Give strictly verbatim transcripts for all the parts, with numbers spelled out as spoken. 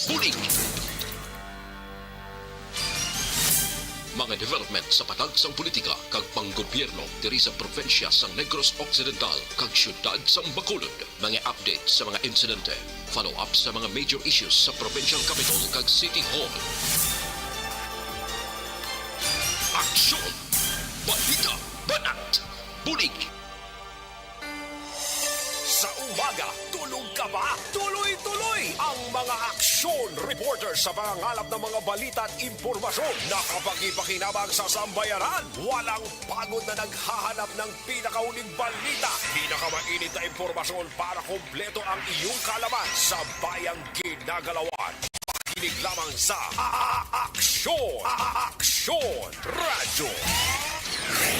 Bulig! Mga development sa patag sang politika kag panggobyerno diri sa probinsya sang Negros Occidental kag siyudad sang Bacolod. Mga update sa mga insidente, follow-up sa mga major issues sa provincial capital kag city hall. Aksyon! Balita! Banat! Bulig! Sa umaga, tulog ka ba? Tuloy-tuloy ang mga aksyon reporter sa pangangalap ng mga balita at impormasyon na kapakipakinabang sa sambayanan. Walang pagod na naghahanap ng pinakahuling balita, pinakamainit na impormasyon para kompleto ang iyong kaalaman sa bayang ginagalawan. Makinig lamang sa A-, A-, Aksyon! A-, A-, Aksyon Radyo!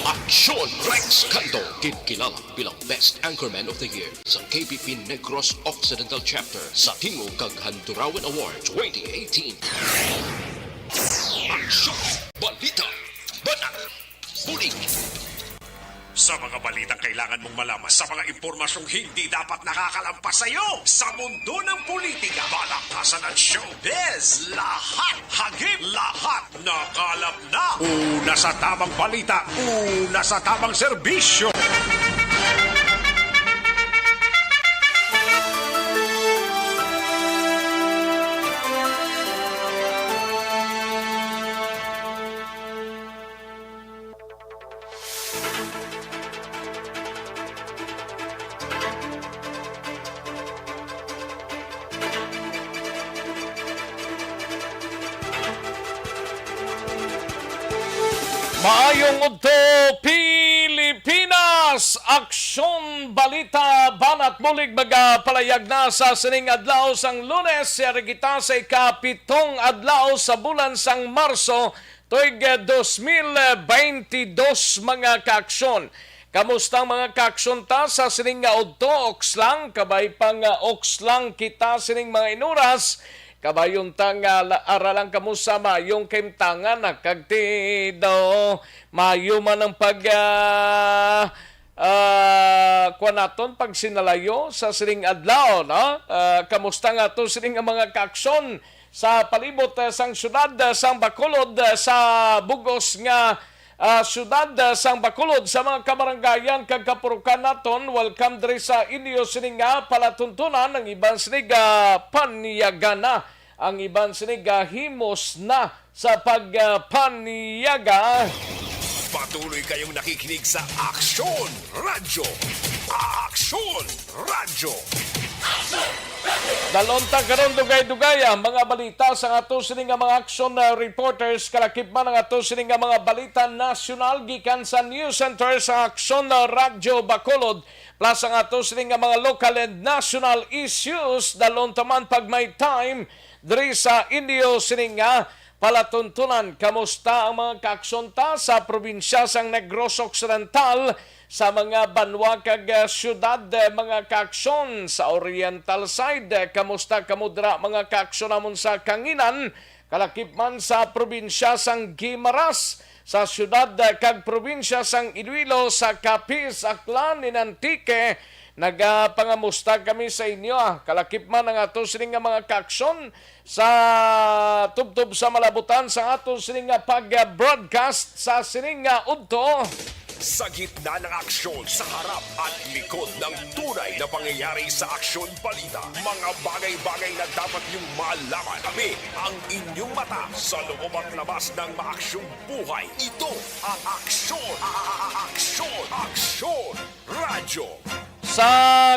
Aksyon Rex Canto, ginkilala bilang Best Anchorman of the Year sa K P P Negros Occidental Chapter sa Tingog kag Handurawan Award twenty eighteen. Aksyon! Balita! Banat! Bulig! Sa mga balitang kailangan mong malaman, sa mga impormasyong hindi dapat nakakalampas sa iyo, sa mundo ng politika, balakasan at showbiz, lahat, hagip, lahat, nakalap na. Una sa tamang balita, una sa tamang serbisyo. Maayong udto, Pilipinas! Aksyon, balita, banat bulig magapalayag na sa sining adlaw sang Lunes. Yari kita sa ikapitong adlaw sa bulan sang Marso, tuig, eh, dos mil beintidos, mga kaaksyon. Kamusta ang mga kaaksyon ta sa sining nga udto? Oks lang, kabay pa nga oks lang kita sining mga inuras. Kabayon ta nga la-, ara lang kamo sa maayong kahimtangan, ha, kag ti daw maayo man ang pag, ah, ah, kuwan naton, pagsinalayo sa sining adlaw, no? Ah, kamusta nga to sining nga mga kaaksyon sa palibot, eh, sang siyudad, eh, sang Bacolod, eh, sa bugos nga, ah, siyudad, eh, sang Bacolod, sa mga kabarangayan kag kapurukan naton. Welcome diri sa inyo sini nga palatuntunan. Ang iban sini ga panyaga na, ang iban sini ga himos na sa pag, ah, panyaga. Patuloy kayong nakikinig sa Aksyon Radyo. Aksyon Radyo. Dalon ta karon dugay-dugay ang mga balita sa ato sini nga mga aksyon, ah, reporters, kalakip man ang ato sini nga mga balita nasyonal gikan sa News Center sa Aksyon, ah, Radyo Bacolod, plus ang ato sini nga mga local and national issues. Dalon ta man pag may time diri sa inyo sini nga palatuntunan. Kamusta ang mga kaaksyon ta sa probinsya sang Negros Occidental, sa mga banwa kag, ah, siyudad, eh, mga kaaksyon sa Oriental side? Eh, kamusta kamo dira, mga kaaksyon namon sa Kanginan, kalakip man sa probinsya sang Guimaras, sa siyudad, eh, kag probinsya sang Iloilo, sa Capiz, Aklan, in Antique? Nagapangamusta kami sa inyo, ah. Kalakip man ang ato sini nga mga kaaksyon sa tubtob sa malabutan sa aton sini nga pag-broadcast sa sini nga udto. Sa gitna ng aksyon, sa harap at likod ng tunay na pangyayari sa Aksyon Balita, mga bagay-bagay na dapat niyong malaman. Kami ang inyong mata sa loob at labas ng maaksyong buhay. Ito ang Aksyon, a-, a-, a-, Aksyon, Aksyon Radyo. Sa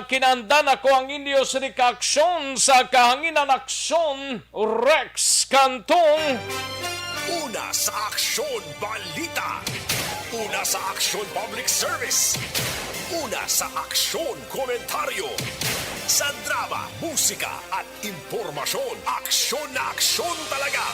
kinaandan, ako ang inyo sini ka aksyon sa kahanginan, Aksyon Rex Cantong. Una sa Aksyon Balita. Una sa Aksyon Public Service. Una sa Aksyon Komentaryo. Sa drama, musika at impormasyon, aksyon na aksyon talaga.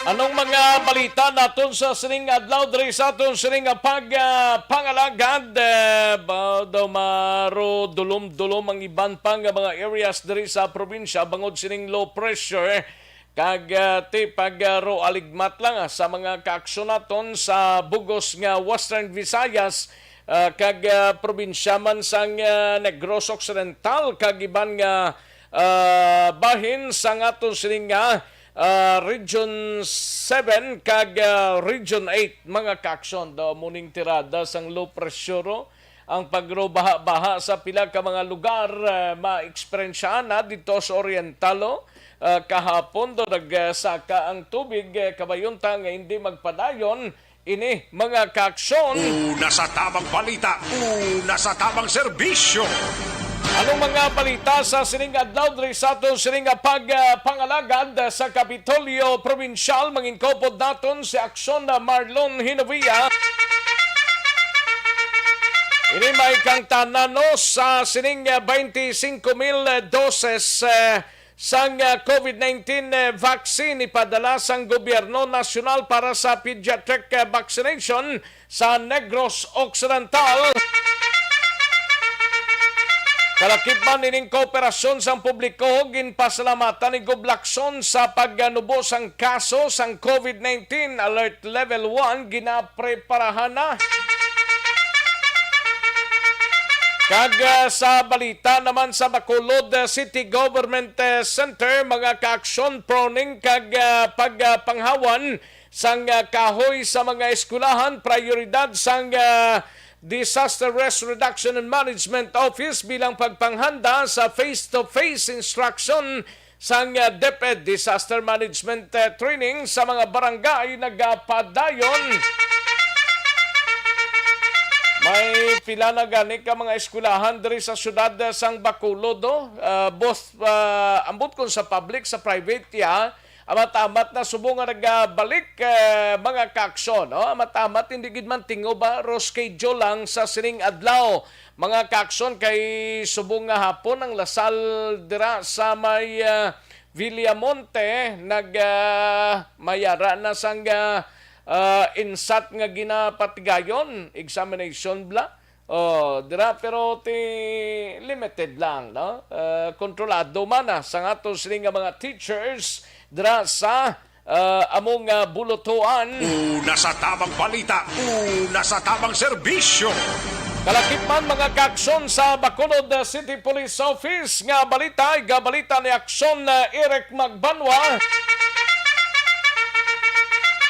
Anong mga balita naton sa sining adlaw diri sa aton sining nga pag, ah, pangalagad? Eh, ba daw maro dulom-dulom ang iban pa nga mga areas diri sa probinsya bangod sining low pressure. Kag, ah, ti pag, ah, ro aligmat lang, ah, sa mga kaaksyon naton sa bugos nga Western Visayas, ah, kag, ah, probinsya man sang, ah, Negros Occidental kag iban nga, ah, bahin sang aton sining nga, ah, Region seven kag, ah, Region eight, mga kaaksyon. Daw muning tirada sang low pressure, oh, ang pagrubaha-baha sa pila ka mga lugar, ah, maeksperiensyahan na dito sa Oriental, oh. Ah, kahapon do nagsaka ang tubig, eh, kabayunta nga hindi magpadayon ini, mga kaaksyon. Una sa tamang balita, una sa tamang serbisyo. Anong mga balita sa sining adlaw diri sa aton sining nga pag, ah, pangalagad sa Kapitolyo Probinsyal? Mangin kaupod naton si Aksyon na Marlon Hinovia. Ini may kang tanan, no, sa sining, ah, twenty-five mil doses, eh, sang, ah, COVID nineteen, eh, vaccine ipadala sang gobyerno nasyonal para sa pediatric, eh, vaccination sa Negros Occidental. Kalakip man ining kooperasyon sang publiko, ginpasalamatan ni Gob Lacson sa pagnubo sang kaso sang COVID nineteen. Alert Level one ginapreparahan na. Kag, ah, sa balita naman sa Bacolod, ah, City Government, ah, Center, mga kaaksyon, proning kag, ah, pagpanghawan sang, ah, kahoy sa mga eskwelahan, prioridad sang, ah, Disaster Risk Reduction and Management Office bilang pagpanghanda sa face-to-face instruction sang, ah, DepEd Disaster Management, ah, Training sa mga barangay nagapadayon. May pila na gani ka mga eskwelahan diri sa siyudad, ah, sang Bacolod, oh. Ah, both, ah, ambot kon sa public, sa private, ya, amat-amat na subong nga nagabalik, eh, mga kaaksyon, no? Amat-amat, hindi gid man tingob, ah, ro schedule lang sa sining adlaw, mga kaaksyon, kay subong nga hapon ang La Salle dira sa may, ah, Villamonte nag, ah, mayara na sang, ah, ah, insat nga ginapatigayon, examination bala. Oh, dira, pero ti limited lang, no? Ah, kontrolado man na sang aton sini nga mga teachers dira sa, ah, among, ah, bulutuan. Una sa tamang balita, una sa tamang serbisyo. Kalakip man, mga kaaksyon, sa Bacolod City Police Office nga balita, igabalita ni Aksyon, ah, Eric Magbanwa.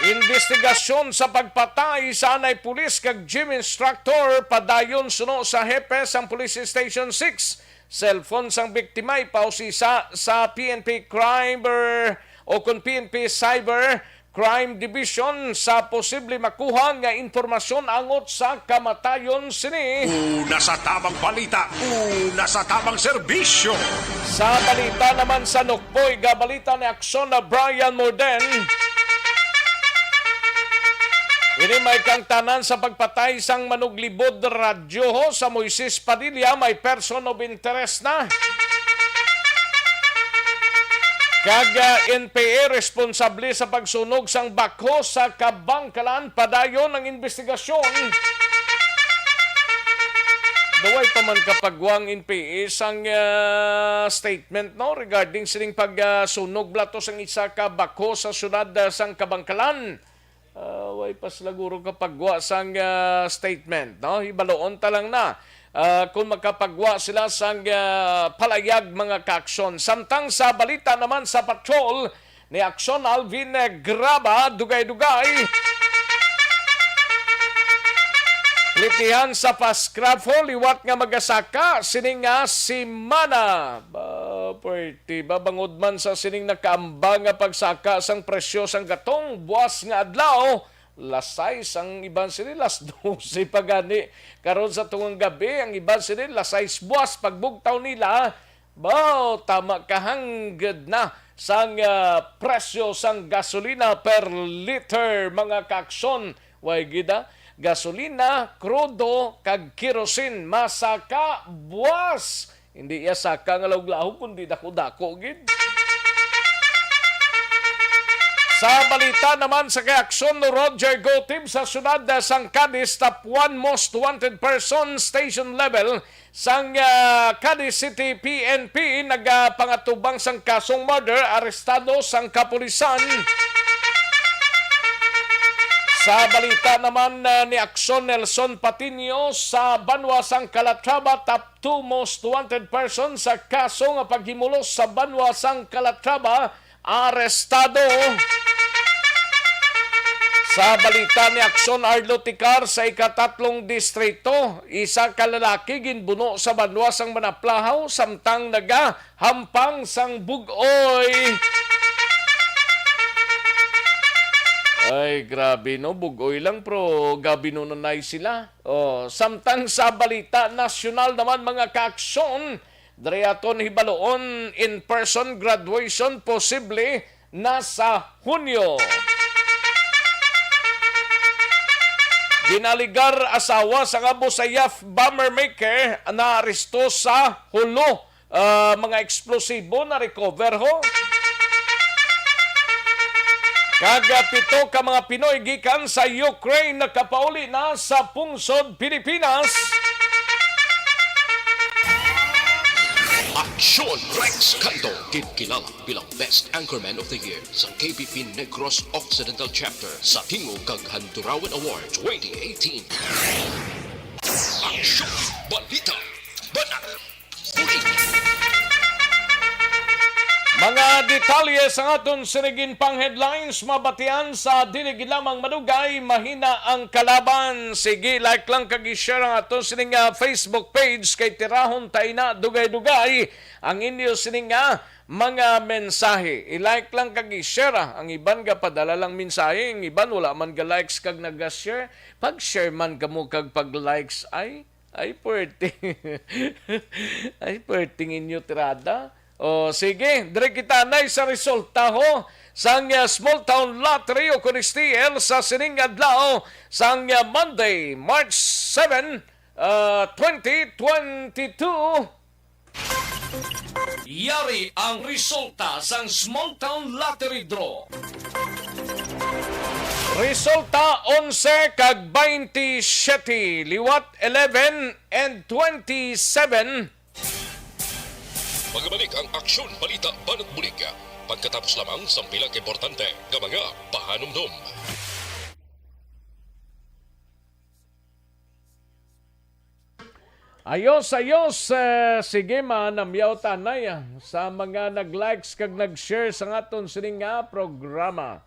Investigasyon sa pagpatay sa anay pulis kag gym instructor padayon suno sa hepe sang Police Station six. Cellphone sang biktima ipausisa sa P N P Crime o kon P N P Cyber Crime Division sa posible makuha nga impormasyon angot sa kamatayon sini. Una sa tamang balita, una sa tamang serbisyo. Sa balita naman sa Nukboy, gabalita ni Aksyon na Brian Morden. Ini may kangtanan sa pagpatay sang manuglibod radyo, ho, sa Moises Padilla, may person of interest na. Kag, ah, N P A responsable sa pagsunog sang backhoe sa Kabangkalan, padayon ang investigasyon. Daway pa man kapagwa ang N P A sang, ah, statement, no, regarding sining pagsunog bala to sang isa ka backhoe sa syudad, ah, sang Kabangkalan. Ah, way pa sila guro kapagwa sang, ah, statement, no? Hibaloon ta lang na, ah, kung makapagwa sila sang, ah, palayag, mga kaaksyon. Samtang sa balita naman sa patrol ni Aksyon Alvin Graba, dugay-dugay. Plitihan sa Pascrafo liwat nga magasaka sini nga semana. Ba, pwerte ba bangod man sa sining nakaamba nga pagsaka sang presyo sang gatong buas nga adlaw, lasay sang iban sini las dose pa gani. Karon sa tungang gabi, ang iban sini las sais buas pagbugtaw nila. Baw, tama ka, hangged na sang, ah, presyo sang gasolina per liter, mga kaaksyon. Way gid, ah, gasolina, krudo, kag kerosene masaka buas. Hindi iya saka nga lahog-lahog, kundi dako-dako gid. Sa balita naman sa kay Aksyon, Roger Gotib, sa syudad sang Cadiz, top one most wanted person, station level sang, ah, Cadiz City P N P nagapangatubang sang kasong murder, arestado sang kapulisan. Sa balita naman, ah, ni Aksyon, Nelson Patiño, sa banwa sang Calatrava, top two most wanted person sa kaso nga paghimulos sa banwa sang Calatrava, arestado. Sa balita ni Aksyon, Arlo Ticar, sa ikatatlong distrito, isa ka lalaki ginbuno sa banwa sang Manaplahaw samtang nagahampang sang bug-oy. Ay, grabe, no? Bug-oy lang, pero gabi no nanay sila. Oh, samtang sa balita nasyonal naman, mga kaaksyon, diri aton hibaluon, in-person graduation posible na sa Hunyo. Ginaligar asawa sang amo sa yacht bomber maker naaresto sa Jolo. Ah, mga eksplosibo na-recover, ho. Kag, ah, pito ka mga Pinoy gikan sa Ukraine nakapauli na sa pungsod Pilipinas. Aksyon Rex Canto, ginkilala bilang Best Anchorman of the Year sa K B P Negros Occidental Chapter sa Tingog kag Handurawan Award twenty eighteen. Aksyon, balita, banat, bulig. Mga detalye sa aton sining pang headlines mabatian sa Dili Gid Lamang Madugay, Mahina ang Kalaban. Sige, like lang kag i-share ang aton sining, ah, Facebook page kay tirahon ta ina dugay-dugay ang inyo sining, ah, mga mensahe. I-like lang kag i-share, ah. Ang iban gapadala lang mensahe, ang iban wala man ga-likes kag naga-share. Pag-share man kamo kag pag-likes, ay, ay, pwerte. Ay, pwerte ang inyo tirada. O, sige, diri kita anay sa resulta, ho, sang, ah, Small Town Lottery o kun S T L sa sining adlaw, sang, ah, Monday, March seven, ah, twenty twenty-two. Yari ang resulta sang Small Town Lottery Draw. Resulta, onse kag twenty-seven, liwat eleven and twenty-seven. Magabalik ang Aksyon, Balita, Banat, Bulig pagkatapos lamang sang pila ka importante nga mga pahanumdom. Ayos, ayos. Eh, sige, manamyaw ta anay, ah, sa mga nag-likes kag nag-share sa aton sining nga programa.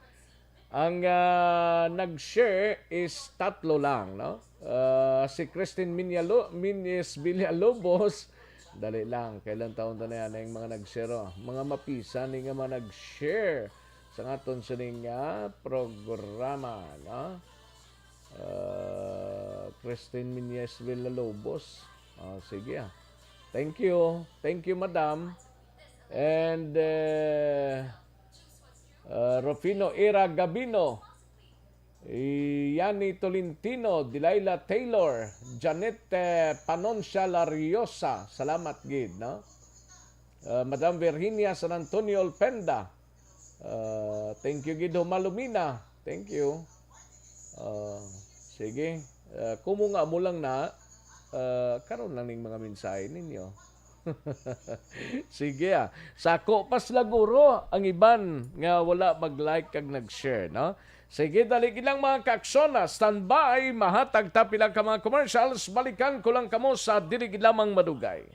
Ang, ah, nag-share is tatlo lang, no? Ah, si Christine Minyalo-, Minyes Villalobos. Dali lang, kailan taon ta na yan, yung mga nag-share, oh. Mga mapisa ni nga mga nag-share sa aton sining nga programa, no? Ah, Christine Minyes Villalobos. Ah, sige, ah. Thank you. Thank you, madam. And, eh, ah, Rufino Ira Gabino, Yani Tolentino, Delilah Taylor, Janet, eh, Panoncia Lariosa. Salamat gid, no? Ah, Madam Virginia San Antonio Olpenda, ah, thank you gid, Humalumina. Thank you. Ah, sige. Ah, kumo nga amo lang na, ah, karon lang ning mga mensahe ninyo. Sige, ah. Sako pa sila, guro, ang iban nga wala mag-like kag nag-share, no? Sige, dali gid lang, mga kaaksyon, ah. Standby, mahatag ta pila ka mga commercials. Balikan ko lang kamo sa dili gid lamang madugay.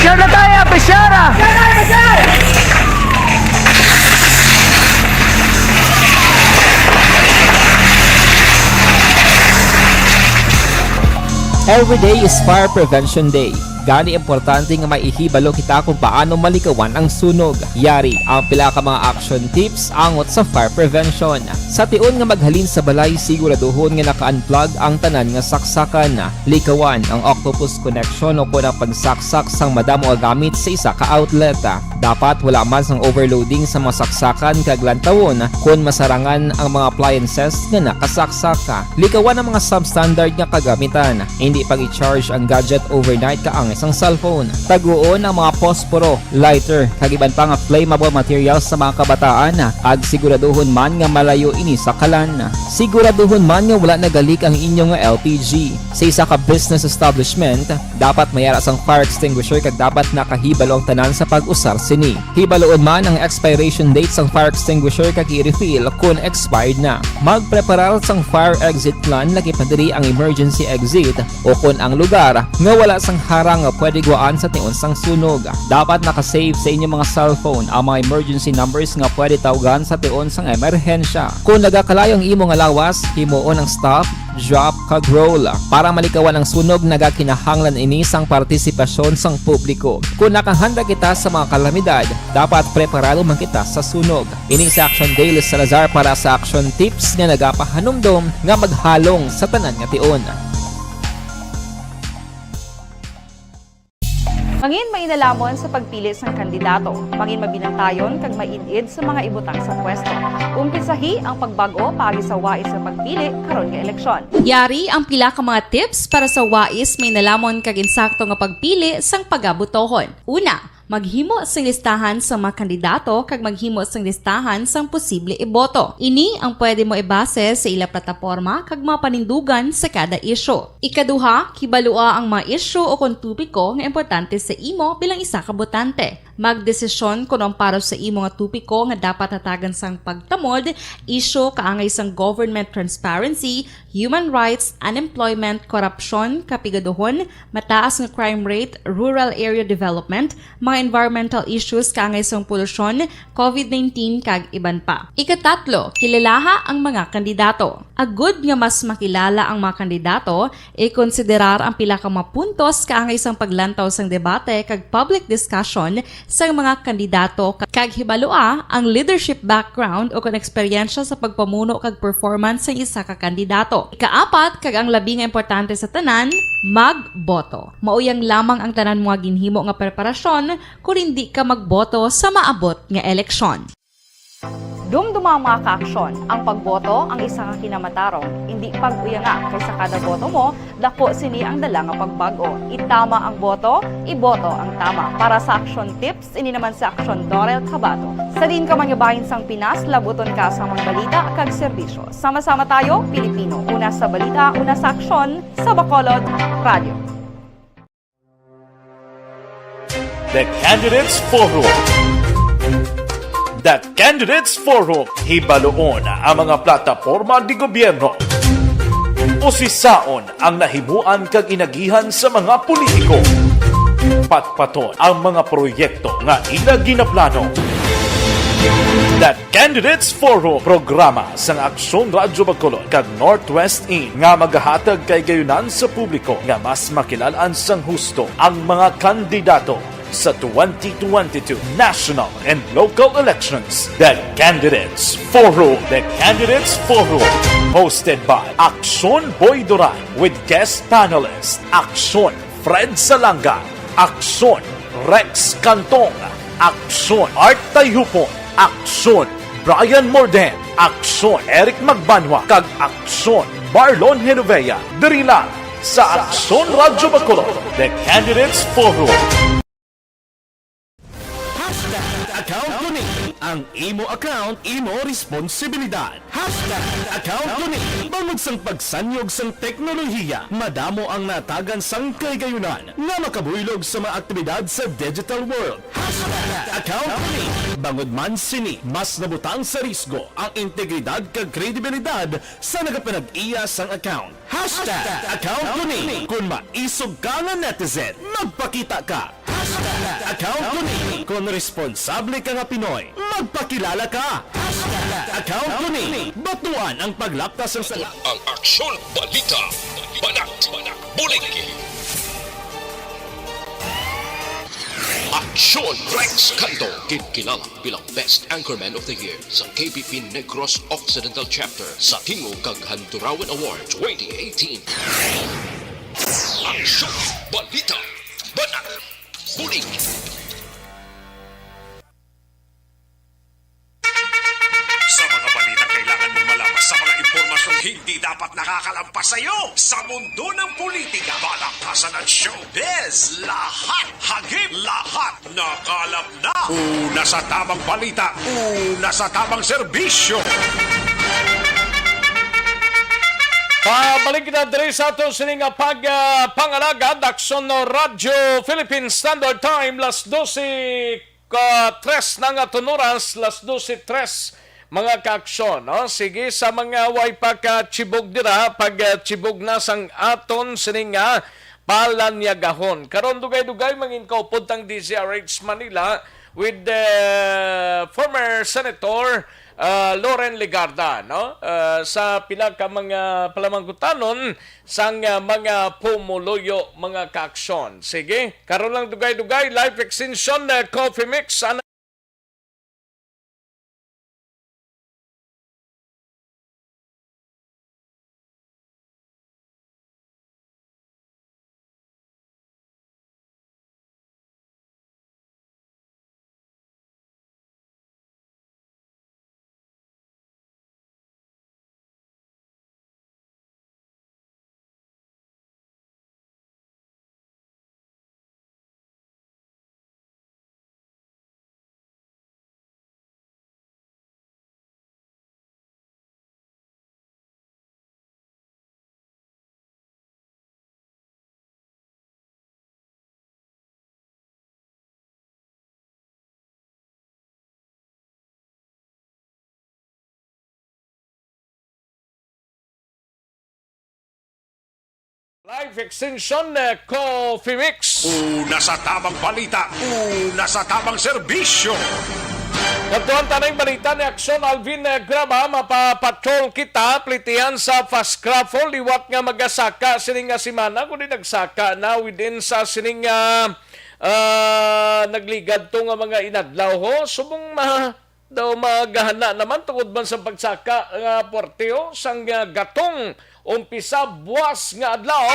Siya na tayo, Pisiara! Every day is Fire Prevention Day. Gani, importante nga maihibalo kita kung paano malikawan ang sunog. Yari ang pila ka mga action tips angot sa fire prevention. Sa tion nga maghalin sa balay, siguraduhon nga naka-unplug ang tanan nga saksakan. Likawan ang octopus connection o kon ang pagsaksak sang madamo nga gamit sa isa ka outlet. Dapat wala man sang overloading sa mga saksakan kag lantawon kon masarangan ang mga appliances nga nakasaksak. Likawan ang mga substandard nga kagamitan. Indi pag-i-charge ang gadget overnight kaangay sang cellphone. Taguon ang mga posporo, lighter, kag iban pa nga flammable materials sa mga kabataan, kag siguraduhon man nga malayo ini sa kalan. Siguraduhon man nga wala nagalik ang inyo nga L P G. Sa isa ka business establishment, dapat may ara sang fire extinguisher kag dapat nakahibalo ang tanan sa pag-usar sini. Hibaluon man ang expiration date sang fire extinguisher kag i-refill kon expired na. Magpreparar sang fire exit plan, lakip na diri ang emergency exit o kon ang lugar nga wala sang harang nga pwede gwaan sa tion sang sunog. Dapat naka-save sa inyo mga cellphone ang mga emergency numbers nga pwede tawgan sa tion sang emerhensya. Kon nagakalayo ang imo nga lawas, himuon ang stop, drop, kag roll. Para malikawan ang sunog, nagakinahanglan ini sang partisipasyon sang publiko. Kon nakahanda kita sa mga kalamidad, dapat preparado man kita sa sunog. Ini si Action Daily Salazar para sa Action Tips nga nagapahanumdom nga maghalong sa tanan nga tion. Mangin mainalamon sa pagpili sang kandidato. Mangin mabinantayon kag maid-id sa mga ibutang sa pwesto. Umpisahi ang pagbag-o paagi sa wais nga pagpili karon nga eleksyon. Yari ang pila ka mga tips para sa wais, mainalamon kag insakto nga pagpili sang pagabotohon. Una, maghimo sing listahan sa mga kandidato kag maghimo sing listahan sang posible iboto. Ini ang pwede mo ibase sa ila plataporma kag mga panindugan sa kada isyu. Ikaduha, kibalua ang mga isyu o kon topiko nga importante sa imo bilang isa ka botante. Magdesisyon kon ang para sa imo nga topiko nga dapat hatagan sang pagtamod, isyu kaangay sang government transparency, human rights, unemployment, korupsyon, kapigaduhon, mataas nga crime rate, rural area development, mga environmental issues kaangay sang polusyon, covid nineteen, kag iban pa. Ikatatlo, kilalaha ang mga kandidato. Agud nga mas makilala ang mga kandidato, ikonsiderar ang pila ka mga puntos kaangay sang paglantaw sang debate kag public discussion sang mga kandidato, kag hibalua ang leadership background o kon eksperyensya sa pagpamuno kag performance sang isa ka kandidato. Ikaapat, kag ang labi nga importante sa tanan, magboto. Mao yang lamang ang tanan mo nga ginhimo nga preparasyon kon indi ka magboto sa maabot nga eleksyon. Dumduma ang mga kaaksyon. Ang pagboto ang isa ka kinamatarong. Indi pag-uyanga, kay sa kada boto mo, dako sini ang dala nga pagbag-o. Itama ang boto, iboto ang tama. Para sa Action Tips, ini naman si Action Dorel Cabato. Sa diin ka man nga bahin sang Pinas, labuton ka sa mga balita kag serbisyo. Sama-sama tayo, Pilipino. Una sa balita, una sa aksyon, sa Bacolod Radio. The Candidates Forum. The Candidates Forum. Hibaluon ang mga plataporma di gobyerno. Usisaon ang nahimuan kag inagihan sa mga politiko. Patpaton ang mga proyekto nga ila ginaplano. The Candidates Forum, programa sang Aksyon Radyo Bacolod kag Northwest In nga magahatag kahigayonan sa publiko nga mas makilal-an sang husto ang mga kandidato sa twenty twenty-two national and local elections. The Candidates Forum. The Candidates Forum, hosted by Aksyon Boy Duran with guest panelist Aksyon Fred Salanga, Aksyon Rex Cantong, Aksyon Art Tayhupon, Aksyon Brian Morden, Aksyon Eric Magbanwa, kag Aksyon Marlon Genovea, diri lang sa Aksyon Radyo Bacolod, The Candidates Forum. Hashtag account ko ni. Ang imo account, imo responsibilidad. Hashtag account ko ni. Bangod sang pagsanyog sang teknolohiya, madamo ang natagan sang kahigayunan nga makabuylog sa mga aktibidad sa digital world. Hashtag account ko ni. Bangod man sini, mas nabutang sa risgo ang integridad kag kredibilidad sa nagapanag-iya sang account. Hashtag account ko ni. Kon maisog ka nga netizen, magpakita ka. Hashtag Account ko ni. Kon responsable ka nga Pinoy, magpakilala ka. Hashtag account ko ni. Batuan ang paglaptas sang sala. Ang Aksyon Balita, Banat, Bulig. Aksyon Rex Canto, ginkilala bilang Best Anchorman of the Year sa K B P Negros Occidental Chapter sa Tingog kag Handurawan Award twenty eighteen. Aksyon Balita, Banat, Bulig. Sa mga balitang kailangan mong malaman, sa mga impormasyong hindi dapat nakakalampas sa iyo, sa mundo ng politika, balaktasan at showbiz, lahat hagip, lahat nakalap na. Una sa tamang balita, una sa tamang serbisyo. Pabalik na diri sa aton sini nga pag, ah, pangalagad, Aksyon Radyo Philippine Standard Time, las dose ka tres na nga tunuras, las dose tres, mga kaaksyon, no? Sige, sa mga way pa ka chibog dira, pag, ah, chibog na sang aton sini nga palanyagahon. Karon, dugay-dugay, mangin kaupod tang D Z R H Manila with the former Senator, ah, Loren Legarda, no? Ah, sa pila ka mga palamangkutanon sang, ah, mga pumuluyo, mga kaaksyon. Sige, karon lang dugay-dugay, live extension, ah, Coffee Mix. Ana Live extension, eh, Coffee Mix. Una sa tamang balita, una sa tamang serbisyo. Kadtuan ta na ang balita ni Aksyon Alvin, eh, Graba, mapapatrol kita, plitihan sa fast craft liwat nga magasaka sining nga semana, kundi nagsaka na within sa sining, ah, ah, nagligad to nga mga inadlaw, ho. Subong ma-, daw magahana naman tungod man sa pagsaka nga puwerte, oh, sang, ah, gatong umpisa buwas nga adlaw.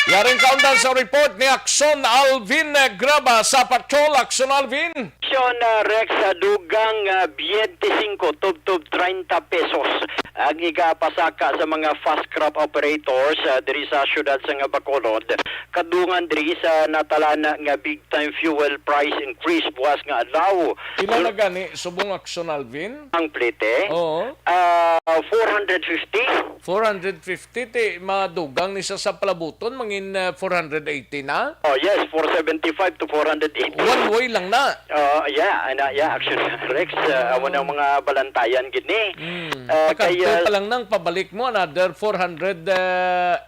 Yaring kaundan sa report ni Aksyon Alvin Graba sa Patrol. Aksyon Alvin. Aksyon, ah, Rex, sa dugang, ah, twenty-five, tubtob treinta pesos ang igapasaka sa mga fast craft operators, ah, diri sa siyudad sang Bacolod. Kadungan diri sa natalana nga big time fuel price increase buwas nga adlaw. Pila Sur- na gani subong, Aksyon Alvin? Ang plete? Oo. Ah, four hundred fifty. Four hundred fifty, ti madugang ni sa, sa palabuton, mangin, ah, four hundred eighty na? Oh, yes, four seventy-five to four hundred eighty. One way lang na. Oh, yeah, ana, yeah, Aksyon Rex, ah, amo nang mga balantayan gid ni. Hmm. Ah, Pakadto kaya pa lang nang pabalik mo, another four hundred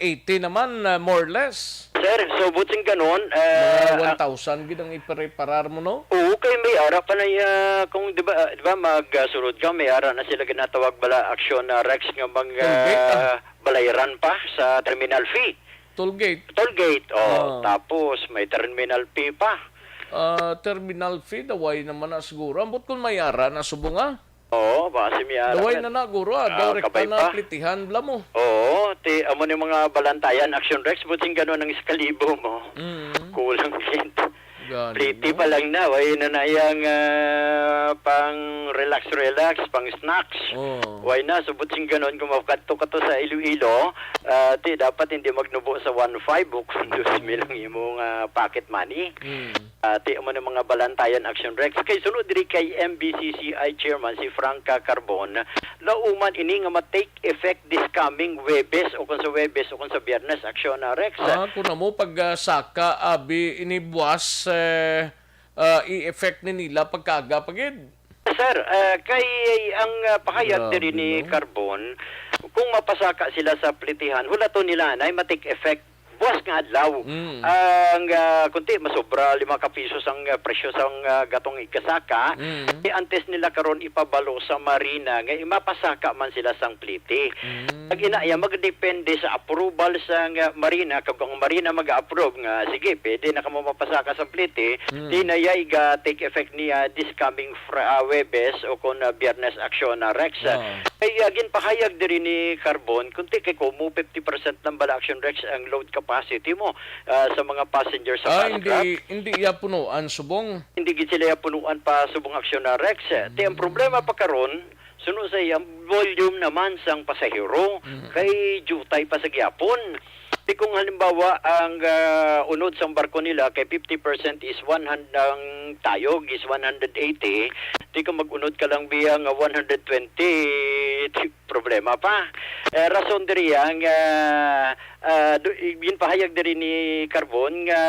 eighty naman, ah, more or less. Sir, so buting ganon, mga, ah, one thousand gid ang ipareparar mo, no? Oo, kay may ara pa na, ah, kung di ba, ah, di ba mag, ah, sulod ka, may ara na sila ginatawag bala aksyon na Rex nga mag, Toll gate, ah, ah, balayran pa sa terminal fee. Toll gate? Toll gate, oh. Ah. Tapos may terminal fee pa. Ah, terminal fee, daway naman na siguro. Ambot kung may ara na subong, ah. Oo, baka si Miara Daway man. Na na, guro, ah. Ah, Daw rekta kabay na pa. Plitihan, bla mo. Oo, ti, amo ni mga balantayan, Action Rex, buting ganun ang iskalibo mo. Mm. Kulang gid. Gani Pliti mo. Pa lang na, way na na yang, ah, pang relax-relax, pang snacks. Oo. Way na, so buting ganun, kung makadto ka to sa Iloilo, ah, ti, dapat hindi magnubo sa one five o kung dos mil ang imong, ah, pocket money. Mm. Ah, ti amo ni mga balantayan, Action Rex. Kay sunod diri kay M B C C I Chairman si Franca Carbon, lauman ini nga ma-take effect this coming Huwebes o kung sa Huwebes o kung sa Biyernes, Action, ah, Rex. Ah, kung amo pag, ah, saka, abi, ini buwas, eh, ah, i-effect ni nila pagkaaga pa gid. Sir, ah, kay ang, ah, pahayag Grabe, diri ni no? Carbon, kung mapasaka sila sa plitihan, hulaton nila na ma-take effect Buwas nga adlaw, Mm. ang, ah, kunti masobra lima ka pisos ang, ah, presyo sang, ah, gatong igkasaka. Mm. Antes nila karon ipabalo sa marina nga imapasaka man sila sang plete. Mm. Ang ina iya magdepende sa approval sang, ah, marina. Kag ang marina mag-approve nga, "Sige, pwede na kamo mapasaka sang plete," Mm. di na iya iga take effect niya this coming Fri-, ah, Huwebes o kon, ah, Biyernes, Aksyon, ah, Rex. Oo. Ay, ah, ginpahayag diri ni Carbon, kunti kay kumo fifty percent lang bala, Aksyon Rex, ang load capacity mo, ah, sa mga passenger sa Ah, Fast hindi, Craft. Hindi iya punuan subong. Hindi gid sila iya punuan pa subong, Aksyon, ah, Rex. Ti ang Mm. problema pa karon, suno sa iya, ang volume naman sang pasahero, Mm. kay diutay pa sa gihapon. Di kung halimbawa, ang, ah, unod sang barko nila kay fifty percent is one hundred, ang tayog is one hundred eighty, di kung mag-unod ka lang biya nga one hundred twenty, di problema pa. Eh, rason diri ang, ah, ah, du-, ginpahayag diri ni Carbon nga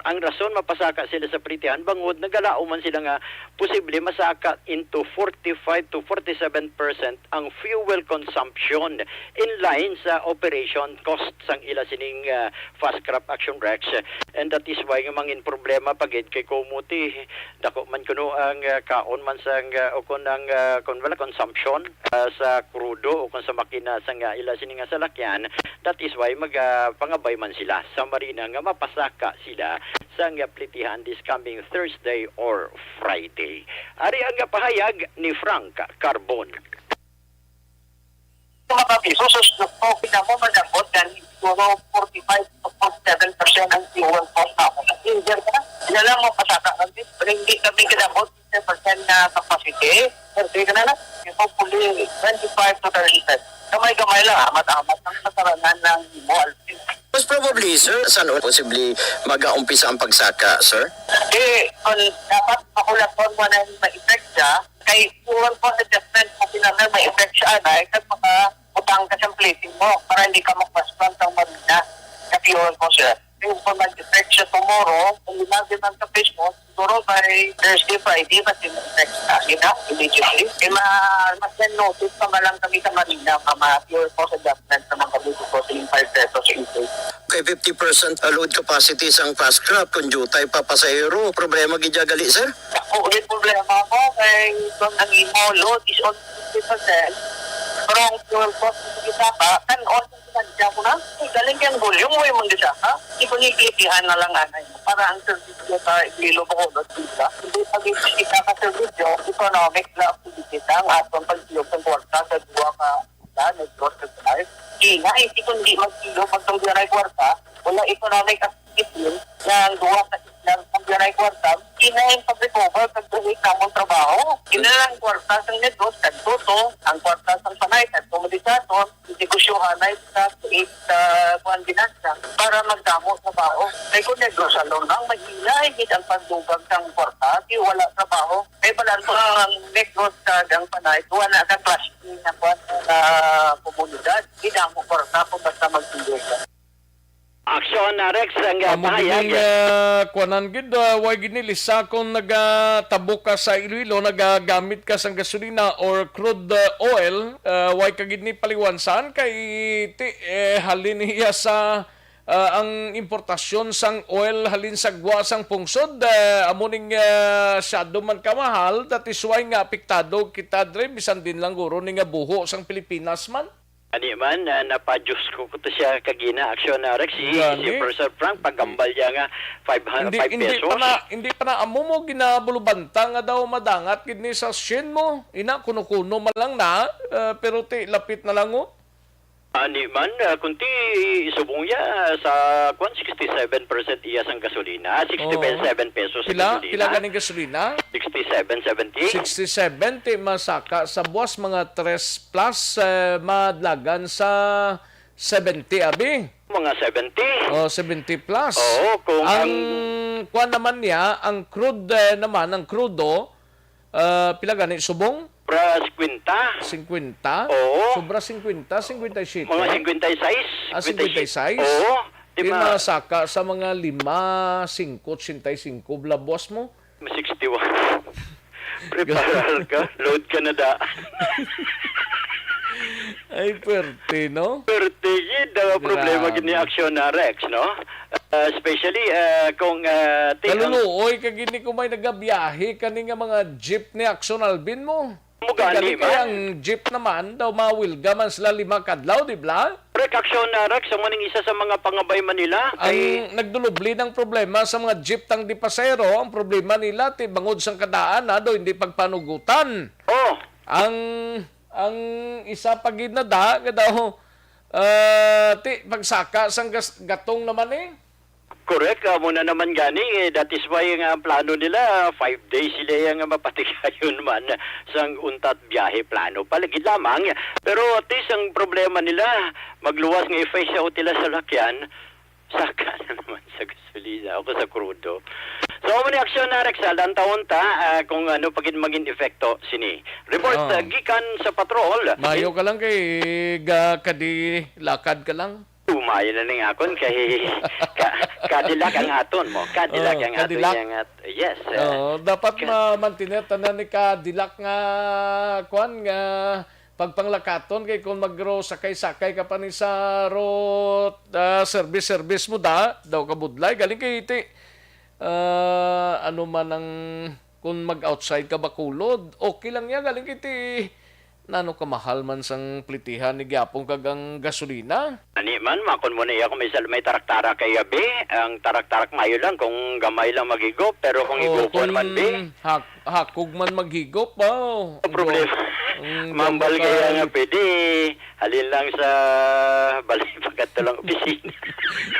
ang rason mapasaka sila sa pletihan bangod nagalaom man sila nga posible masaka into forty-five to forty-seven percent ang fuel consumption in line sa operation cost sang ila sining, ah, Fast Craft, Aksyon Rex. And that is why nga mangin problema pa gid kay kumo ti dako man kuno ang, ah, kaon man sang, ah, o kon ang, ah, kon wala consumption, ah, sa krudo o kon sa makina sang, ah, ila sini nga salakyan. That is why mag, ah, pangabay man sila sa marina nga mapasaka sila sang, ah, pletihan this coming Thursday or Friday. Ari ang, ah, pahayag ni Frank Carbon. Mga piso, sus, ko, kita mo, malambot, yan, siguro forty-five to forty-seven percent ang fuel cost na ako. Hindi na, hindi na lang mo pasaka kami. Pero hindi kami kinabot fifty percent na capacity. Pero sige na lang, hopefully, twenty-five to thirty percent. Gamay-gamay lang, amat-amat ang kasalanan ng mo, Alvin. Most probably, sir, san posible mag-aumpisa ang pagsaka, sir? Eh, kung dapat makulaton mo na ma-effect siya, kay fuel cost adjustment, kung pinanay ma-effect siya na, ay kag maka-utang ka sa plating mo para hindi ka mag-postpone sa marina sa fuel cost, sir. Yung kung mag-effect siya tomorrow, kung ginagawa ng sa Facebook, siguro by Thursday, Friday, mas in-effect na, you know, immediately. Kaya ma-, mas yan notice pa man lang kami sa marina, nga ma-fuel cost adjustment sa mga buto ko, sa yung five pesos increase. Kay fifty percent load capacity sang Fast Craft, kung diutay pa pasahero, problema gid ya gali, sir? Ako, ulit problema ko, kay kung ang imo load is on fifty percent, pero ang fuel cost is isa pa, kan on sa sadya ko na, eh, galing yung volume mo yung mga isa ka, ipangipitihan na lang anay. Para ang servisyo sa Iloilo, Bacolod, Isla, hindi pag-ibig kita ka servisyo, economic na activity na ang atong pagtiyog sa kwarta sa duwa ka, sa Negros Regional. Di na, eh, kung di magtiyog, magtunggi na yung kwarta, wala economic activity na ang duwa ka isla, magtunggi na yung kwarta, di na yung pag-recover, pag-create namong trabaho. Di na lang kwarta sa Negros, kadto to, ang kwarta sa Panay, kadto mo di sa aton, negosyohan na sa eight, ah, kuwan, ginasa para magdamo sa bao. Kay kung Negros alone lang, mahina, eh, gid ang pagdugang sang kwarta, di wala trabaho. Kay balan ko ang Negros kag ang Panay, duwa na ka clash na kuwan sa komunidad. Di damo kwarta kung basta magdulog. Aksyon, ah, Rex, ang, ah, Amo pahayag. Gining, ah, kuwanan gid, ah, way gid ni lisa kung nagatabok ka sa Iloilo, nagagamit ka sang gasolina or crude, ah, oil, ah, way ka gid ni paliwansan kay ti, eh, halin niya sa, ah, ang importasyon sang oil halin sa gwa sang pungsod, ah, amo ning, ah, syado man kamahal, that is why nga apektado kita dre, bisan din lang guro ni nga buho sang Pilipinas man. Ani man, ah, napa-Diyos ko, ko to siya kagina, aksyon na, Rex, si, Gani. Si Professor Frank, pagambal niya nga five hundred, Hindi, five hindi pesos. Pa na, hindi pa na amo mo ginabulubanta nga daw madangat gid ni sa syen mo. Ina, kuno-kuno man lang na, ah, pero ti, lapit na lang, oh. Ani man, ah, kunti, subong ya, sa, kwan, sixty-seven percent iya sang gasolina, sixty-seven pesos sa Pila? Gasolina. Pila ganing gasolina? Sixty-seven, seventy. Sixty-seven, ti masaka sa buwas, mga tres plus, eh, madlagan sa seventy, abi? Mga seventy. Oh, seventy plus. Oo, kung Ang ang kuwan naman niya, ang crude, eh, naman, ang krudo, ah, pila gani, subong? Sobra singkwenta. Singkwenta? Oo. Sobra singkwenta, singkwenta y siyete? Mga singkwenta y seis. Ah, singkwenta y seis? Oo. Di Di ma- masaka sa mga lima, singko, otsenta y singko, blabos mo? Sixty-one. Preparar ka, load ka na da. Ay, pwerte, no? Pwerte gid ang problema gid ni Grabe. Aksyon, ah, Rex, no? Ah, especially, ah, kung, ah, ti-, ang Kaluluoy ka gini kung may nagabiyahe kani nga mga jeep ni Aksyon Alvin mo. Mo gani Kani kay man. Ang jeep naman daw mawilga man sila lima kadlaw, di ba? Correct, Aksyon, ah, Rex, amo ning isa sa mga pangabay man nila. Ang Kay nagdulubli ng problema sa mga jeep tang di pasahero, ang problema nila ti bangod sang kadaan na do hindi pagpanugutan. Oh. Ang, ang isa pa gid na da, nga daw, ah, ti, pagsaka sang gas-, gatong naman eh. Correct, amo na naman gani, eh, that is why nga ang plano nila, five days sila yang mapatigayon man sang untat biyahe plano. Palagid lamang, pero at least ang problema nila, magluwas nga i-phase out nila sa lakyan, saka na naman sa gasolina o sa krudo. So, amo ni Aksyon na, Rex, ah, lantawon ta, ah, kung ano pa gid maging epekto sini. Report, Oh. ah, gikan sa patrol. Mayo ka lang kay ga-, kadilakad ka lang. Umayo na ning akon kay ka-, Cadillac ang aton mo. Cadillac Oh, ang aton Cadillac. Yang at-, yes, ah, Oo, dapat Ka- ma-, mantener tanan ni Cadillac nga, kwan, nga pagpanglakaton kay kung magro sakay-sakay ka pa ni sa road, ah, service-service mo da, daw kabudlay. Galing kay iti, ah, ano man ang, kung mag-outside ka Bacolod, okay lang yan. Galing kay iti, nano kamahal man sang plitihan ni gyapon kag ang gasolina. Ani man, makon mo na iya kung may sal-, may tarak-tarak kay abi. Ang tarak-tarak mayo lang kung gamay lang maghigop, pero kung Oh, higupon kung man, bi. hak-, hakog man maghigop, oh. Ang problema. Ang Mambal gamo kaya nga kay pwede. Halin lang sa balay pagkadto lang opisina.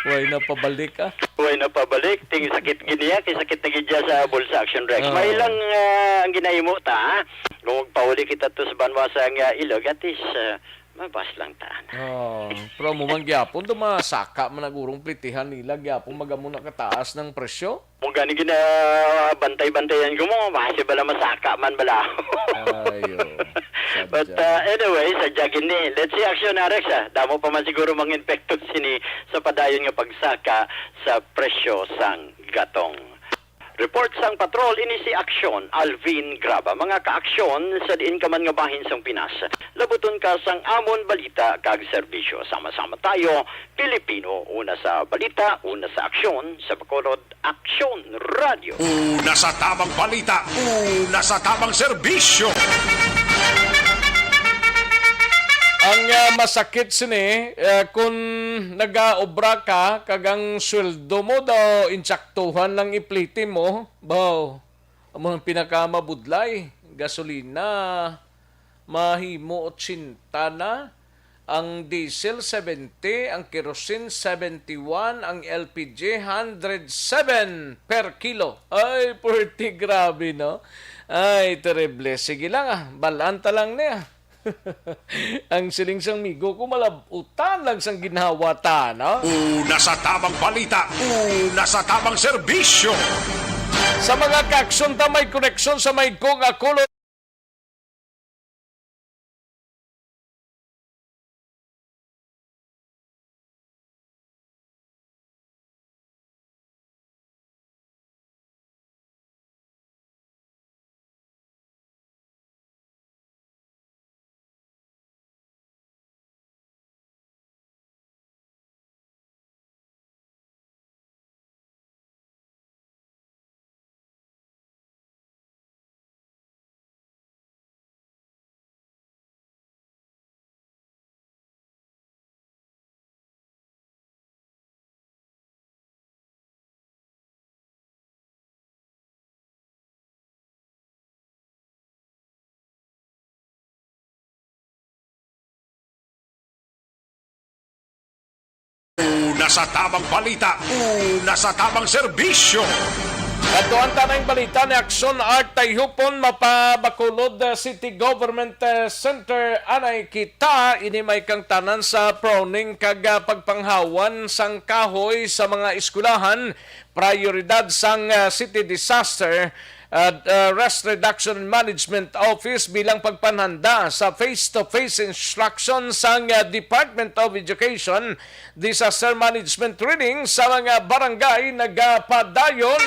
Way na pabalik, ah. Way na pabalik. Ting sakit gid niya, kay sakit na gid siya sa bulsa, Action Rex. Oo. May lang, ah, ang ginahimo ta, ha? Kung magpauli kita to sa banwa sa nga ilog, at least, ah, mabas lang ta. Oh, pero mo man gyapon, do masaka man nagurong plitihan nila, gyapon magamo na kataas ng presyo. Mo gani gina-, bantay-bantayan ko mo, base bala masaka man bala. Ayo, But, sadya. Uh, anyway, sadya gini. Let's see, Action Rex, ah. Damo pa man siguro mga epekto sini sa padayon nga pagsaka sa presyo sang gatong. Report sang patrol, ini si Aksyon Alvin Graba. Mga kaaksyon, sa diin ka man nga bahin sang Pinas, labuton ka sang amon balita kag serbisyo. Sama-sama tayo, Pilipino, una sa balita, una sa aksyon, sa Bacolod, Aksyon Radio. Una sa tamang balita, una sa tamang serbisyo. Ang, ah, masakit sini, ah, kung nagaobra ka, kag ang sweldo mo daw, insaktuhan lang ipliti mo, baw, amo ang pinakamabudlay, gasolina, mahimo otsenta na, ang diesel seventy, ang kerosene seventy-one, ang L P G hundred seven per kilo. Ay, pwerte grabe, no? Ay, terrible. Sige lang, ah. Balaan ta lang niya. Ang siling sang migo ko, malab-utan lang sang ginhawa ta, no? Una sa tamang balita, una sa tamang serbisyo. Sa mga kaaksyon ta, may koneksyon sa may kong ako, Una sa tamang balita, una sa tamang serbisyo. Kadtuan ta na ang balita ni Aksyon Art Tayhupon, mapa-Bacolod, uh, City Government, uh, Center. Anay kita, ini may kangtanan sa pruning kag, uh, pagpanghawan sang kahoy sa mga eskwelahan, prioridad sang, uh, City Disaster at, uh, Risk Reduction and Management Office bilang pagpanhanda sa face-to-face instruction sang, uh, Department of Education, Disaster Management Training sa mga barangay nagapadayon.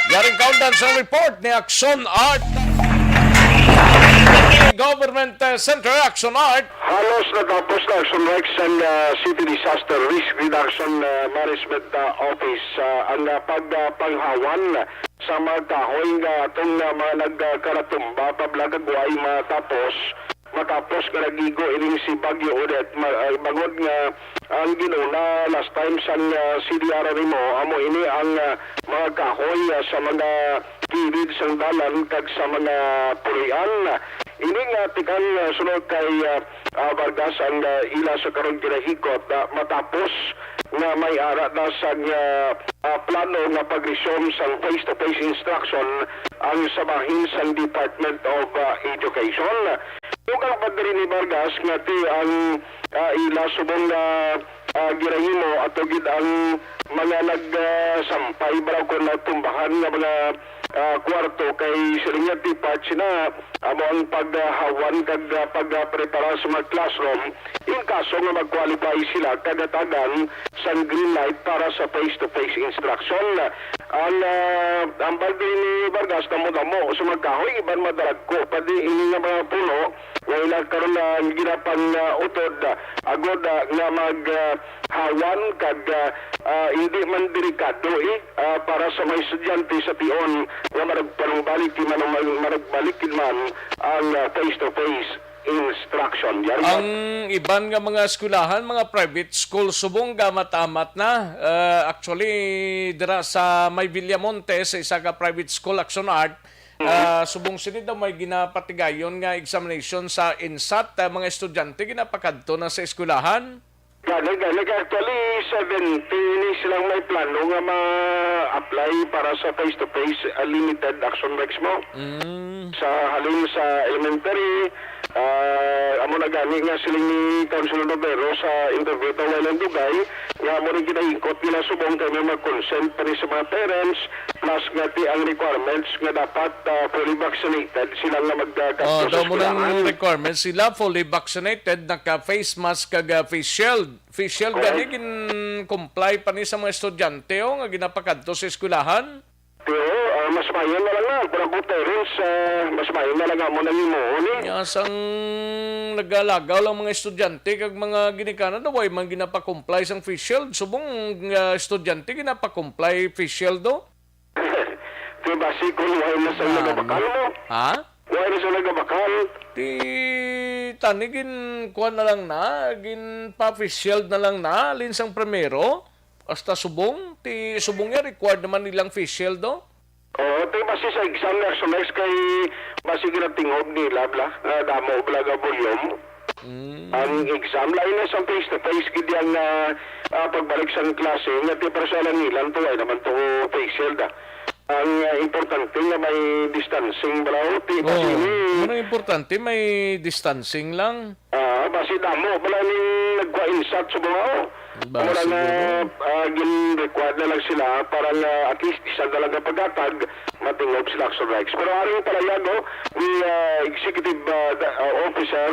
Yaring kaundan sang report ni Aksyon Art. Government, uh, Center, Action Art. Halos natapos na, Action Rex, ang, uh, City Disaster Risk Reduction, uh, Management, uh, Office, uh, ang, uh, pag, uh, panghawan sa mga kahoy nga atong, uh, mga nagkalatumba pa bala kag way matapos matapos nga nagigo ining si Bagyo Odette, ma-, ah, bangod nga ang ginuna last time sang, ah, C D R R M O amo ini ang, ah, mga kahoy, ah, sa mga kilid sang dalan kag sa mga puloy-an. Ini nga tikang, ah, sunod kay, ah, ah, Vargas ang, ah, ila sa karon ginahikot, ah, matapos nga may ara na sang, ah, ah, plano nga pag-resume sang face-to-face instruction ang sa bahin sang Department of, ah, Education. Dugang pa diri ni Vargas nga ti ang, ah, ila subong nga, ah, ginahimo ato gid ang mga nag, ah, sampay bala kon natumbahan nga mga, ah, kwarto kay siling niya ti part sina amo ang paghawan kag, ah, pagprepara sa mga classroom in kaso nga mag-qualify sila kag hatagan sang green light para sa face-to-face instruction. Ang, ah, ang balde ni Vargas damo-damo sa mga kahoy, iban madalagko pa di ini nga mga puno nga ila karon na ginapang, ah, utod, ah, agod, ah, nga mag, ah, hawan kag, ah, ah, hindi man delikado, eh, ah, para sa mga estudyante sa tion nga managpanumbalik man, man, managbalik man ang, ah, face-to-face instruction. Yari Ang iban nga mga eskwelahan, mga private school, subong gaamat-amat na. Ah, actually, dira sa may Villamonte, sa isa ka private school, Action Art, Mhm. ah, subong sini daw may ginapatigayon nga examination sa INSAT, ah, mga estudyante ginapakadto na sa eskwelahan. Gani, gani, kay actually, seventeen ni silang may plano nga ma-apply para sa face-to-face, ah, limited action, Rex, mo. Mm. Sa halin sa elementary, ah, amo na gani nga siling ni Councilor Novero sa interview ta wala dugay, nga amo rin ginahikot nila subong kay may mga consent pa ni sa mga parents, plus nga ti ang requirements nga dapat, ah, fully vaccinated sila nga magkakadto Oh, sa daw mo nang eskwelahan. Requirements sila, fully vaccinated, naka face mask kag, ah, face shield. Face shield Correct. Gani gin-comply pa ni sa mga estudyante, oh, nga ginapakadto sa eskwelahan. Pero, ah, mas maayo na lang na. Kung ako parents, ah, mas maayo na lang amo nang himuon, eh. Nya sang nagalagaw lang mga estudyante kag mga ginikanan daw, way man ginapa-comply sang face shield. Subong, ah, estudyante ginapa-comply face shield, do? Di ba, si kung wala na sa Ano? Nagabakal mo? Ha? Wala na sa nagabakal? Ti, tani gin, kuwan na lang na, gin pa-face shield na lang na, alin sang primero, hasta subong, ti subong ya required naman nilang face shield, no? Oo, ti basi sa exam na sa next kay basi ginatingog nila, bla, nga damo, bla, nga volume. Mm. Ang exam, lain na sa face-to-face, gid yang, ah, ah, pagbalik sa klase, nga ti para sa langilan, tuway naman to face shield, ah. Ang, ah, importante nga may distancing, bala, o, ti, Oo. Kasi ni Ano importante, may distancing lang. Ah, basi damo, bala, ning nagwa-insat sa mga, o. Ba, Wala nga, siguro. Ah, gin-required na lang sila para nga at least isa na lang ang paghatag, matingog sila sa rights. Pero aring palayago ni, ah, Executive, ah, da-, ah, Officer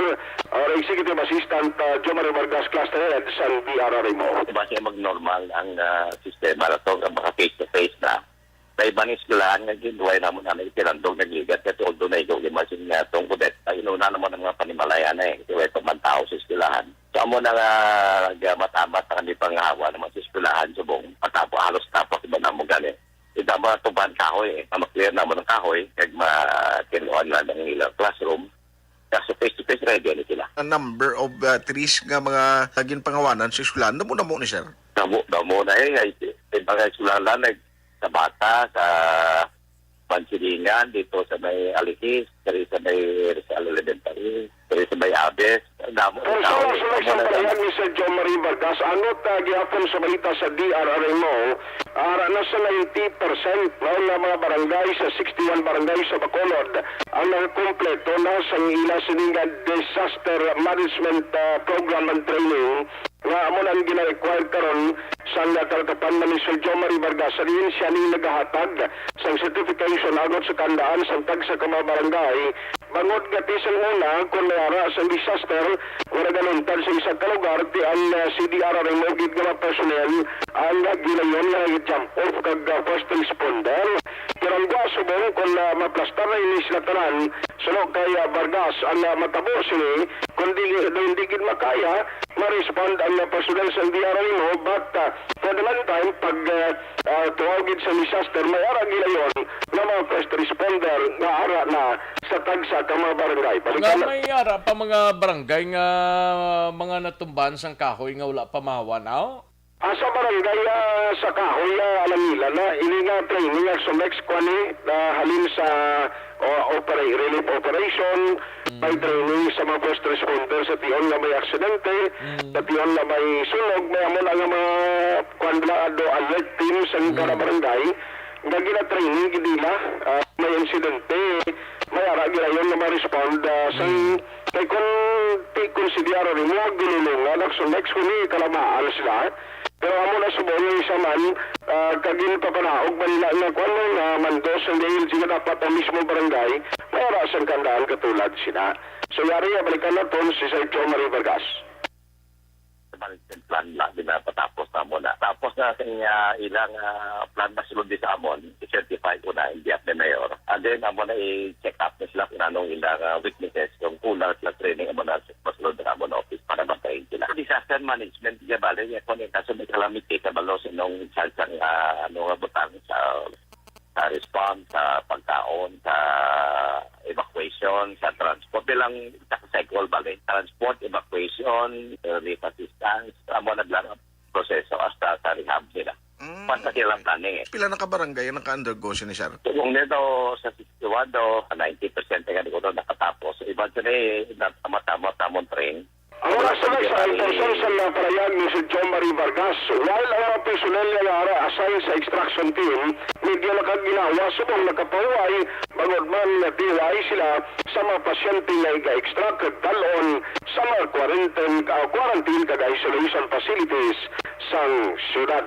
or Executive Assistant, ah, Jomari Vargas, Cluster Head sa D R R M O. Basi mag-normal ang, ah, sistema na to, ang mga face-to-face na. Sa iban nga eskwelahan nga ginduway namon na may tinandog nagligat, kasi although naigo, imagine nga tong kudet, ay inuna naman ang mga panimalayan na eh, kasi way pa man tao sa eskwelahan. So, amo na nga gamat-amat na kami panghawa naman sa eskwelahan, subong matapos, halos tapos iba namo gani. Ito ang mga tuban kahoy eh, na ma-clear naman ang kahoy, kag ma-, kinuha na ng ilang classroom. Kaso face-to-face, ready na sila. A number of, uh, trees nga mga naging pangawanan sa eskwelahan. Damo-damo ni, sir. Damo, damo na eh. Ay, ay, mga eskwelahan, like, sa Bata, sa Mansilingan, dito sa may Alihis, diri sa may Rizal Elementary, diri sa may Abes. Damo, Pero sa damo, uso damo na, nagsampayan damo. Ni Sir John Marie Vargas, ano ta gihapon sa balita sa D R R M O, ara na sa ninety percent na nga mga barangay sa sixty-one barangay sa Bacolod ang nakakompleto na sa ila sini nga disaster management, ah, program and training nga amo nang gina-require karon sang kalakapan man ni Sir John Marie Vargas sa diin siya ni nagahatag sang certification agod sa kahandaan sang tagsa ka mga barangay. Bangod nga ti sang una, kung may ara sang disaster nga nagaluntad sa isa ka lugar, ti ang, ah, C D R R M O gid nga mga personnel ang ginayon nga jump off kag, ah, first responder. Pero ang gawas Subong kon, ah, maplastar na ini sila tanan, suno kay, ah, Vargas ang, ah, matabo sini, kon di, di, di gid makaya, ma-respond ang, ah, personnel sa N D R mo, but, ah, for the meantime, pag, ah, ah, tuaw gid sa disaster, may ara gilayon nga mga first responder nga ara na sa tagsa ka mga barangay. Nga balikan na may ara pa mga barangay nga mga natumban sang kahoy nga wala pa mahawan, aw? Ah, sa barangay, ah, sa Kahoy, ah, Alangila na, ini nga training, ah, sa next kwan ni, ah, halin sa, o, opera-, relief operation, may training sa mga first responder sa tion nga may aksidente, sa tion nga may sunog, may amo na nga mga kwan bala, do alert team sa kada barangay, nga gina-training gid nila, ah, may insidente, may ara gid ayon nga ma-respond, ah, sang, kay kung ti-, konsidera nimo, ginulungan, ang sa next kung may kalamaan sila, pero amo na subong nga isa man, ah, kag ginpapanaog man nila nga kuwan, nga mando sa D L G nga dapat ang mismo barangay may ara sang kaandaan katulad sina. So, yari, ah, balikan naton si Sir Joe Marie Vargas. Management plan lang din na patapos na muna. Tapos na sa iya ilang, ah, plan masulod di sa amon, i-certify ko na in behalf ni Mayor. And then, amo na i-check up na sila kung anong ilang, ah, weaknesses, kung kulang sila training, amo na masulod na amon office para ma-train sila. Disaster management, di bali, kung yung kaso may calamity, kabalo sa nung sa, sa, ah, ano nga butang sa, sa response, sa pagkaon, sa evacuation, sa transport. Bilang sa cycle, bali, transport, evacuation, relief assistance, amo na lang ang proseso hasta sa rehab nila. Mm, Panta okay. Silang planning eh. Pila na ka barangay ang naka-undergo sini, sir? Kung nito sa sixty-one daw, ninety percent nga nito nakatapos. Iban sila eh, natamat-tamat tamon train. Ang mga sa sa person sa mga parayag ni si John Marie Vargas, while ang mga personnel nga nara-assign sa extraction team, medyo nakaginawa subong nakapahuway, bangod man nga tiway sila sa mga pasyente nga iga-extract kag dal-on sa mga quarantine, ah, quarantine kag isolation facilities sang syudad.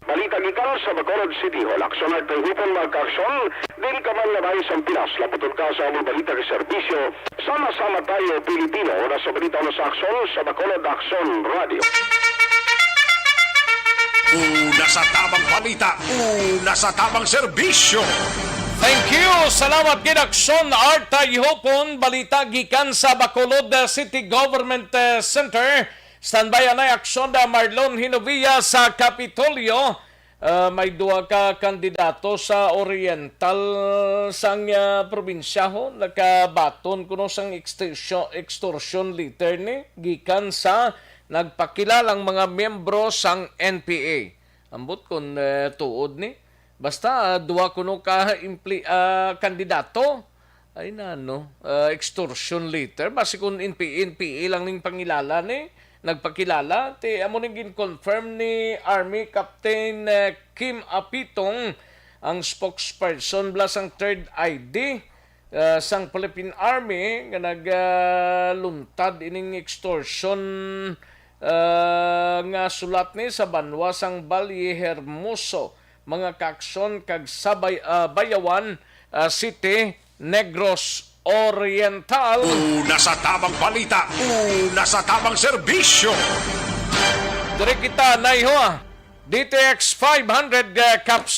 Balita gikan sa Bacolod City Hall. Aksyon at kahipon, mga kaaksyon, din ka man nga bahin sang Pinas, laputon ka sa among balita kag serbisyo. Sama-sama tayo, Pilipino. Una sa balita, una sa aksyon, sa Bacolod Aksyon Radio. Una sa tamang balita, una sa tamang serbisyo. Thank you. Salamat gid, Aksyon Art Tayhopon. Balita gikan sa Bacolod, uh, City Government, uh, Center. Standby anay, Aksyon, uh, Marlon Hinovia sa Kapitolyo. Ah, may duha ka kandidato sa oriental sang, ah, probinsya ho nakabaton kuno sang extortion, extortion letter ni gikan sa nagpakilalang mga miyembro sang N P A. Ambot kon, eh, tuod ni. Basta, ah, duha kuno ka impli-, ah, kandidato. Ay, nano, ah, extortion letter. Basi kung N P A, N P A lang ning pangilala ni, nagpakilala, ti amo ning gin-confirm ni Army Captain, eh, Kim Apitong, ang spokesperson bala sang Third I D, ah, sang Philippine Army nga nag, ah, luntad ining extortion, ah, nga sulat ni sa banwa sang Valle Hermoso, mga kaaksyon kag sa Bay-, ah, Bayawan, ah, City, Negros Oriental. Una sa tamang balita, una sa tamang serbisyo. Diri kita naiho, ah, D T X five hundred, ah, Caps.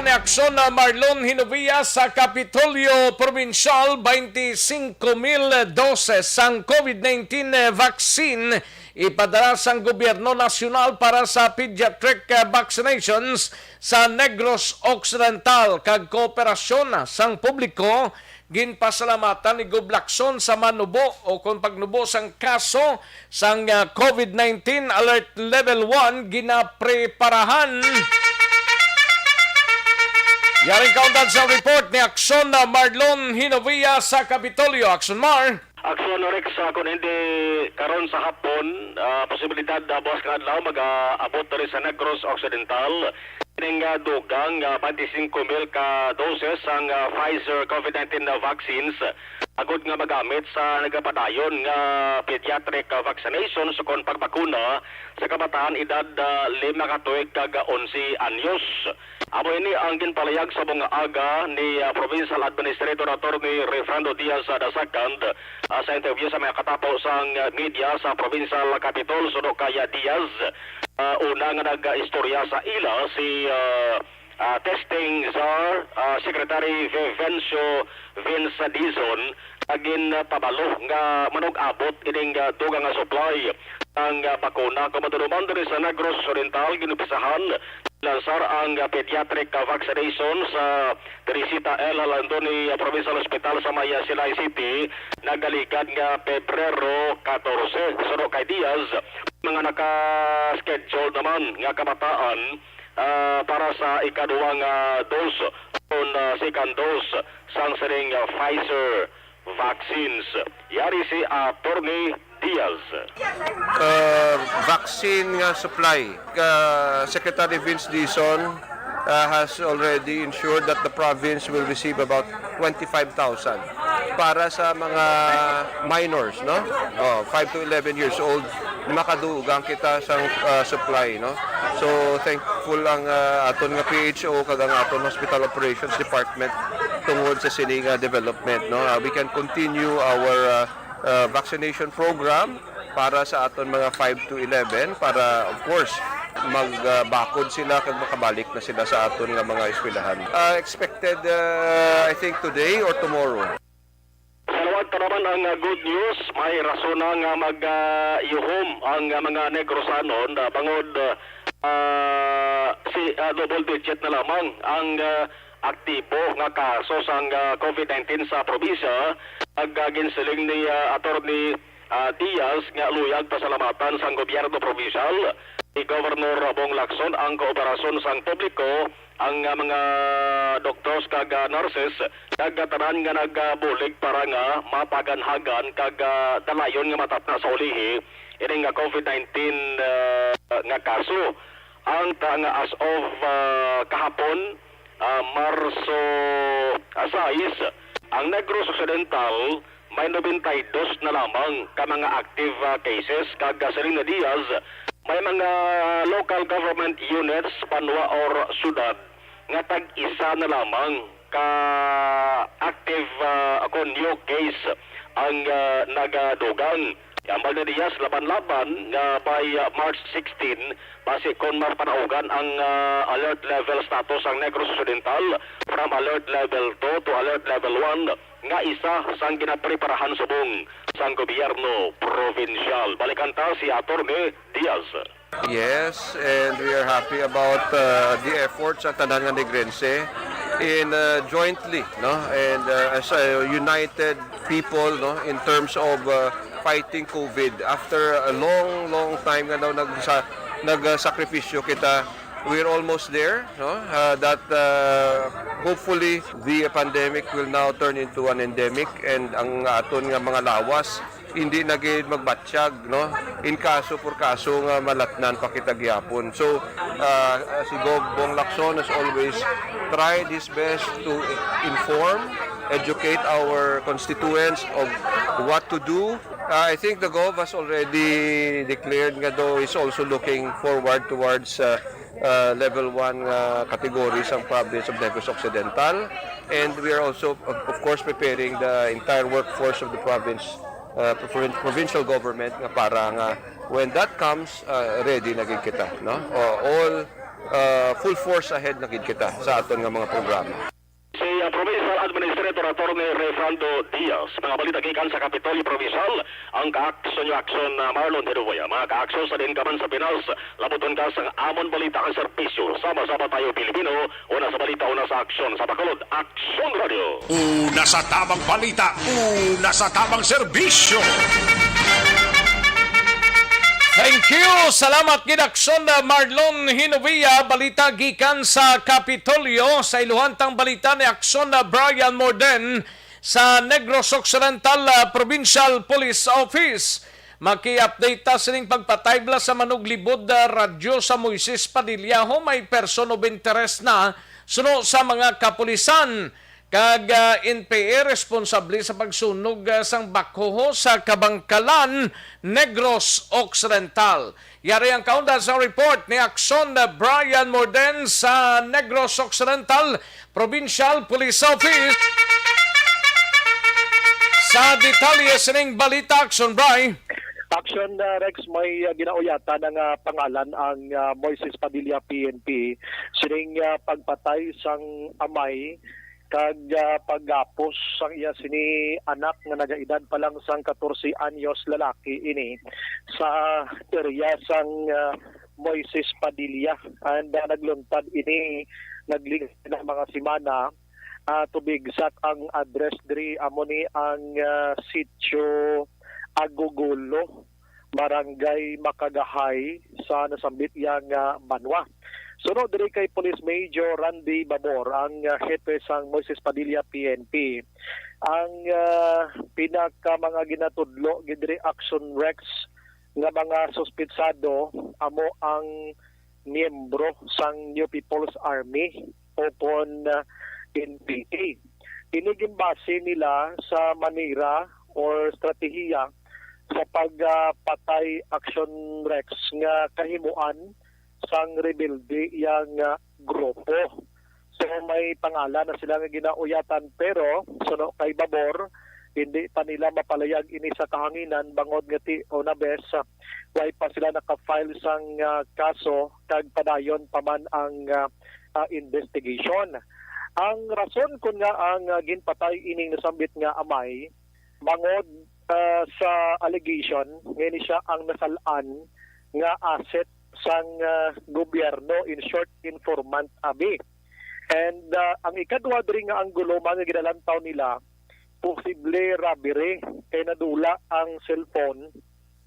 Ni Aksyon na Marlon Hinovia sa Kapitolyo Probinsyal, twenty-five mil doses sang COVID nineteen vaccine ipadala sang gobyerno nasyonal para sa pediatric, eh, vaccinations sa Negros Occidental, kag kooperasyon sang publiko. Ginpasalamatan ni Gob Lacson sa manubo o kon pagnubo sang kaso sang, ah, COVID nineteen Alert Level one ginapreparahan. Yaring kaundan sa report ni Aksyon na Marlon Hinovia sa Kapitolyo. Aksyon Mar. Aksyon Rex, ah, kung hindi karon sa hapon, ah, posibilidad na buwas nga adlaw mag-aabot diri sa Negros Occidental ining, ah, dugang, ah, twenty-five mil ka doses sang, ah, Pfizer COVID nineteen na vaccines, agod nga magamit sa nagapadayon nga pediatric, ah, vaccination sukon pagbakuna sa kabataan edad, ah, lima ka tuig kag, ah, onse anyos. Amo ini ang ginpalayag sa mga aga ni, ah, Provincial Administrator Attorney Refrando Diaz, ah, the second, ah, sa interview sa mga katapo sang, ah, media sa Provincial Capitol suno kay, ah, Diaz. Ah, una nga nag-istorya sa ila si, ah, ah, testing czar, ah, Secretary Vivencio Vince Dizon, nga ginpabalo nga manug-abot ining, ah, dugang nga supply sang, ah, bakuna. Kung maduluman diri sa Negros Oriental, ginumpisahan lansar ang, ah, pediatric, ah, vaccination sa Teresita L. Halandoni, ah, Provincial Hospital sa may, ah, Silay City, nagaligad nga Pebrero katorse. Suno kay Diaz, mga naka-schedule naman nga kabataan, ah, para sa ikaduha nga dose o, ah, second dose sang sining, ah, Pfizer vaccines. Yari si Attorney Diaz. Uh, vaccine nga supply. Uh, Secretary Vince Dizon, uh, has already ensured that the province will receive about twenty-five thousand para sa mga minors, no? Oh, five to eleven years old, makadugang kita sang, uh, supply, no? So, thankful ang, uh, aton nga P H O kag ang aton Hospital Operations Department tungod sa sini nga development, no? Uh, we can continue our, uh, uh, vaccination program para sa aton mga five to eleven para, of course, magbakod sila kag makabalik na sila sa aton nga mga eskwelahan. Uh, expected, uh, I think, today or tomorrow. Sa luwag ta naman ang, ah, good news, may rason na nga mag, ah, ihum ang, ah, mga Negrosanon, ah, bangod, ah, si, ah, double digit na lamang ang, ah, aktibo nga kaso sang, ah, COVID nineteen sa probinsya. Ag, ah, ginsiling ni, ah, Attorney, ah, Diaz nga luyag pasalamatan sang gobyerno probinsyal ni Governor Bong Lacson ang kooperasyon sang publiko, ang, ah, mga doctors kag, ah, nurses, kag, ah, tanan nga nagabulig para nga mapaganhagan kag, ah, dalayon nga matapna sa ulihi ining, ah, COVID nineteen, ah, nga kaso. Ang ta nga as of, ah, kahapon, ah, Marso, ah, sais, ang Negros Occidental may nobenta y dos na lamang ka mga active, ah, cases, kag, ah, siling ni Diaz, may mga local government units, banwa or syudad nga tag-isa na lamang ka active, ah, kon new case ang, ah, nagadugang. Ambag ni Diaz, laban-laban nga by, ah, March sixteen, basi kon mapanaugan ang, ah, alert level status ang Negros Occidental from alert level two to alert level one, nga isa sang ginapreparahan subong sang gobyerno probinsyal. Balikan ta si Attorney Diaz. Yes, and we are happy about, uh, the efforts sa tanan nga Negrense in, uh, jointly, no, and, uh, as a united people, no, in terms of, uh, fighting COVID. After a long, long time nga daw nagsa-, nagsakripisyo kita, we're almost there, no, uh, that, uh, hopefully the pandemic will now turn into an endemic and ang aton nga mga lawas hindi na gid magbatyag, no? In kaso por kaso nga malatnan pa kita gihapon. So, ah, si Gov Bong Lacson has always tried his best to inform, educate our constituents of what to do. Ah, I think the Gov has already declared nga daw is also looking forward towards, ah, ah, level one nga category sa province of Negros Occidental. And we are also, of, of course, preparing the entire workforce of the province, uh, provin-, provincial government nga para nga when that comes, uh, ready na gid kita, no? Uh, all Ah, full force ahead na gid kita sa aton nga mga programa. Si, ah, Provincial Administrator Attorney Refrando Diaz. Mga balita gikan sa Kapitolyo Provincial, ang Kaaksyon Nyo Aksyon, ah, Marlon Hiruboya. Mga kaaksyon, sa diin ka man sa Pinas, labuton ka sang amon balita kag serbisyo. Sama-sama tayo, Pilipino, una sa balita, una sa aksyon. Sa Bacolod, Aksyon Radio. Una sa tabang balita, una sa tabang serbisyo. Thank you. Salamat gid, Aksyon, uh, Marlon Hinovia. Balita gikan sa Kapitolyo. Sa iluhantang balita ni Aksyon, uh, Brian Morden sa Negros Occidental, uh, Provincial Police Office. Maki-update ta sining pagpatay bala sa manuglibod, uh, radyo sa Moises Padilla. Humay person of interest na suno sa mga kapulisan. Kag, ah, N P A responsable sa pagsunog, ah, sang backhoe sa Kabangkalan, Negros Occidental. Yari ang kaunda sa report ni Aksyon, ah, Brian Morden sa Negros Occidental Provincial Police Office. Sa detalye sining balita, Aksyon, Bri. Aksyon, ah, Rex, may, ah, ginauyatan nga pangalan ang, ah, Moises Padilla P N P sining, ah, pagpatay sang amay kag, ah, paggapos sang iya sini anak nga nagaedad pa lang sang katorse anyos, lalaki ini sa area sang, ah, Moises Padilla. And, ah, nagluntad ini, nagligad na mga semana, ah, to be exact, ang address diri amo ni ang, ah, Sitio Agugolo, Barangay Makagahay sa nasambit iya nga banwa. Suno diri kay Police Major Randy Babor, ang, ah, hepe sang Moises Padilla P N P. Ang, ah, pinaka mga ginatudlo gid diri, Action Rex, nga mga suspitsado amo ang miyembro sang New People's Army o kon, ah, N P A. Ini ginbase nila sa manera or estratehiya sa pag, ah, patay, Action Rex, nga kahimuan sang rebelde iya nga grupo. So, may pangalan na sila nga ginauyatan, pero suno kay Babor, hindi pa nila mapalayag ini sa kahanginan bangod nga ti una bes, ah, way pa sila naka-file sang, ah, kaso kag padayon pa man ang, ah, ah, investigation. Ang rason kon nga ang, ah, ginpatay ining nasambit nga amay, bangod, ah, sa allegation nga ini siya ang nasal-an nga asset sang, ah, gobyerno, in short, informant abi. And, ah, ang ikadwa diri nga anggulo man nga ginalantaw nila, posible robbery, kay nadula ang cellphone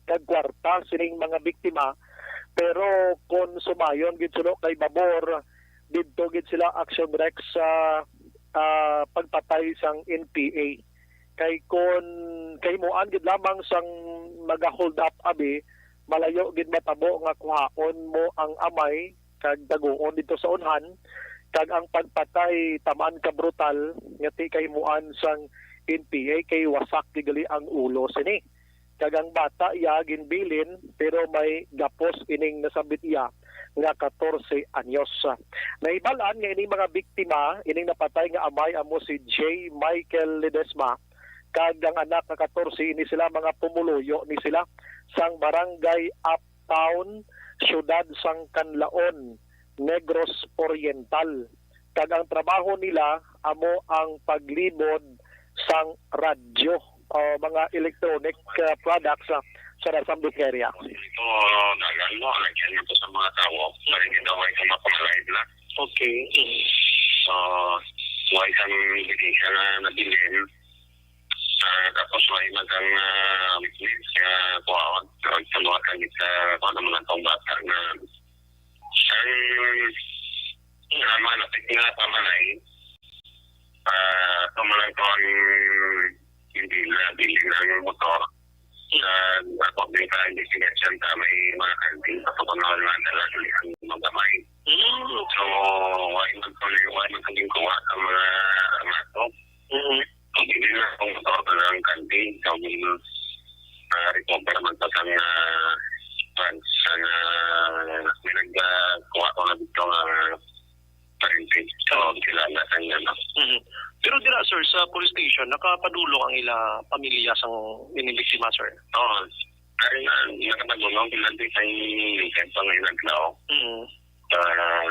kag kwarta sining mga biktima. Pero kon sumayon gid suno kay Babor, didto gid sila, Action Rex, sa, ah, pagpatay sang N P A. Kay kon kahimuan gid lamang sang maga-hold up abi, malayo gid matabo nga kuhaon mo ang amay kag taguon didto sa unhan, kag ang pagpatay taman ka brutal nga ti kahimuan sang N P A, kay wasak gid gali ang ulo sini. Kag ang bata iya ginbilin, pero may gapos ining nasambit iya nga katorse anyos. Nahibal-an nga ining mga biktima, ining napatay nga amay amo si J Michael Ledesma, kag ang anak nga katorse, ini sila mga pumuluyo ni sila sang Barangay Uptown, siyudad sang Canlaon, Negros Oriental. Kag ang trabaho nila amo ang paglibod sang radyo o mga electronic, ah, products, ah, sa Rasambik area. Ito, dagan mo, lagyan mo to sa mga tawo. Maringin daw ay sa mga pamalaid na. Okay. So, way kang ebidensya na nabilin. Ah, tapos way man kang, ah, witness nga kuhaon. Nagtuluan kang isa, kuha naman ang taong bata na ang, ah, malapit nga pamalay, ah, tumalang ko ang hindi na bilhin ang motor. Sa, according sa investigation, sa may mga kanting, sa pagkamalan na dala ang mga gamay. Mm. So, way man tuloy, way man tuloy kuha sa mga mato. Mm. Ang hindi na akong motor na ang kanting, sa mga, ah, recover man pa sa mga, ah, may nagkuha ko na dito nga parente. So, kilala sa inyo, no? Mhm. Pero dira, sir, sa police station, nakapadulong ang ila pamilya sang ining biktima, sir? Oo. Ay, na, nakapadulong sila di sa inyong weekend pa ngayon adlaw. Mhm. Ah,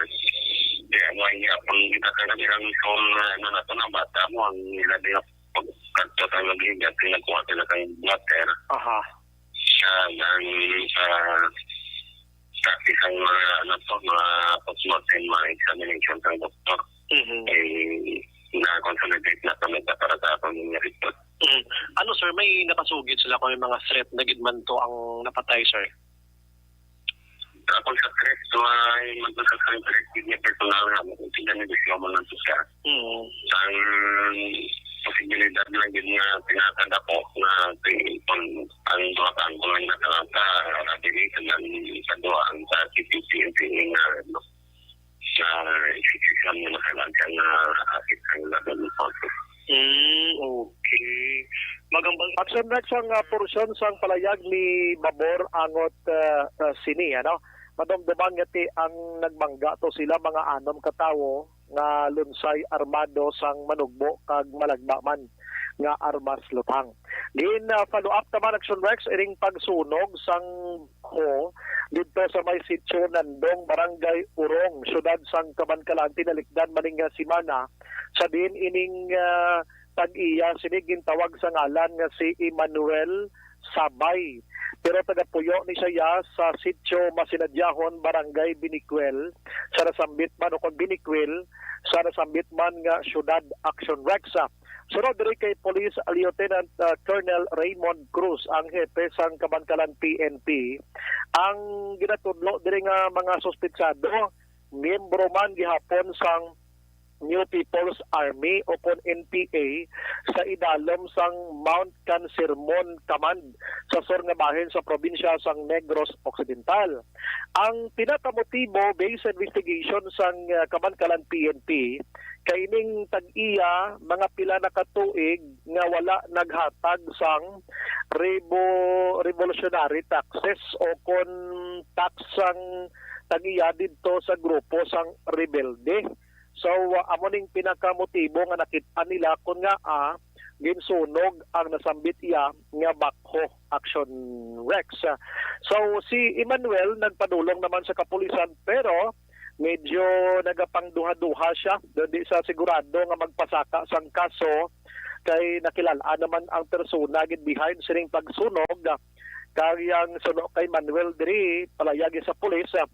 di, amo ang iya, kung kita ka na nilang phone na, ano na to, na bata mo, ang nila di pagkadto sa nag-igat, nagkuha sila kang blotter. Aha. Sa, ang, sa, sa isang mga, ano to, mga postmortem, mga examination ng doktor. Mhm. Eh, na-consolidate na to, nagpa-, para sa akong report. Mm. Ano, sir, may nakasugid sila kung may mga threat na gid man to ang napatay, sir? Ako sa threat, may magpasasang threat gid niya personal nga, kung sila ni gusto mo lang siya. Mm. Ang posibilidad lang gid nga pinakadako nga si, kung ang duha ka angkol lang na talata, ability lang sa duha ang sa C P C N P A nga, ano, sa institution nga makalaga nga akit ang laban ng pagkakas. Mm, okay. Magambang Action Rex ang, ah, porsyon sang palayag ni Babor Angot, ah, ah, sini, ano? Madumduman nga ti ang nagbangga to sila mga anom ka tawo nga lunsay armado sang manugbo kag malagba man nga armas lutang. Gin, ah, follow up naman, Action Rex, ining pagsunog sang ko didto sa may Sitio Nandong, Barangay Urong, siyudad sang Kabankalan, tinalikdan maning nga semana, sa diin ining, ah, tag-iya sini gintawag sa ngalan nga si Emmanuel Sabay. Pero tagapuyo ni siya sa Sitio Masinadyahon, Barangay Binicuel, sa nasambit man, o kon Binicuel, sa nasambit man nga siyudad, Action Rex. Sunod diri kay Police Lieutenant, ah, Colonel Raymond Cruz, ang hepe sang Kabankalan P N P, ang ginatudlo diri nga mga suspetsado, miyembro man gihapon sang New People's Army o kon N P A sa idalom sang Mount Cancermon Command sa sur nga bahin sa probinsya sang Negros Occidental. Ang pinakamotibo, based sa investigation sang, ah, Kabankalan P N P, kay ning tag-iya mga pila na ka tuig nga wala naghatag sang rebo-, revolutionary taxes o kon tax sang tag-iya didto sa grupo sang rebelde. So, ah, amo ning pinakamotibo nga nakit-an nila kon ngaa ginsunog ang nasambit iya nga backhoe, Action Rex. So, si Emmanuel nagpadulong naman sa kapulisan, pero medyo nagapangduha-duha siya. Di sa sigurado nga magpasaka sang kaso, kay nakilal-an naman ang persona gid behind sining pagsunog. Kag ang suno kay Manuel diri, palayagi sa pulis, ah,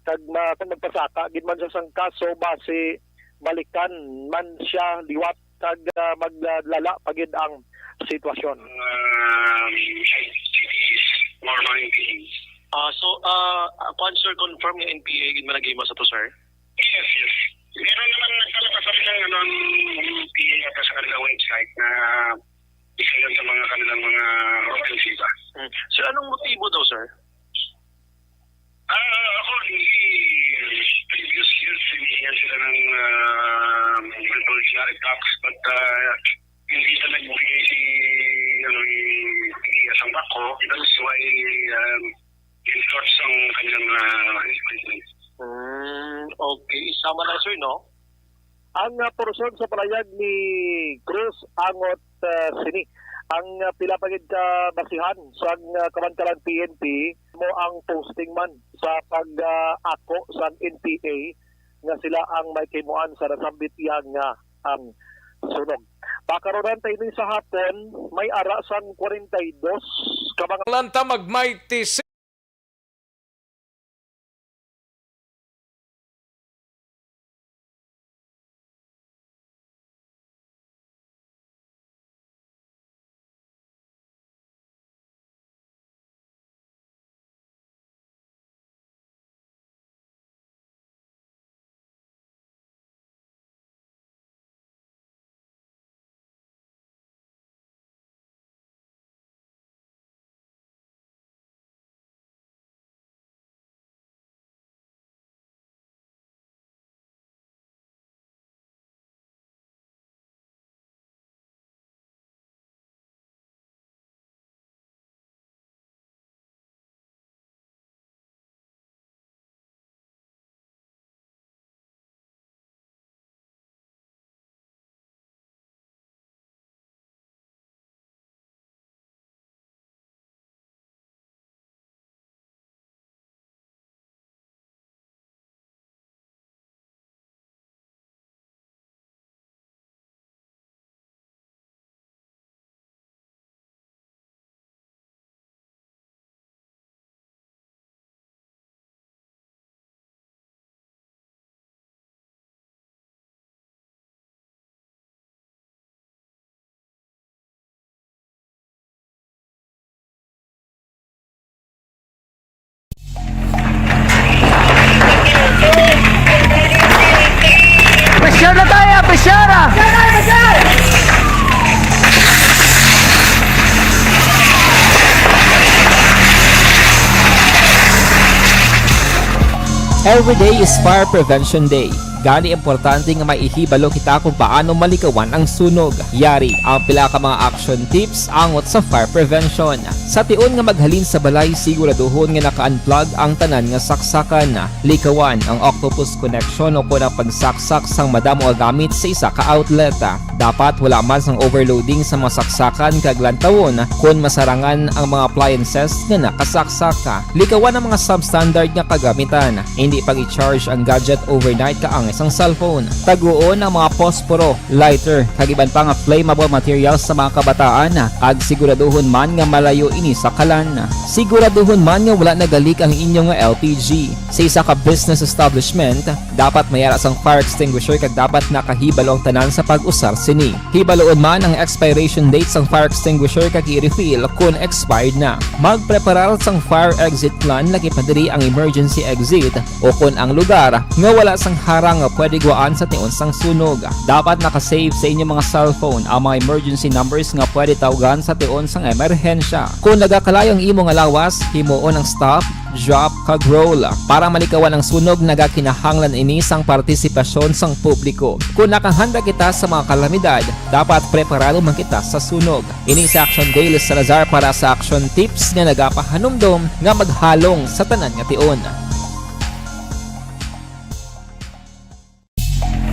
kag ma-, kung magpasaka gid man siya sang kaso, basi balikan man siya liwat kag, ah, maglala pa gid ang sitwasyon. Um, I T Ps, more mga N P As. Ah, so, ah, ah, kuwan, sir, confirm nga N P A gid man naghimo sa to, sir? Yes, yes. Meron naman nagpalabas sa ilang, ano, ang N P A yata sa kanilang website na isa yun sa mga kanilang mga opensiba. Hmm. Sir, anong motibo daw, sir? Ah, ako, hindi, previous years, hinihingan sila ng, ah, revolutionary tax, but, ah, hindi na nagbigay si, ano, ni Iya Sambako. That is why, um, in-enforce ang kanilang, ah, equipment. Hmm, okay. Sama na, sir, no? Ang, ah, porsyon sa palayag ni Cruz Angot, ah, sini. Ang, ah, pila pa gid ka basihan sang, ah, Kabankalan P N P mo ang posting man sa pag, ah, ako sang N P A nga sila ang may kahimuan sa nasambit iya nga ang sunog. Pakaronan tayo ni sa hapon, may ara sang kwarenta y dos ka mga Lanta mag-mighty Every day is Fire Prevention Day. Gani, importante nga may ihibalo kita kung paano malikawan ang sunog. Yari ang pila ka mga action tips angot sa fire prevention. Sa tion nga maghalin sa balay, siguraduhon nga naka-unplug ang tanan nga saksakan. Likawan ang octopus connection o kon ang pagsaksak sang madamo nga gamit sa isa ka outlet. Dapat wala man sang overloading sa mga saksakan kag lantawon kon masarangan ang mga appliances nga nakasaksak. Likawan ang mga substandard nga kagamitan. Hindi pag-i-charge ang gadget overnight kaangay sang cellphone. Taguon ang mga posporo, lighter, kag iban pa nga flammable materials sa mga kabataan, kag siguraduhon man nga malayo ini sa kalan. Siguraduhon man nga wala nagalik ang inyo nga L P G. Sa isa ka business establishment, dapat may ara sang fire extinguisher kag dapat nakahibalo ang tanan sa pag-usar sini. Hibaloon man ang expiration date sang fire extinguisher kag i-refill kon expired na. Magpreparar sang fire exit plan, lakip na diri ang emergency exit, o kon ang lugar nga wala sang harang nga pwede gwaan sa tion sang sunog. Dapat naka-save sa inyo mga cellphone ang mga emergency numbers nga pwede tawgan sa tion sang emerhensya. Kon nagakalayo ang imo nga lawas, himuon ang stop, drop, kag roll. Para malikawan ang sunog, nagakinahanglan ini sang partisipasyon sang publiko. Kon nakahanda kita sa mga kalamidad, dapat preparado man kita sa sunog. Ini si Action Dale Salazar para sa Action Tips nga nagapahanumdom nga maghalong sa tanan nga tion.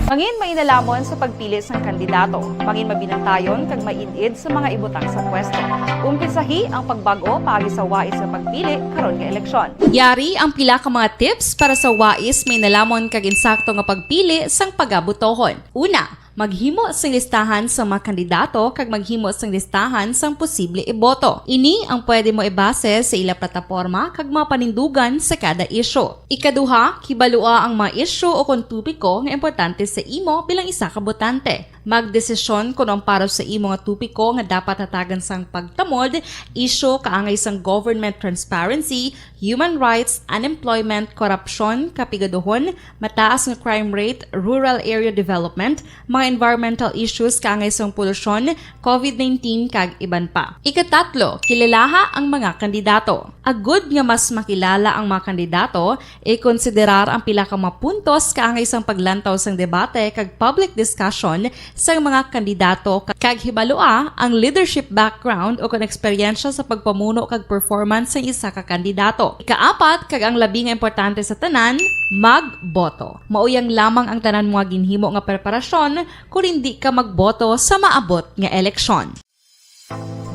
Mangin mainalamon sa pagpili sang kandidato. Mangin mabinantayon kag maid-id sa mga ibutang sa pwesto. Umpisahi ang pagbag-o paagi sa wais nga pagpili karon nga eleksyon. Yari ang pila ka mga tips para sa wais, mainalamon kag insakto nga pagpili sang pagabotohon. Una, maghimo sing listahan sa mga kandidato kag maghimo sing listahan sang posible iboto. Ini ang pwede mo ibase sa ila plataporma kag mga panindugan sa kada isyu. Ikaduha, kibalua ang mga isyu o kon topiko nga importante sa imo bilang isa ka botante. Magdesisyon kon ang para sa imo nga topiko nga dapat hatagan sang pagtamod, isyu kaangay sang government transparency, human rights, unemployment, korupsyon, kapigaduhon, mataas nga crime rate, rural area development, mga environmental issues kaangay sang polusyon, covid nineteen, kag iban pa. Ikatatlo, kilalaha ang mga kandidato. Agud nga mas makilala ang mga kandidato, ikonsiderar ang pila ka mga puntos kaangay sang paglantaw sang debate kag public discussion sang mga kandidato, kag hibalua ang leadership background o kon eksperyensya sa pagpamuno kag performance sang isa ka kandidato. Ikaapat, kag ang labi nga importante sa tanan, magboto. Mauyang lamang ang tanan mo nga ginhimo nga preparasyon kon indi ka magboto sa maabot nga eleksyon.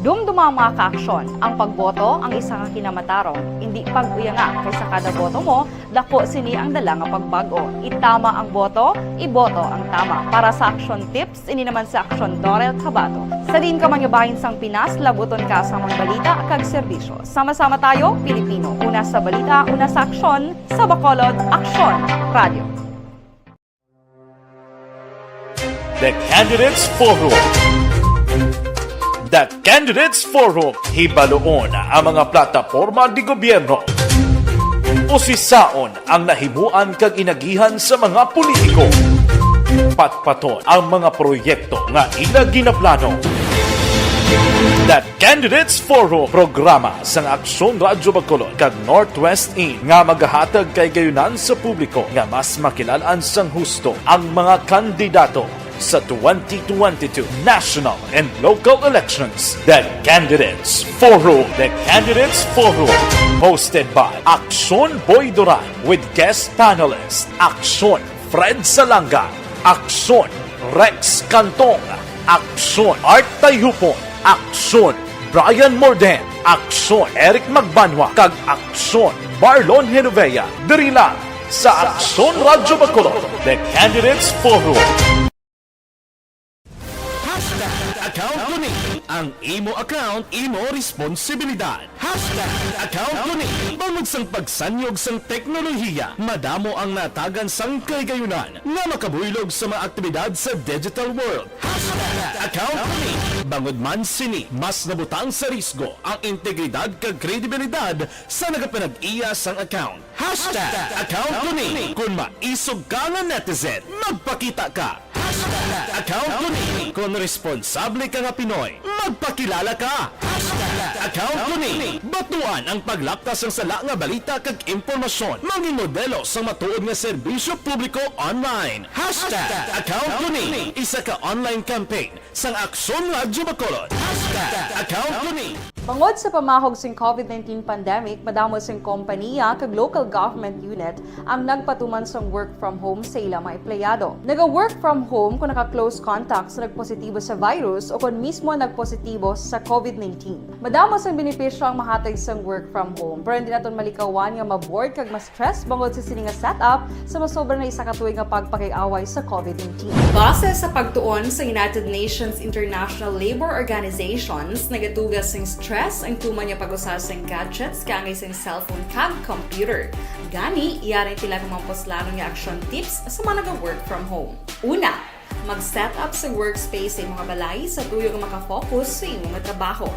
Dumduma ang mga kaaksyon. Ang pagboto ang isa ka kinamatarong. Indi pag-uyanga, kay sa kada boto mo, dako sini ang dala nga pagbag-o. Itama ang boto, iboto ang tama. Para sa Action Tips, ini naman si Action Dorel Cabato. Sa diin ka man nga bahin sang Pinas, labuton ka sa among balita kag serbisyo. Sama-sama tayo, Pilipino. Una sa balita, una sa aksyon, sa Bacolod, Aksyon Radio. The Candidates Forum. The Candidates Forum. Hibaloon ang mga plataporma de gobyerno. Usisaon ang nahimuan kag inagihan sa mga politiko. Patpaton ang mga proyekto nga ila ginaplano. The Candidates Forum, programa sang Aksyon Radyo Bacolod kag Northwest In nga magahatag kahigayonan sa publiko nga mas makilal-an sang husto ang mga kandidato sa twenty twenty-two national and local elections. The Candidates Forum. The Candidates Forum, hosted by Aksyon Boy Duran with guest panelist Aksyon Fred Salanga, Aksyon Rex Cantong, Aksyon Art Tayhupon, Aksyon Brian Morden, Aksyon Eric Magbanwa, kag Aksyon Marlon Genovea, diri lang sa Aksyon Radyo Bacolod, The Candidates Forum. Hashtag account ko ni. Ang imo account, imo responsibilidad. Hashtag account ko ni. Bangod sang pagsanyog sang teknolohiya, madamo ang natagan sang kahigayonan nga makabuylog sa mga aktibidad sa digital world. Hashtag account ko ni. Bangod man sini, mas nabutang sa risgo ang integridad kag kredibilidad sa nagapanag-iya sang account. Hashtag account ko ni. Kon maisog ka nga netizen, magpakita ka. Hashtag account ko ni. Kon responsable ka nga Pinoy, magpakilala ka. Hashtag Account ko ni. Batuan ang paglapkas sang sala nga balita kag impormasyon. Mangin modelo sang matuod nga serbisyo publiko online. Hashtag Account ko ni. Isa ka online campaign sang Aksyon Radyo Bacolod. Hashtag Account ko ni. Bangod sa pamahog sing COVID nineteen pandemic, madamo sing kompaniya kag local government unit ang nagpatuman sang work from home sa ila mga empleyado. Naga-work from home kon naka-close contact sa nagpositibo sa virus o kon mismo nagpositibo sa COVID nineteen. Madamo sang benepisyo ang mahatag sang work from home, pero hindi naton malikawan nga ma-bored kag ma-stress bangod sa sini nga setup sa masobra na isa ka tuig nga pagpakig-away sa COVID nineteen. Base sa pagtuon sa United Nations International Labor Organizations, nagatuga sing stress ang tuman nga pag-usa sing gadgets kaangay sing cellphone kag computer. Gani, yari ang pila ka mga puslanon nga action tips sa mga naga-work from home. Una, mag-set up sa workspace sa imong balay sa tuyo nga makafocus sa imo nga trabaho.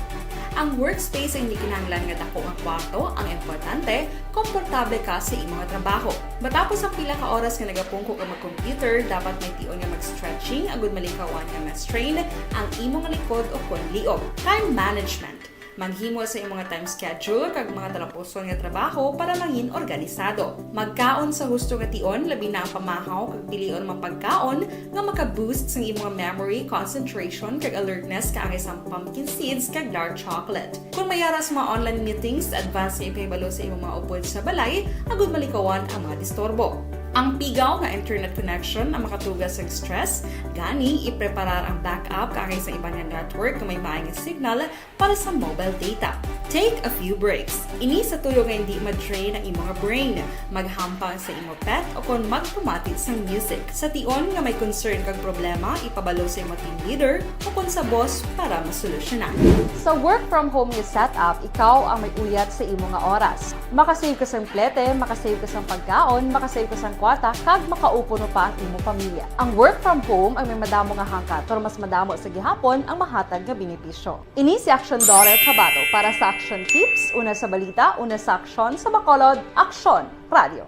Ang workspace ay hindi kinahanglan nga dako nga kwarto ang importante, komportable ka sa imo nga trabaho. Matapos ang pila ka oras nga nagapungko ka mag-computer, dapat may tion nga mag-stretching agud malikawan nga ma-strain ang imo nga likod o kon liog. Time management. Maghimo sa imo nga time schedule kag mga talapuson nga trabaho para mangin organisado. Magkaon sa husto nga tion, labi na ang pamahaw kag pilion ang mga pagkaon nga maka-boost sang imo nga memory, concentration, kag alertness kaangay sang pumpkin seeds kag dark chocolate. Kon may ara sa mga online meetings, advance nga ipahibalo sa imo mga upod sa balay agud malikawan ang mga disturbo. Ang pigaw nga internet connection ang makatuga sang stress, gani ipreparar ang backup kaangay sa iban nga network nga may maay nga signal para sa mobile data. Take a few breaks. Ini sa tuyo nga hindi ma-drain ang imo nga brain. Maghampang sa imo pet o kon magpamati sang music. Sa tion nga may concern kag problema, ipabalo sa imo team leader o kon sa boss para masolusyonan. Sa work from home nga setup, ikaw ang may uyat sa imo nga oras. Makasave ka sang plete, makasave ka sang pagkaon, makasave ka sang kwarta, kag makaupo no pa ang imo pamilya. Ang work from home ang may madamo nga hangkat, pero mas madamo sa gihapon ang mahatag nga benepisyo. Ini si Aksyon Dorel Tabato para sa Aksyon Tips, una sa balita, una sa aksyon, sa Bacolod, Aksyon Radio.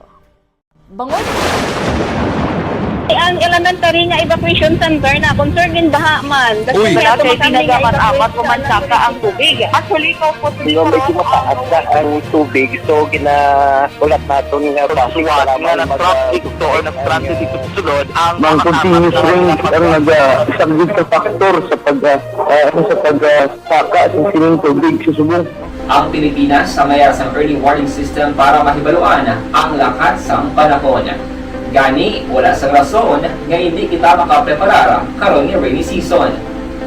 Bangod. Ang elementary nga evacuation center na concern gin baha man. Uy. Wala kay tinaga man amat ko man saka ang tubig. Actually, ko po. Medyo mataas na ang tubig, so ginaulat naton nga basi nga na-traffic to or na-stranded dito sa sulod ang mga continuous rains ang nagasaglit sa faktor sa pag, ah, ah, ano, sa pag, ah, saka sa sining tubig sa subong. Ang Pilipinas ang may ara sang early warning system para mahibaluan ang lakat sang panahon. Gani, wala sang rason nga hindi kita makapreparar karon nga rainy season.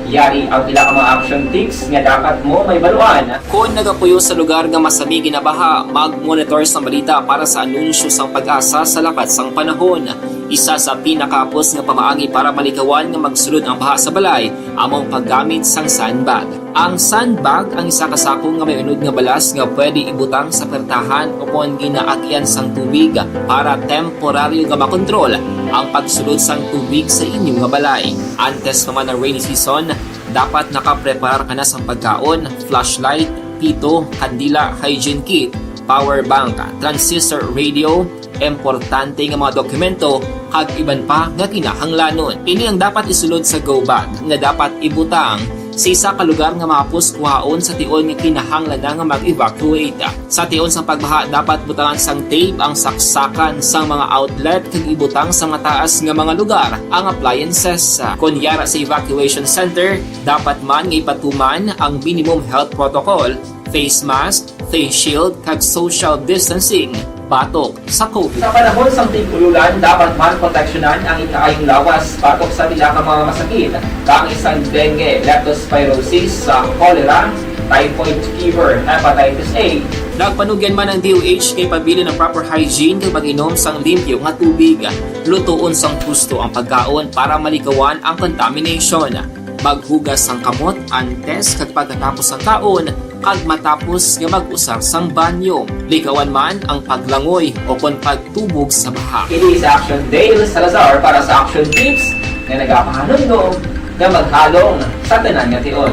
Yari ang pila ka mga action tips nga dapat mo mahibaluan. Kon nagapuyo sa lugar nga masami ginabaha, mag-monitor sang balita para sa anunsyo sang PAGASA sa lakat sang panahon. Isa sa pinakahapos nga pamaagi para malikawan nga magsulod ang baha sa balay amo ang paggamit sang sandbag. Ang sandbag ang isa ka sako nga may unod nga balas nga pwede ibutang sa pertahan o kon ginaagian sang tubig para temporaryo nga makontrol ang pagsulod sang tubig sa inyo nga balay. Antes pa man ang rainy season, dapat nakapreparar ka na sang pagkaon, flashlight, pito, kandila, hygiene kit, power bank, transistor radio, importante nga mga dokumento, kag iban pa nga kinahanglanon. Ini ang dapat isulod sa go bag nga dapat ibutang sa isa ka lugar nga mahapos kuhaon sa tion nga kinahanglan na nga mag-evacuate. Sa tion sang pagbaha, dapat butangan sang tape ang saksakan sang mga outlet kag ibutang sa mataas nga mga lugar ang appliances. Kon yara sa evacuation center, dapat man nga ipatuman ang minimum health protocol, face mask, face shield, kag social distancing batok sa COVID. Sa panahon sang tig-ululan, dapat man proteksyonan ang ikaayong lawas batok sa pila ka mga masakit, kaangay sang dengue, leptospirosis, sa cholera, typhoid fever, hepatitis A. Nagpanugyan man ang D O H kay pabilin ang proper hygiene kag mag-inom sang limpyo nga tubig. Lutoon sang husto ang pagkaon para malikawan ang contamination. Maghugas sang kamot antes kag pagkatapos sang kaon, kag matapos nga mag-usar sang banyo. Likawan man ang paglangoy o kon pagtubog sa baha. Ini si Action Dale Salazar para sa Action Tips nga nagapahanumdom nga maghalong sa tanan nga tion.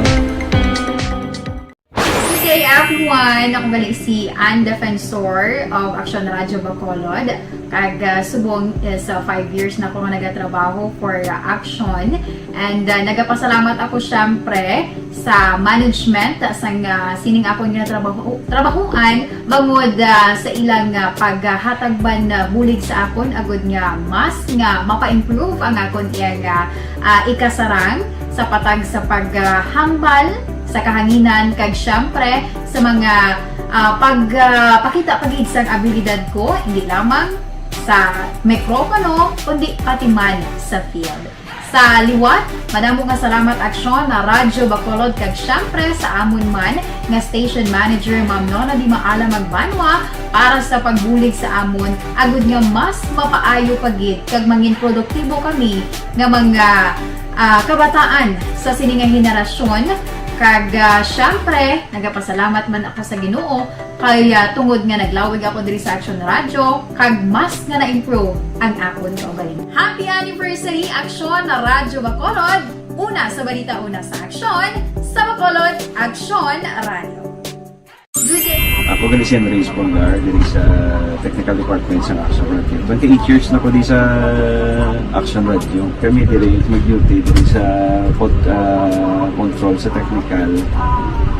Today, Action One, ako gali si Ann Defensor of Action Radio Bacolod. Kag, ah, subong is, ah, five years na ako nga nagatrabaho for, ah, Action. And, ah, nagapasalamat ako, syempre, sa management, ah, sang, ah, sining akon nga trabaho, trabahuan, bangod, ah, sa ilang, ah, paghatag man, ah, bulig sa akon, agud nga mas nga mapa-improve ang akon iyang, ah, ah, ikasarang sa patag sa paghambal sa kahanginan, kag syempre sa mga, ah, pag, ah, pakita pa gid sang abilidad ko, hindi lamang sa mikropono, kundi pati man sa field. Sa liwat, madamo nga salamat, Aksyon, na Radyo Bacolod, kag syempre sa amon man nga station manager, Ma'am Nona Di Maala Magbanwa, para sa pagbulig sa amon, agud nga mas mapaayo pa gid kag mangin produktibo kami nga mga, ah, kabataan sa sini nga henerasyon. Kag, ah, syempre, nagapasalamat man ako sa Ginoo kay, ah, tungod nga naglawig ako diri sa Action Radio, kag mas nga na-improve ang akon kaugalingon. Happy anniversary, Action Radyo Bacolod! Una sa balita, una sa aksyon, sa Bacolod, Action Radio. Ako gali si Henry Espolgar, diri sa technical department sa Action Radio. Twenty-eight years na ko di sa Action Radio. Kami diri mag-duty diri sa pod-, ah, control sa technical.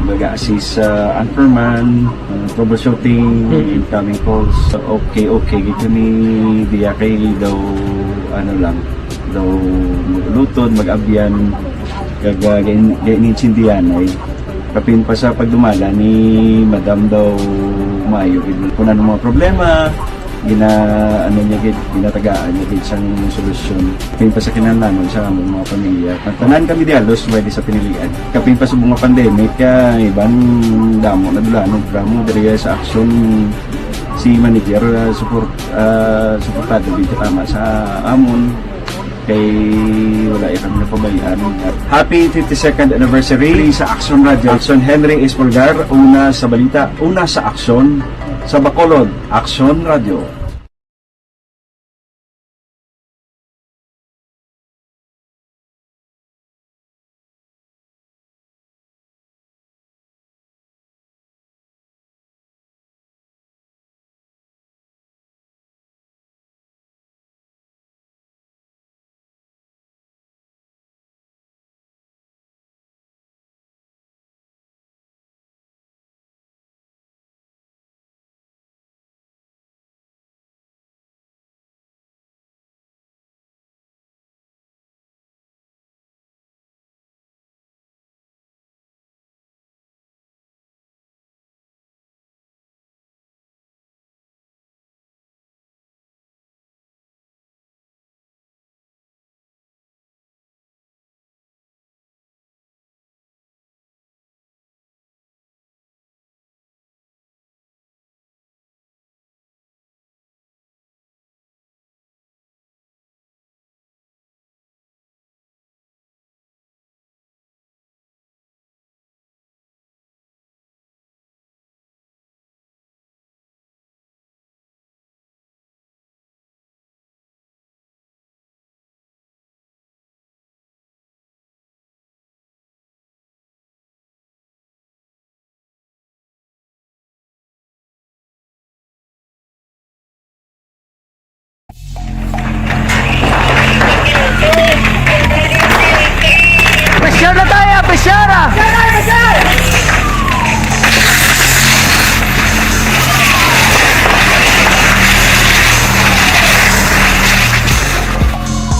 Baga assist sa anchorman, ah, troubleshooting, Mm. incoming calls. Okay, okay. Gito ni diya kay daw, ano lang, daw mag-ulutod, mag-abyan. Kag, ah, gin-, gin-, gininsindihan ay kapin pa sa pagdumala ni Madam daw maayo gid. Kung ano mga problema, gina, ano niya gid, ginatagaan niya gid sang solusyon. Kapin pa sa kinahanglanon sa among mga pamilya. Ang tanan kami di halos may di sa pinilian. Kapin pa sa mga pandemic, kaya iban damo na dulanon, damo diri sa aksyon si manager, ah, support, ah, suportado gid katama sa amon. Kay wala ya kami napabayaan. Happy fifty-second anniversary sa Action Radio. Action Henry Espolgar, una sa balita, una sa aksyon, sa Bacolod, Action Radio. Pressure na tayo, pressure ah!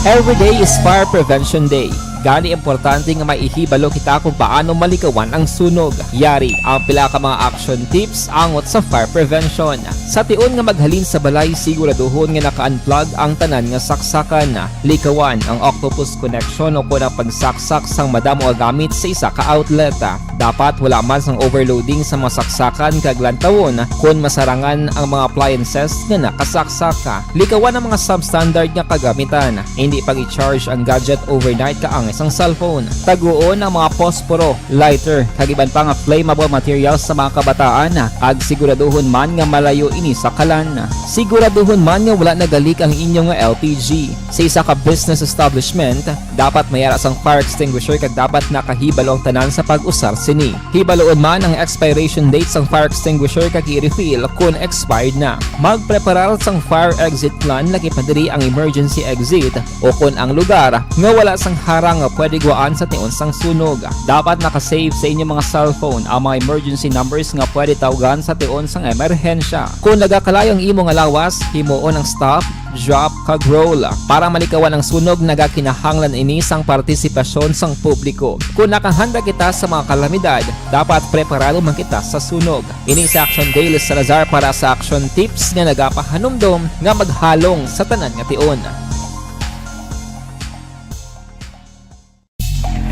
Every day is Fire Prevention Day. Gani, importante nga maihibalo kita kung paano malikawan ang sunog. Yari ang pila ka mga action tips angot sa fire prevention. Sa tion nga maghalin sa balay, siguraduhon nga naka-unplug ang tanan nga saksakan. Likawan ang octopus connection o kon ang pagsaksak sang madamo nga gamit sa isa ka outlet. Dapat wala man sang overloading sa mga saksakan kag lantawon kon masarangan ang mga appliances nga nakasaksak. Likawan ang mga substandard nga kagamitan. Hindi pag-i-charge ang gadget overnight kaangay sang cellphone. Taguon ang mga posporo, lighter, kag iban pa nga flammable materials sa mga kabataan, kag siguraduhon man nga malayo ini sa kalan. Siguraduhon man nga wala nagalik ang inyo nga L P G. Sa isa ka business establishment, dapat may ara sang fire extinguisher kag dapat nakahibalo ang tanan sa pag-usar sini. Hibaluon man ang expiration date sang fire extinguisher kag i-refill kon expired na. Magpreparar sang fire exit plan, lakip na diri ang emergency exit, o kon ang lugar nga wala sang harang nga pwede guwaan sa tion sang sunog. Dapat naka-save sa inyo mga cellphone ang mga emergency numbers nga pwede tawgan sa tion sang emerhensya. Kon nagakalayo ang imo nga lawas, himuon ang stop, drop, kag roll. Para malikawan ang sunog, nagakinahanglan ini sang partisipasyon sang publiko. Kon nakahanda kita sa mga kalamidad, dapat preparado man kita sa sunog. Ini si Action Daily Salazar para sa Action Tips nga nagapahanumdom nga maghalong sa tanan nga tion.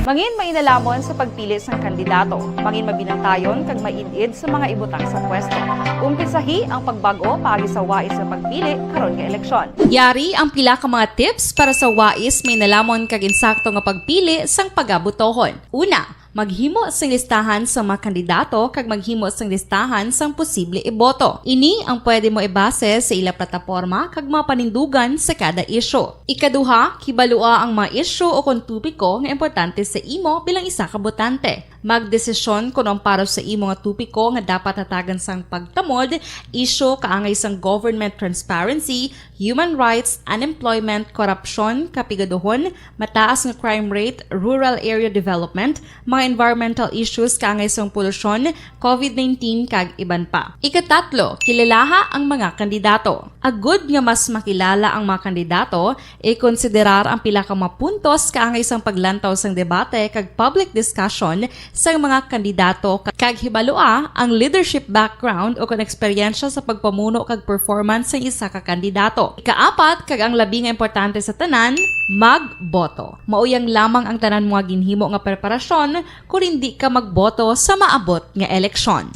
Mangin mainalamon sa pagpili sang kandidato. Mangin mabinantayon kag maid-id sa mga ibutang sa pwesto. Umpisahi ang pagbag-o paagi sa wais nga pagpili karon nga eleksyon. Yari ang pila ka mga tips para sa wais, mainalamon kag insakto nga pagpili sang pagabotohon. Una, maghimo sing listahan sa mga kandidato kag maghimo sing listahan sang posible iboto. Ini ang pwede mo ibase sa ila plataporma kag mga panindugan sa kada isyu. Ikaduha, kibalua ang mga isyu o kon topiko nga importante sa imo bilang isa ka botante. Magdesisyon kon ang para sa imo nga topiko nga dapat hatagan sang pagtamod, isyu kaangay sang government transparency, human rights, unemployment, korupsyon, kapigaduhon, mataas nga crime rate, rural area development, mga environmental issues kaangay sang polusyon, covid nineteen, kag iban pa. Ikatatlo, kilalaha ang mga kandidato. Agud nga mas makilala ang mga kandidato, ikonsiderar ang pila ka mga puntos kaangay sang paglantaw sang debate kag public discussion sang mga kandidato, kag hibalua ang leadership background o kon eksperyensya sa pagpamuno kag performance sang isa ka kandidato. Ikaapat, kag ang labi nga importante sa tanan, magboto. Mauyang lamang ang tanan mo nga ginhimo nga preparasyon kon indi ka magboto sa maabot nga eleksyon.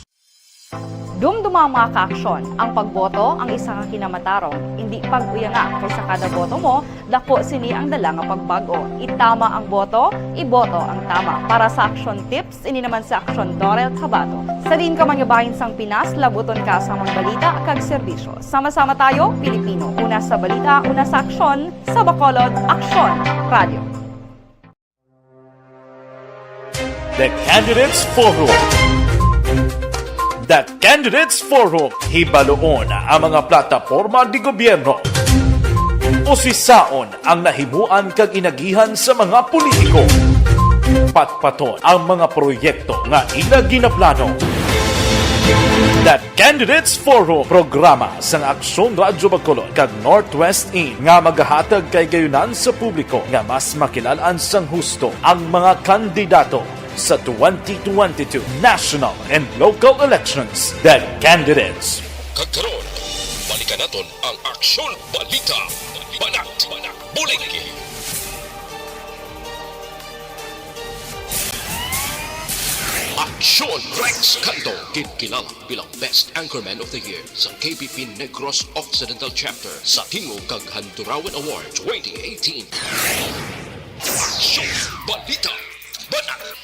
Dumduma ang mga kaaksyon. Ang pagboto ang isa ka kinamatarong. Indi pag-uyanga, kay sa kada boto mo, dako sini ang dala nga pagbag-o. Itama ang boto, iboto ang tama. Para sa Action Tips, ini naman si Action Dorel Cabato. Sa diin ka man nga bahin sang Pinas, labuton ka sa among balita kag serbisyo. Sama-sama tayo, Pilipino. Una sa balita, una sa aksyon, sa Bacolod, Aksyon Radio. The Candidates Forum. The Candidates Forum, hibaluon ang mga plataporma de gobyerno. Usisaon ang nahimuan kag inagihan sa mga politiko. Patpaton ang mga proyekto nga ila ginaplano. The Candidates Forum, programa sang Aksyon Radyo Bacolod kag Northwest In, nga magahatag kaaygayunan sa publiko nga mas makilal-an sang husto ang mga kandidato sa twenty twenty-two national and local elections. The Candidates. Kag karon, balikan naton ang Aksyon Balita. Banat, bulig. Aksyon Rex Canto, ginkilala bilang Best Anchorman of the Year sa K P P Negros Occidental Chapter sa Tingog kag Handurawan Award twenty eighteen. Aksyon Balita. Banat.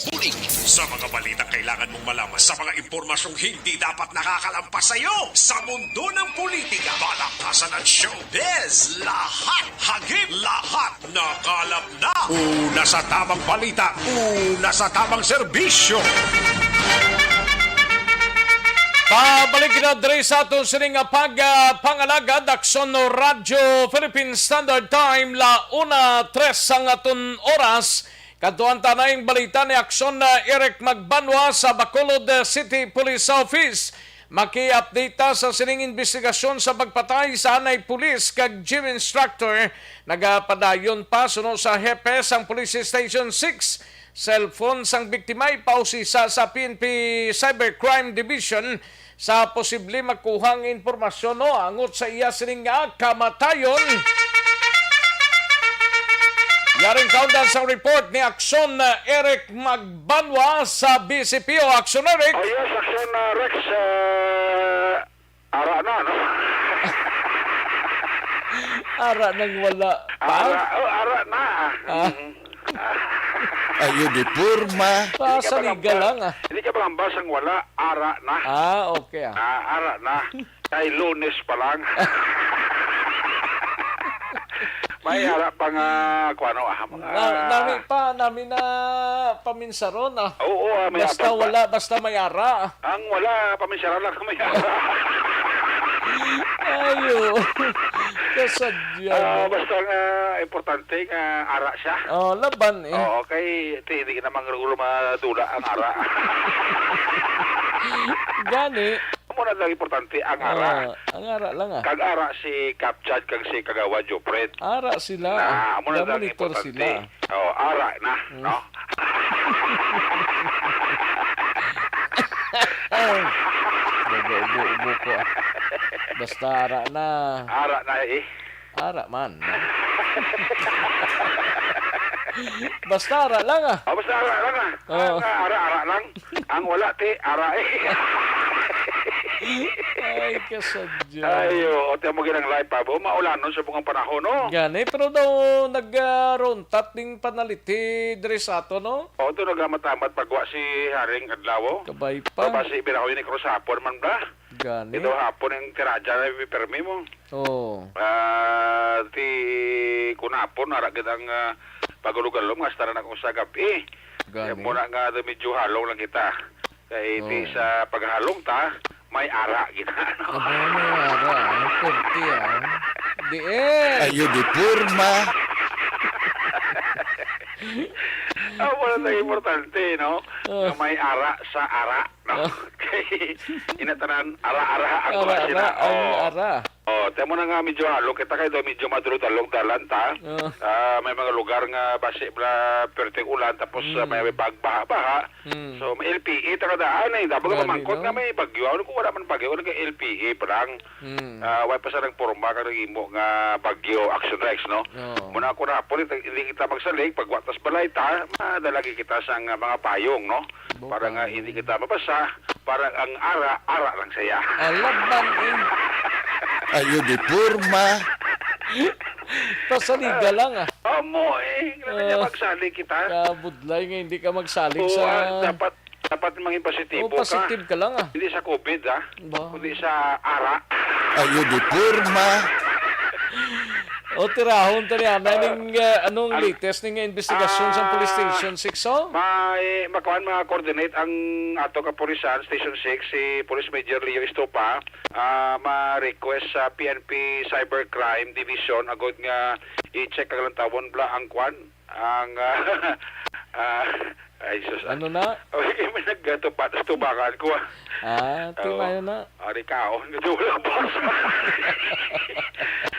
Bulig. Sa mga balita kailangan mong malaman, sa mga impormasyong hindi dapat nakakalampas sa iyo, sa mundo ng politika, palakasan at showbiz, lahat hagip, lahat nakalap na. Una sa tamang balita, una sa tamang serbisyo. Pabalik na diri sa aton sining nga pag, ah, pangalagad, Aksyon Radyo Philippine Standard Time, la una tres ang aton oras. Kadtuan ta na ang balita ni Aksyon, ah, Eric Magbanwa sa Bacolod, ah, City Police Office. Maki-update ta sa sining imbestigasyon sa pagpatay sa anay pulis kag gym instructor. Nagapadayon pa, suno sa hepe sang Police Station six, cellphone sang biktima ipausisa sa P N P Cybercrime Division sa posible makuhang impormasyon, no, angot sa iya sining nga kamatayon. Yaring kaundan sang report ni Aksyon, uh, Eric Magbanwa sa B C P O. Aksyon, Eric. Oh, yes, Aksyon, uh, Rex, uh, ara na, no? Ara nang wala pa? Ara, oh, ara na. Ah. Mhm. Ayo di porma. Hindi ka Pasaliga magambal. lang, ah. Hindi ka magambal sang wala, ara na. Ah, okay, ah. Ah, ara na. Kay Lunes pa lang. May ara pa nga, kuwano, ah, mga Na, nami pa, nami na paminsaron, ah. Oo, ah, may Basta hapon pa. wala, basta may ara, ah. Ang wala, paminsaron lang may ara. Ayo. Kasadya, Ah, no? basta nga importante nga ara siya. Oh, laban, eh. Oo, kay ti-, hindi naman gulo madula ang ara. Gani. Amo na lang importante ang ara. Ah, ang ara lang, ah. Kag ara si Kapchad kag si Kagawad Jopred. Ara sila, Na, ah. amo na lang Namonitor importante. sila. Oh, ara na, Hmm. no? Ay, nag-ubo-ubo ko, ah. Basta ara na. Ara na, eh. Ara man. Basta ara lang, ah. Oh, basta ara lang, ah. Oo. Ang, ah, ara, ara lang. Ang wala, ti, ara, eh. Ay, kasadya. Ay, oo. Tiyan mo ginang live pa, bo. Maulanon sa bungang panahon, no? Gani, pero daw nag-, ah, runtat ding panaliti diri sa ato, no? Oo, to nagamatamad pagwa si Haring Adlaw, oh. Kabay pa. Baba si Birahoy ni Cruz hapon man ba? Gani. Ito hapon ang tiradya na permi mo. Oo. Ah, ti kunapon, ara gid ang, ah, pagulog-alom nga hasta na kung sa gabi. Gani. Kaya muna nga medyo halong lang kita. Kay ti Oo. sa paghalong ta, may ara gid, ano? Aba, may ara, ah. Pwerte, ah. Di eh. Ayo di porma. Ah, wala na importante, no? Ah. Nga may ara sa ara, no? Ah. Kay inatanan, ara-ara ang Ara, mga sina. ara, ang Oo. ara. Oh, temo na nga medyo halong kita kay daw medyo madulog-dalog dalan ta. Ah. Ah, may mga lugar nga basi bla perting ulan tapos, ah, may, Hmm. may bagbaha-baha. Hmm. So, may L P A ta kadaan eh. Dapat ka Gani, mamangkot no? nga may bagyo. Ano kung wala man bagyo? Wala ka L P A pa lang. Hmm. Ah, wala pa sa nagporma ka nag-imo nga bagyo, Action Rex, no? Oo. Muna ako na, po, hindi kita magsalig. Pag watas balay ta, madalagi kita sa nga mga payong, no? Para nga hindi kita mabasa, para ang ara, ara lang saya. Alam man, eh. Ayo di porma. Pasaliga lang, ah. Amo, eh. Kailangan niya Ah. magsalig kita. Kabudlay nga hindi ka magsalig Oo, sa ah, dapat, dapat maging positibo Oh, ka. positive ka lang, ah. Hindi sa covid, ah. Ba? Kundi sa ara. Ayo di porma. O, tirahon ta niya. Na Ah, ning, ah, anong ang latest ning investigasyon sa police Ah, station six, oh? may, makuan, ma-coordinate ang ato kapulisan, Station six, si Police Major Leo Estopa, ah, ma-request sa P N P Cybercrime Division agud nga i-check ang lantawon bla ang kuan, ang, ah, ah, ay, sus, ah. Ano na? Okay, may naggatupad sa tubangan ko, ah. Ah, Oo. timayo na. Ari kaon, medyo wala pa sa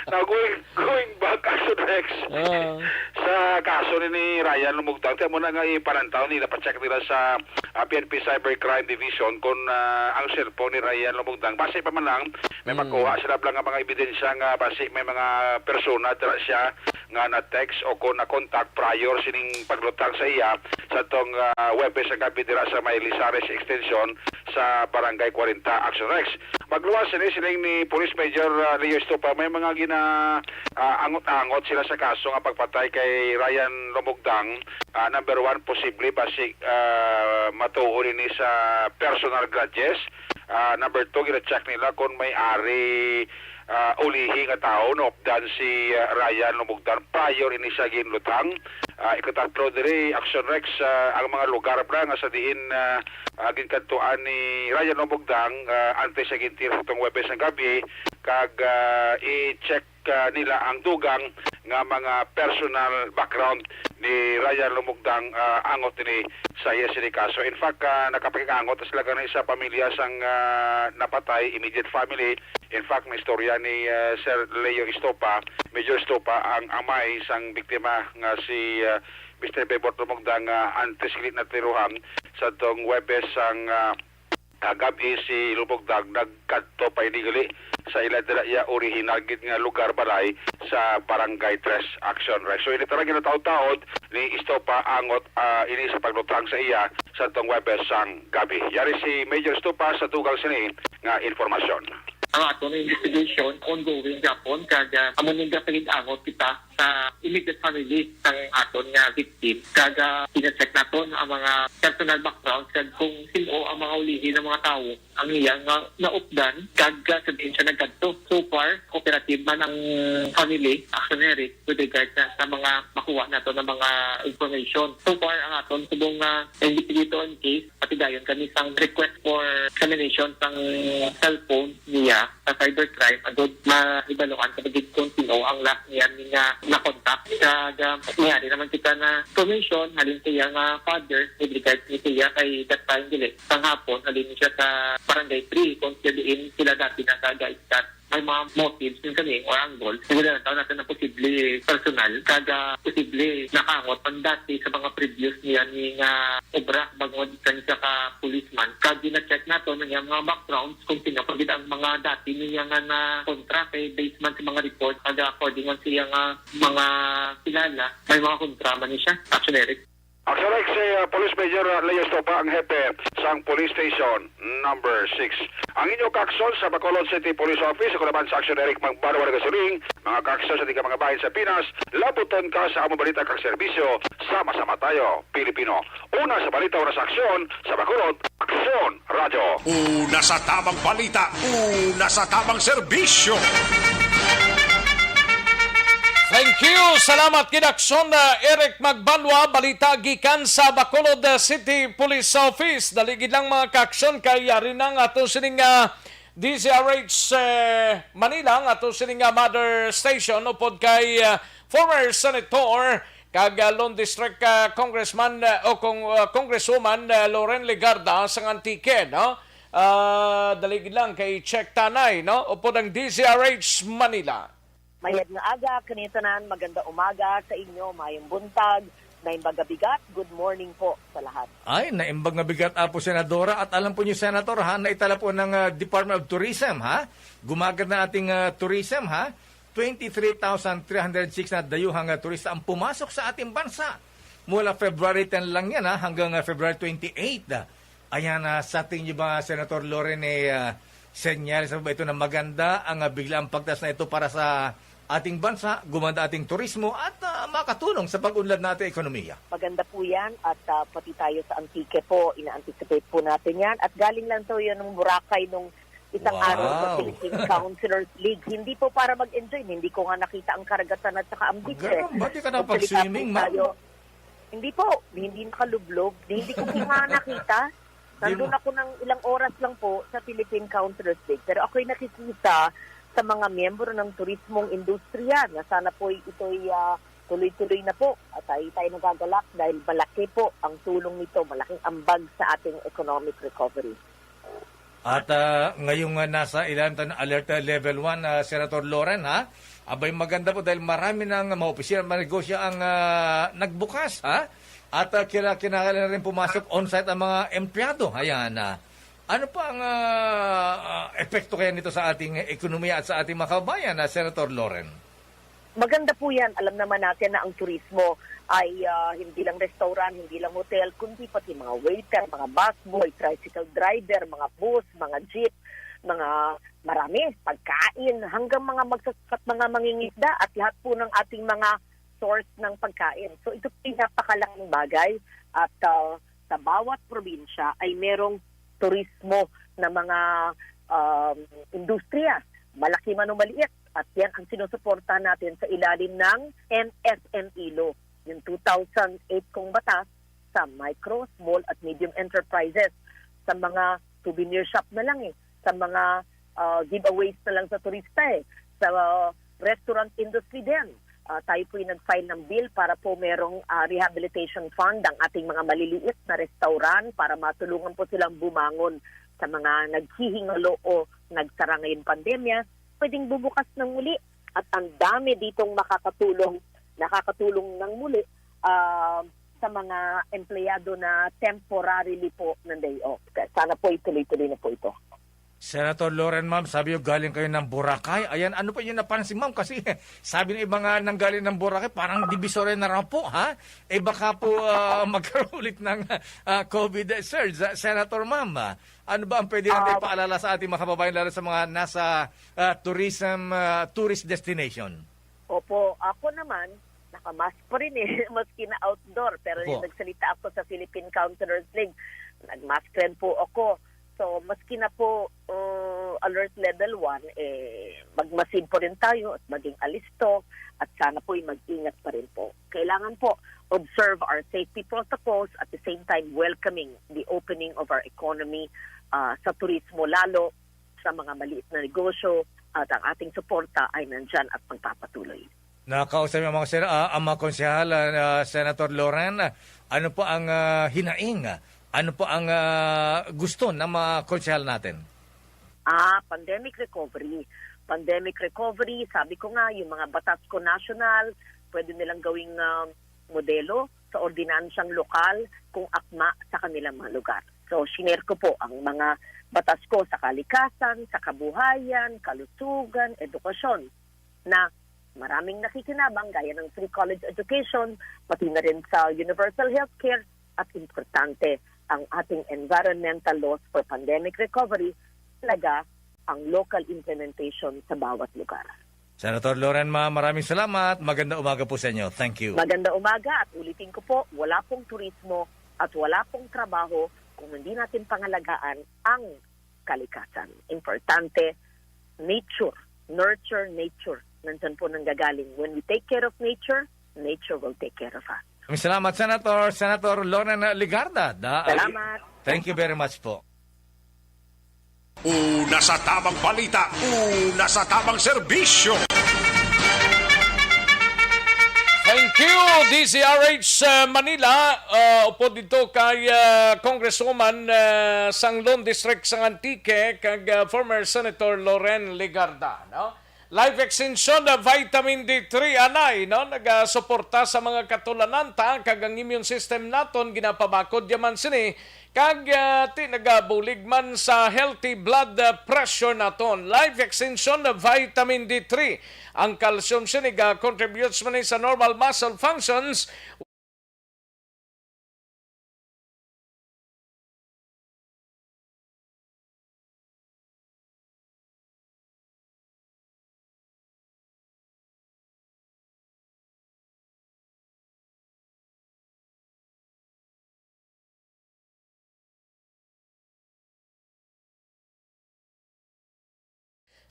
Now, going, going back, Action Rex, Ah. sa kaso ni, ni Ryan Lumugtang, tiyan mo na nga iparantaw nila, pa-check nila sa, ah, P N P Cybercrime Division kung, ah, ang cellphone ni Ryan Lumugtang. Basi pa man lang, may Mm. makuha sila lang nga mga ebidensya nga basi may mga persona dira siya nga na-text o kung na-contact prior sining paglutang sa iya sa tong, ah, Huwebes nga gabi dira sa may Lizares Extension sa Barangay kwarenta, Action Rex. Magluwas sini siling ni Police Major, ah, Leo Estopa, may mga gina, ah, angot-angot sila sa kaso nga pagpatay kay Ryan Lumugdang. Ah, number one, posible basi, ah, matuod ini sa personal grudges. Ah, number two, gina-check nila kung may ari, ah, ulihi nga tawo naupdan si, ah, Ryan Lumugdang prior ini sa ginlutang. Ah, ikatatlo diri, Action Rex, ah, ang mga lugar pa nga sa diin, ah, ah, ginkadtuan ni Ryan Lumugdang, ah, antes sa gintir sa tong Huwebes nga gabi, kag, ah, i-check, ah, nila ang dugang nga mga personal background ni Ryan Lumugdang, ah, angot ini sa iya sini kaso. In fact, ah, nakapag-angot sila gani sa pamilya sang, ah, napatay, immediate family. In fact, may istorya ni, ah, Sir Leo Estopa, Major Estopa, ang amay sang biktima nga si, ah, Mister Bebot Lumugdang, ah, antes gid natiruhan sa tong Huwebes sang, ah, ah, gab-i si Lumugdang nagkadto pa ini gali sa ila dira iya orihinal gid nga lugar balay sa Barangay Tres Action Rex. So, ini tarang ginataod-taod ni Estopa angot, ah, ini sa paglutang sa iya sa tong Huwebes sang gabi. Yari si Major Estopa sa dugang sini nga informasyon. Ang aton investigation ongoing gapon kag, ah, amo ning gapalit-angot kita sa immediate family sang aton nga victim. Kag, ah, gina-check naton ang mga personal background kag kung sin-o ang mga ulihi ng mga tawo ang iya nga naupdan kag, ah, sa diin siya nagkadto. So far, cooperative man ang family, Action Eric, with regard na sa mga makuha nato ng mga information. So far, ang aton subong nga investigator on case, pati dayon kami sang request for examination sang cellphone niya sa cybercrime, agud mahibaluan sa gid kung sino ang last niya ni nga na-contact. Kag, ah, mayari naman kita na information halin sa iya nga father with regards ni siya kay that time dili sang hapon halin siya sa Barangay three kung siya diin sila dati nagaiskat. May mga motives yun kami or angle. Hindi na tao natin na posible personal, kag, ah, posible nakangot ang dati sa mga previous niya ni nga obra bangod sa isa ka policeman. Kag gina-check nato na niya mga backgrounds kung sino pa gid ang mga dati niya nga na kontra kay based man sa mga report, kag according man sa iya nga mga kilala, may mga kontra man ni siya. Action Eric. Action Eric, si, uh, Police Major, uh, Leo Estopa, ang hepe sang Police Station Number Six. Ang inyo kaakson sa Bacolod City Police Office, ako naman sa Action Eric Magbanwa nagasiling, mga kaakson sa tika mga bahin sa Pinas, labuton ka sa among balita kag serbisyo, sama-sama tayo, Pilipino. Una sa balita, una sa aksyon, sa Bacolod, Aksyon Radyo. Una sa tamang balita, una sa tamang serbisyo. Thank you. Salamat kid Aksyon, uh, Eric Magbanwa. Balita gikan sa Bacolod, uh, City Police Office. Dali gid lang, mga kaaksyon, kay yari na ang aton sining, uh, D Z R H, uh, Manila, ang aton sining, uh, mother station upod kay, uh, former Senator kag, uh, Lone District, uh, Congressman, uh, o kung, uh, Congresswoman, uh, Loren Legarda sang Antique, no? Ah, dali gid lang kay check tanay, no? Upod ang D Z R H Manila. Mayad nga aga kaninyo tanan, maganda umaga sa inyo, mayong buntag, naimbag nga bigat, good morning po sa lahat. Ay, naimbag nga bigat, Apo Senadora. At alam po niyo, Senator, ha, naitala po ng, ah, Department of Tourism, ha? Gumagad na ating, ah, tourism, ha? Twenty-three thousand three hundred six na dayuhang, ah, turista ang pumasok sa ating bansa. Mula February ten lang yan, ha, hanggang, ah, February twenty-eight, ah. Ayan, ah, sa tingin niyo ba, Senator Loren, eh, ah, senyales ba ito na maganda ang, ah, biglaang pagtaas na ito para sa ating bansa, gumanda ating turismo at, ah, makatulong sa pag-unlad na ating ekonomiya? Maganda po yan at, ah, pati tayo sa Antique po, ina-anticipate po natin yan. At galing lang to yun ng Boracay nung isang araw sa Wow. Philippine Councilors League. Hindi po para mag-enjoy. Hindi ko nga nakita ang karagatan at saka ang beach, eh. Ganun ba? Di ka Actually, nakapag-swimming, tapos ma'am? tayo, hindi po. Hindi nakalublob. Di, hindi ko po nga nakita. Di Nandun mo ako ng ilang oras lang po sa Philippine Councilors League. Pero ako'y nakikita sa mga miyembro ng turismong industriya na sana po ito'y, ah, tuloy-tuloy na po. At tayo, tayo nagagalak dahil malaki po ang tulong nito, malaking ambag sa ating economic recovery. At, ah, ngayong, ah, nasa ilalim tayo ng alert, ah, level one, ah, Senator Loren, ha? Abay, maganda po dahil marami ng mga opisina at mga negosyo ang, ah, nagbukas, ha? At, ah, kila-, kinakailangan rin pumasok on-site ang mga empleyado. Ayan, ah. Ano pa ang, ah, ah, epekto kaya nito sa ating ekonomiya at sa ating mga kababayan, ah, Senator Loren? Maganda po yan. Alam naman natin na ang turismo ay, ah, hindi lang restaurant, hindi lang hotel, kundi pati mga waiter, mga busboy, tricycle driver, mga bus, mga jeep, mga marami, pagkain, hanggang mga magsasaka at mga mangingisda at lahat po ng ating mga source ng pagkain. So ito po ay napakalaking bagay at, ah, sa bawat probinsya ay merong turismo na mga, um, industriya, malaki man o maliit. At yan ang sinusuportahan natin sa ilalim ng M S M E law, yung two thousand eight kong batas sa micro, small at medium enterprises, sa mga souvenir shop na lang eh, sa mga, ah, giveaways na lang sa turista eh, sa restaurant industry din. Ah, tayo po'y nag-file ng bill para po merong, ah, rehabilitation fund ang ating mga maliliit na restaurant para matulungan po silang bumangon sa mga naghihingalo o nagsara ngayong pandemya. Pwedeng bumukas ng muli at ang dami ditong makakatulong, nakakatulong ng muli, ah, sa mga empleyado na temporarily po ng day off. Sana po ituloy-tuloy na po ito. Senator Loren, ma'am, sabi niyo galing kayo ng Boracay. Ayan, ano po yung napansin, ma'am? Kasi sabi ng iba nga nanggaling ng Boracay, parang Divisoria na raw po, ha? Eh, baka po, ah, magkaroon ulit ng, ah, COVID surge. Ah, Senator, ma'am, ah, ano ba ang pwede natin Ah, ipaalala sa ating mga kababayan, lalo sa mga nasa, ah, tourism, ah, tourist destination? Oh, po, ako naman, naka-mask pa rin eh, maski na outdoor. Pero Opo. yung nagsalita ako sa Philippine Counselors League, nag-mask rin po ako. So, maski na po uh, alert level one, eh, magmasid po rin tayo at maging alisto at sana po ay mag-ingat pa rin po. Kailangan po observe our safety protocols at the same time welcoming the opening of our economy uh, sa turismo lalo sa mga maliit na negosyo at ang ating suporta ay nandyan at magpapatuloy. Nakausap niyo mga sir, ah, ang mga konsehal, ah, Senator Loren, ano po ang ah, hinaing? Ano po ang ah, gusto ng mga konsehal natin? Ah, pandemic recovery. Pandemic recovery, sabi ko nga, yung mga batas ko national, pwede nilang gawing ah, modelo sa ordinansyang lokal kung akma sa kanilang mga lugar. So, shinare ko po ang mga batas ko sa kalikasan, sa kabuhayan, kalusugan, edukasyon, na maraming nakikinabang gaya ng free college education, pati na rin sa universal healthcare at importante ang ating environmental laws for pandemic recovery talaga ang local implementation sa bawat lugar. Senator Loren, ma, maraming salamat. Maganda umaga po sa inyo. Thank you. Maganda umaga at ulitin ko po, wala pong turismo at wala pong trabaho kung hindi natin pangalagaan ang kalikasan. Importante, nature, nurture nature. Nandyan po nanggagaling. When we take care of nature, nature will take care of us. Maraming salamat, Senator. Senator Loren Legarda. Da, Salamat. Thank you very much po. Una sa tamang balita, una sa tamang serbisyo. Thank you, D Z R H, uh, Manila. Uh, upod dito kay uh, Congresswoman uh, Sanglon District sang Antique kag uh, former Senator Loren Legarda, no? Life extension na vitamin D three anay, no, nagasuporta sa mga katulanan ta, kag ang immune system naton ginapabakod yaman sini, kag ah, ti nagabulig man sa healthy blood ah, pressure naton. Life extension na vitamin D three. Ang calcium sini ga contributes man ni sa normal muscle functions.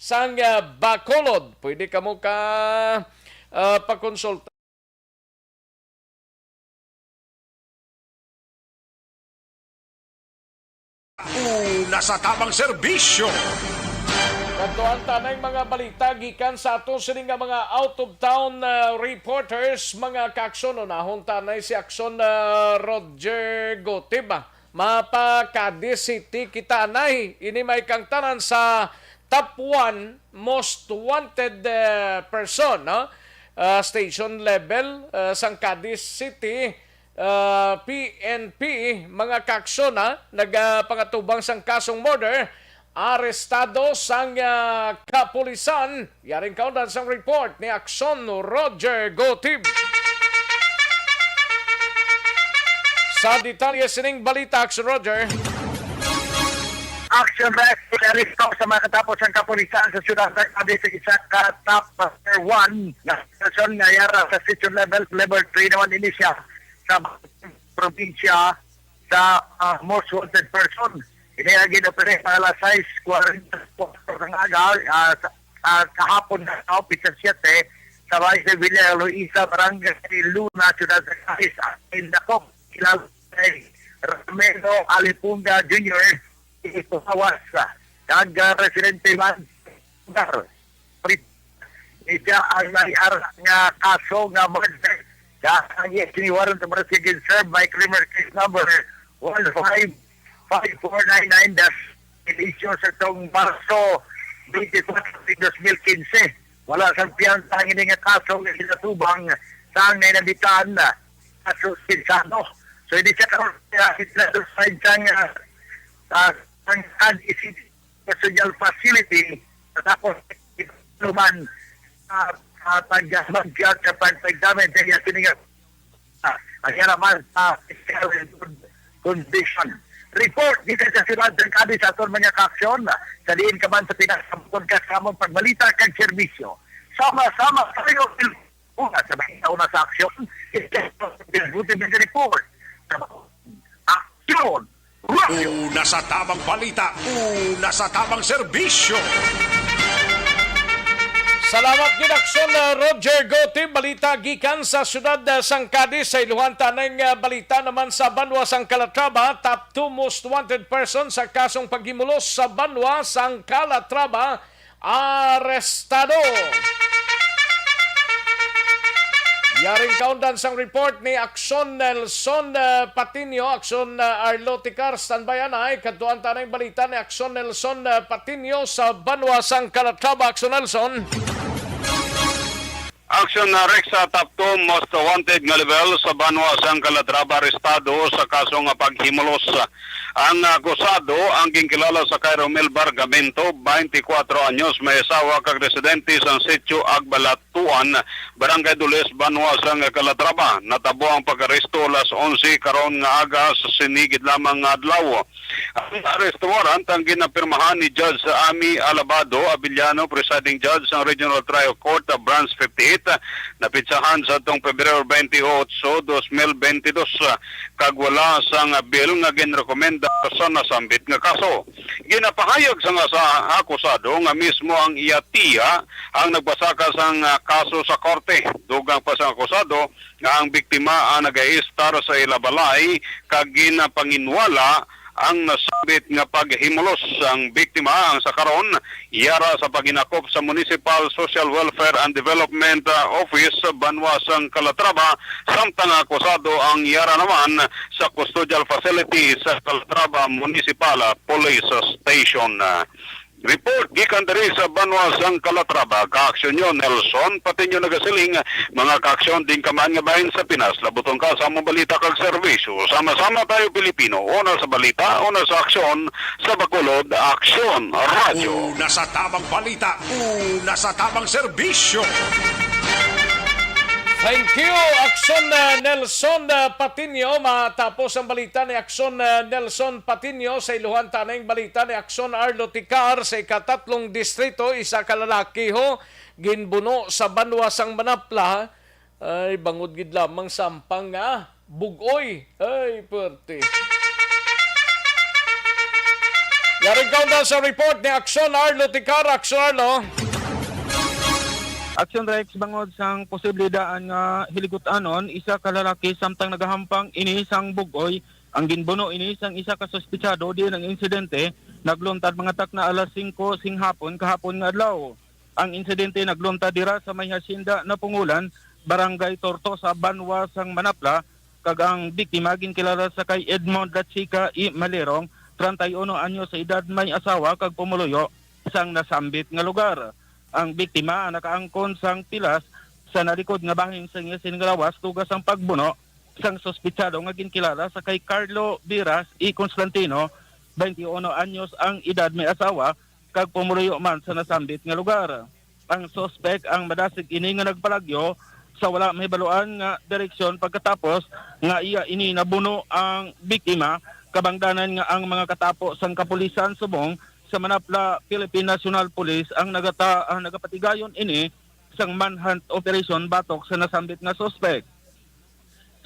Sang ah, Bacolod, pwede kamo ka ah, pakonsulta. Una sa tamang serbisyo. Kadtuan ta na ang mga balita gikan sa ato sini nga mga out of town uh, reporters, mga kaakson. Unahon ta na si Akson uh, Roger Gotib. Mapa Cadiz City kita anay. Ini may kangtanan sa top one most wanted uh, person, no? Uh, station level uh, sang Cadiz City uh, P N P, mga kaakson, ha, nagapangatubang sang kasong murder, arestado sang ah, kapulisan. Yaring kaundan sang report ni Akson Roger Gotib. Sa detalye sining balita, Akson Roger. Action Rest, aresto sa mga katapos ang kapulisan sa siyudad ng Cadiz, isa ka top number one na person nga yara sa station level, level three naman ini siya sa probinsya sa ah, most wanted person. Ini ang gin-operate mga alas sais kwarenta y kuwatro ng aga, ah, sa, ah, kahapon na, no, Pizza siete, sa Bahay sa Villa Luisa, Barangay Luna, Ciudad de Cadiz, ang Indakop, kilala kay Ramiro Alipunga Junior, ipahawas, ah, kag, ah, residente man lugar. Ito ang may ara nga kaso nga murder. Ang yes ni warrant of arrest against served by criminal case number one five five four nine nine dash issue sa tong Marso twenty-four, twenty fifteen. Wala sang piyansa ang ini nga kaso nga ginatubang sa ang nainabitan na kaso sinsano. So, hindi siya karon siya sa sang, ah, ah, ang, ang Social Facility, tapos naman sa pag-, mag-, sa pag-examine sa iya sining, ah, ang iya naman sa physical and good condition. Report dito sa Sibad ng Cadiz sa aton mga kaaksyon, sa diin ka man sa pinasabot ka sa among pagbalita kag serbisyo. Sama-sama tayo. Una sa balita, una sa aksyon, Buti Report. Aksyon! Radyo! Una sa tamang balita, una sa tamang serbisyo. Salamat gid, Aksyon, uh, Roger Gotti. Balita gikan sa siyudad, uh, sang Cadiz. Sa iluhan ta ning, uh, balita naman sa banwa sang Calatrava, top two most wanted person sa kasong paghimulos sa banwa sang Calatrava, arestado. Yaring kaundan sang report ni Aksyon Nelson, uh, Patiño. Aksyon, uh, Arlo Ticar, standby anay. Kadtuan ta na ang balita ni Aksyon Nelson, uh, Patiño sa banwa sang Calatrava. Aksyon Nelson. Aksyon na, Rex, sa top two most wanted nga level sa banwa sang Calatrava, arestado sa kaso nga paghimulos. Ang akusado ang ginkilala sa kay Romel Bargamento, twenty-four anyos, may asawa kag residente sa Sitio Agbalatuan, Barangay Dules, banwa sang Calatrava. Natabo ang pag-aresto alas onse karon nga aga sa sinigid lamang nga adlaw. Ang arrest warrant ang ginapirmahan ni Judge Ami Alabado Abellano, Presiding Judge sang Regional Trial Court, uh, Branch fifty-eight, napitsahan sa atong Pebrero twenty-eight, dos mil twenty-two, kag wala sang bail nga ginrekomenda sa nasambit nga kaso. Ginapahayag sang asa-, akusado nga mismo ang iya tiya ang nagbasaka sang, ah, kaso sa korte. Dugang pa sang akusado nga ang biktima ang nagaistar sa ila balay kag ginapanginwala ang nasambit nga paghimulos. Ang biktima ang sa karon yara sa paghinakop sa Municipal Social Welfare and Development, ah, Office sa banwa sang Calatrava, samtang ang akusado ang yara naman sa custodial facility sa Calatrava Municipal Police Station. Report gikan diri sa banwa sang Calatrava, kaaksyon nyo, Nelson Patiño nagasiling, mga kaaksyon, din ka man nga bahin sa Pinas, labuton ka sa among balita kag serbisyo. Sama-sama tayo, Pilipino, una sa balita, una sa aksyon, sa Bacolod, Aksyon Radyo. Una sa tamang balita, una sa tamang serbisyo. Thank you, Aksyon, uh, Nelson, uh, Patiño. Matapos ang balita ni Aksyon, uh, Nelson Patiño, sa iluhan ta na ang balita ni Aksyon Arlo Ticar sa ikatatlong distrito, isa ka lalaki ho ginbuno sa banwa sang Manapla. Ay, bangod gid lamang sa ampang nga bug-oy. Ay, perte. Yaring kaundan sa report ni Aksyon Arlo Ticar. Aksyon Arlo. Aksyon Rex, bangod sang posible daan nga hiligutanon, isa ka lalaki samtang nagahampang ini sang bug-oy ang ginbuno ini sang isa ka suspitsado, diin ang insidente nagluntad mga takna alas singko sing hapon kahapon nga adlaw. Ang insidente nagluntad dira sa may Hacienda Napungulan, Barangay Tortosa, banwa sang Manapla, kag ang biktima ginkilala sa kay Edmond Lachica E. Malirong, treinta y uno anyos sa edad, may asawa kag pumuluyo sang nasambit nga lugar. Ang biktima ang nakaangkon sang pilas sa nalikod nga bahin sang iya sini nga lawas, tuga sang pagbuno sang suspitsado nga ginkilala sa kay Carlo Viras E. Constantino, twenty uno anyos ang edad, may asawa kag pumuluyo man sa nasambit nga lugar. Ang suspek ang madasig ini nga nagpalagyo sa wala mahibaluan nga direksyon, pagkatapos nga iya ini nabuno ang biktima, kabangdanan nga ang mga katapo sang kapulisan subong sa Manapla Philippine National Police ang nagata-, ang nagapatigayon ini sang manhunt operation batok sa nasambit nga suspek.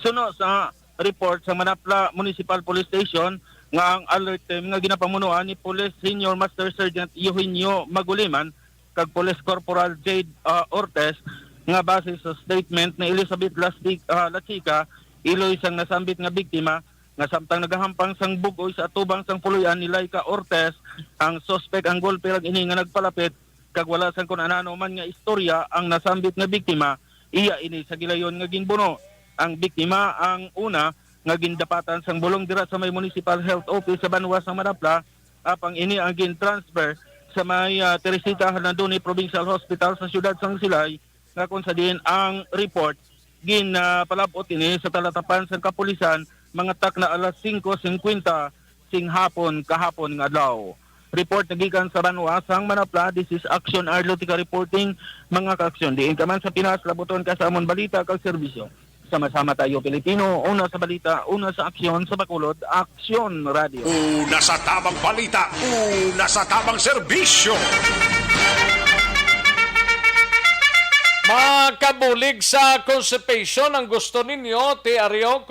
Suno sa report sa Manapla Municipal Police Station nga ang alert team nga ginapamunuan ni Police Senior Master Sergeant Eugenio Maguliman kag Police Corporal Jade, ah, Ortez, nga base sa statement ni Elizabeth Lastig-, ah, Lachica, iloy sang nasambit nga biktima, nga samtang nagahampang sang bug-oy sa atubang sang puloy-an ni Laika Ortez, ang suspek ang golpe lang ini nga nagpalapit kag wala sang kun anano man nga istorya ang nasambit nga biktima, iya ini sa gilayon nga ginbuno. Ang biktima ang una nga gindapatan sang bulong dira sa may Municipal Health Office sa banwa sang Manapla, apang ini ang gin-transfer sa may, ah, Teresita Hernandoni Provincial Hospital sa siyudad sang Silay, nga kung sa diin ang report ginpalab-ot ini sa talatapan sang kapulisan mga takna alas singko singkwenta sing hapon kahapon nga adlaw. Report nagikan sa banwa sang Manapla, this is Action Arlotica reporting, mga kaaksyon. Diin ka man sa Pinas, labuton ka sa amon balita kag serbisyo. Sama-sama tayo, Pilipino, una sa balita, una sa aksyon, sa Bacolod, Aksyon Radio. Una sa tamang balita, una sa tamang serbisyo. Makabulig sa constipation ang gusto ninyo, Ti Ario?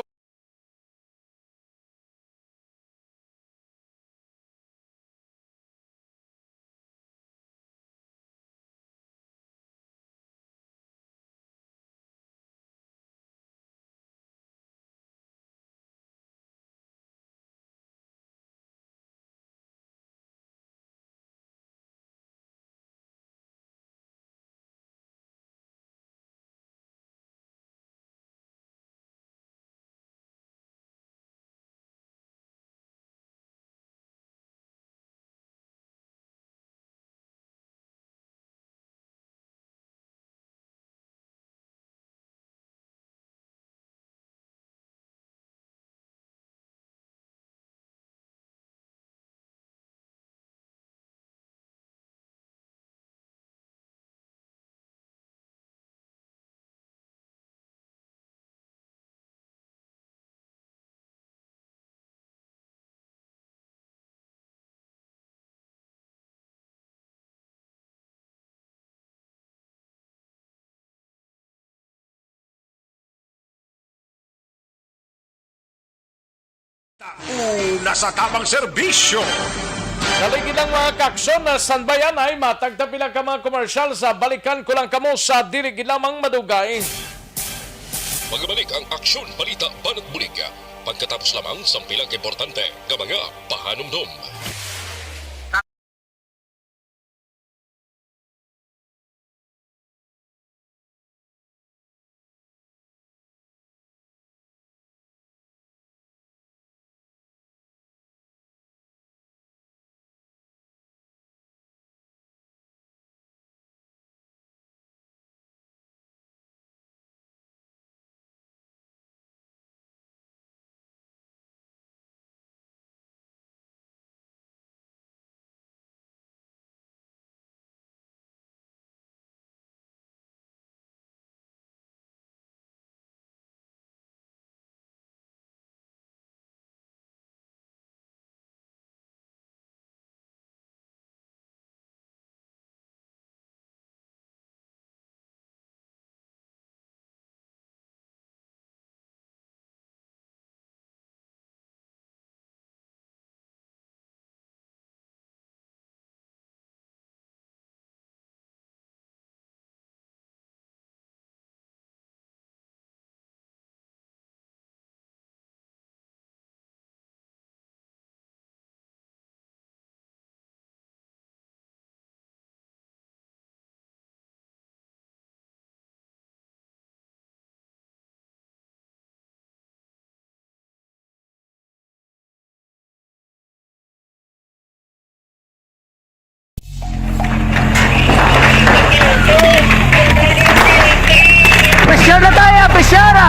Una sa tamang serbisyo. Kaligid lang, mga kaaksyon, na standby anay, matag ta pila ka mga komersyal sa balikan ko lang kamo sa dili gid lamang madugay. Magabalik ang aksyon, balita, banat bulig. Pagkatapos lamang sang pila ka importante nga mga pahanumdom. Pressure na tayo, pressure na!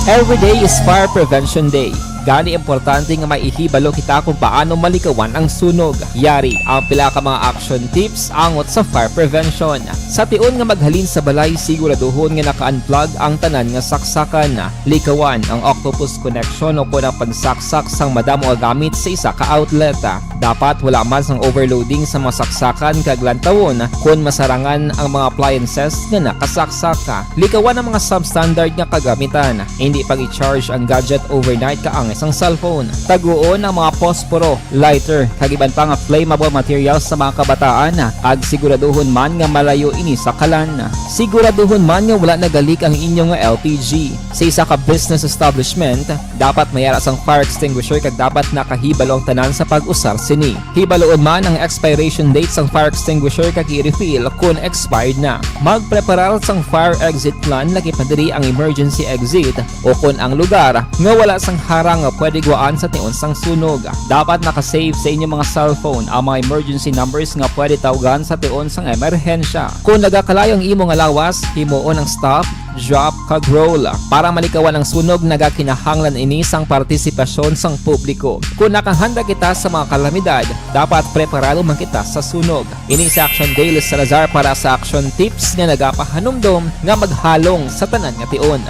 Every day is Fire Prevention Day. Gani, importante nga may ihibalo kita kung paano malikawan ang sunog. Yari ang pila ka mga action tips angot sa fire prevention. Sa tion nga maghalin sa balay, siguraduhon nga naka-unplug ang tanan nga saksakan. Likawan ang octopus connection o kon ang pagsaksak sang madamo nga gamit sa isa ka outlet. Dapat wala man sang overloading sa mga saksakan kag lantawon kon masarangan ang mga appliances nga nakasaksak. Likawan ang mga substandard nga kagamitan. Indi pag-i-charge ang gadget overnight kaangay sang cellphone. Taguon ang mga posporo, lighter, kag iban pa nga flammable materials sa mga kabataan, kag siguraduhon man nga malayo ini sa kalan. Siguraduhon man nga wala nagalik ang inyo nga L P G. Sa isa ka business establishment, dapat may ara sang fire extinguisher kag dapat nakahibalo ang tanan sa pag-usar sini. Hibaloon man ang expiration date sang fire extinguisher kag i-refill kon expired na. Magpreparar sang fire exit plan, lakip na diri ang emergency exit o kon ang lugar nga wala sang harang nga pwede gwaan sa tion sang sunog. Dapat naka-save sa inyo mga cellphone ang mga emergency numbers nga pwede tawgan sa tion sang emerhensya. Kon nagakalayo ang imo nga lawas, himuon ang stop, drop, kag roll. Para malikawan ang sunog, nagakinahanglan ini sang partisipasyon sang publiko. Kon nakahanda kita sa mga kalamidad, dapat preparado man kita sa sunog. Ini si Action Dale Salazar para sa Action Tips nga nagapahanumdom nga maghalong sa tanan nga tion.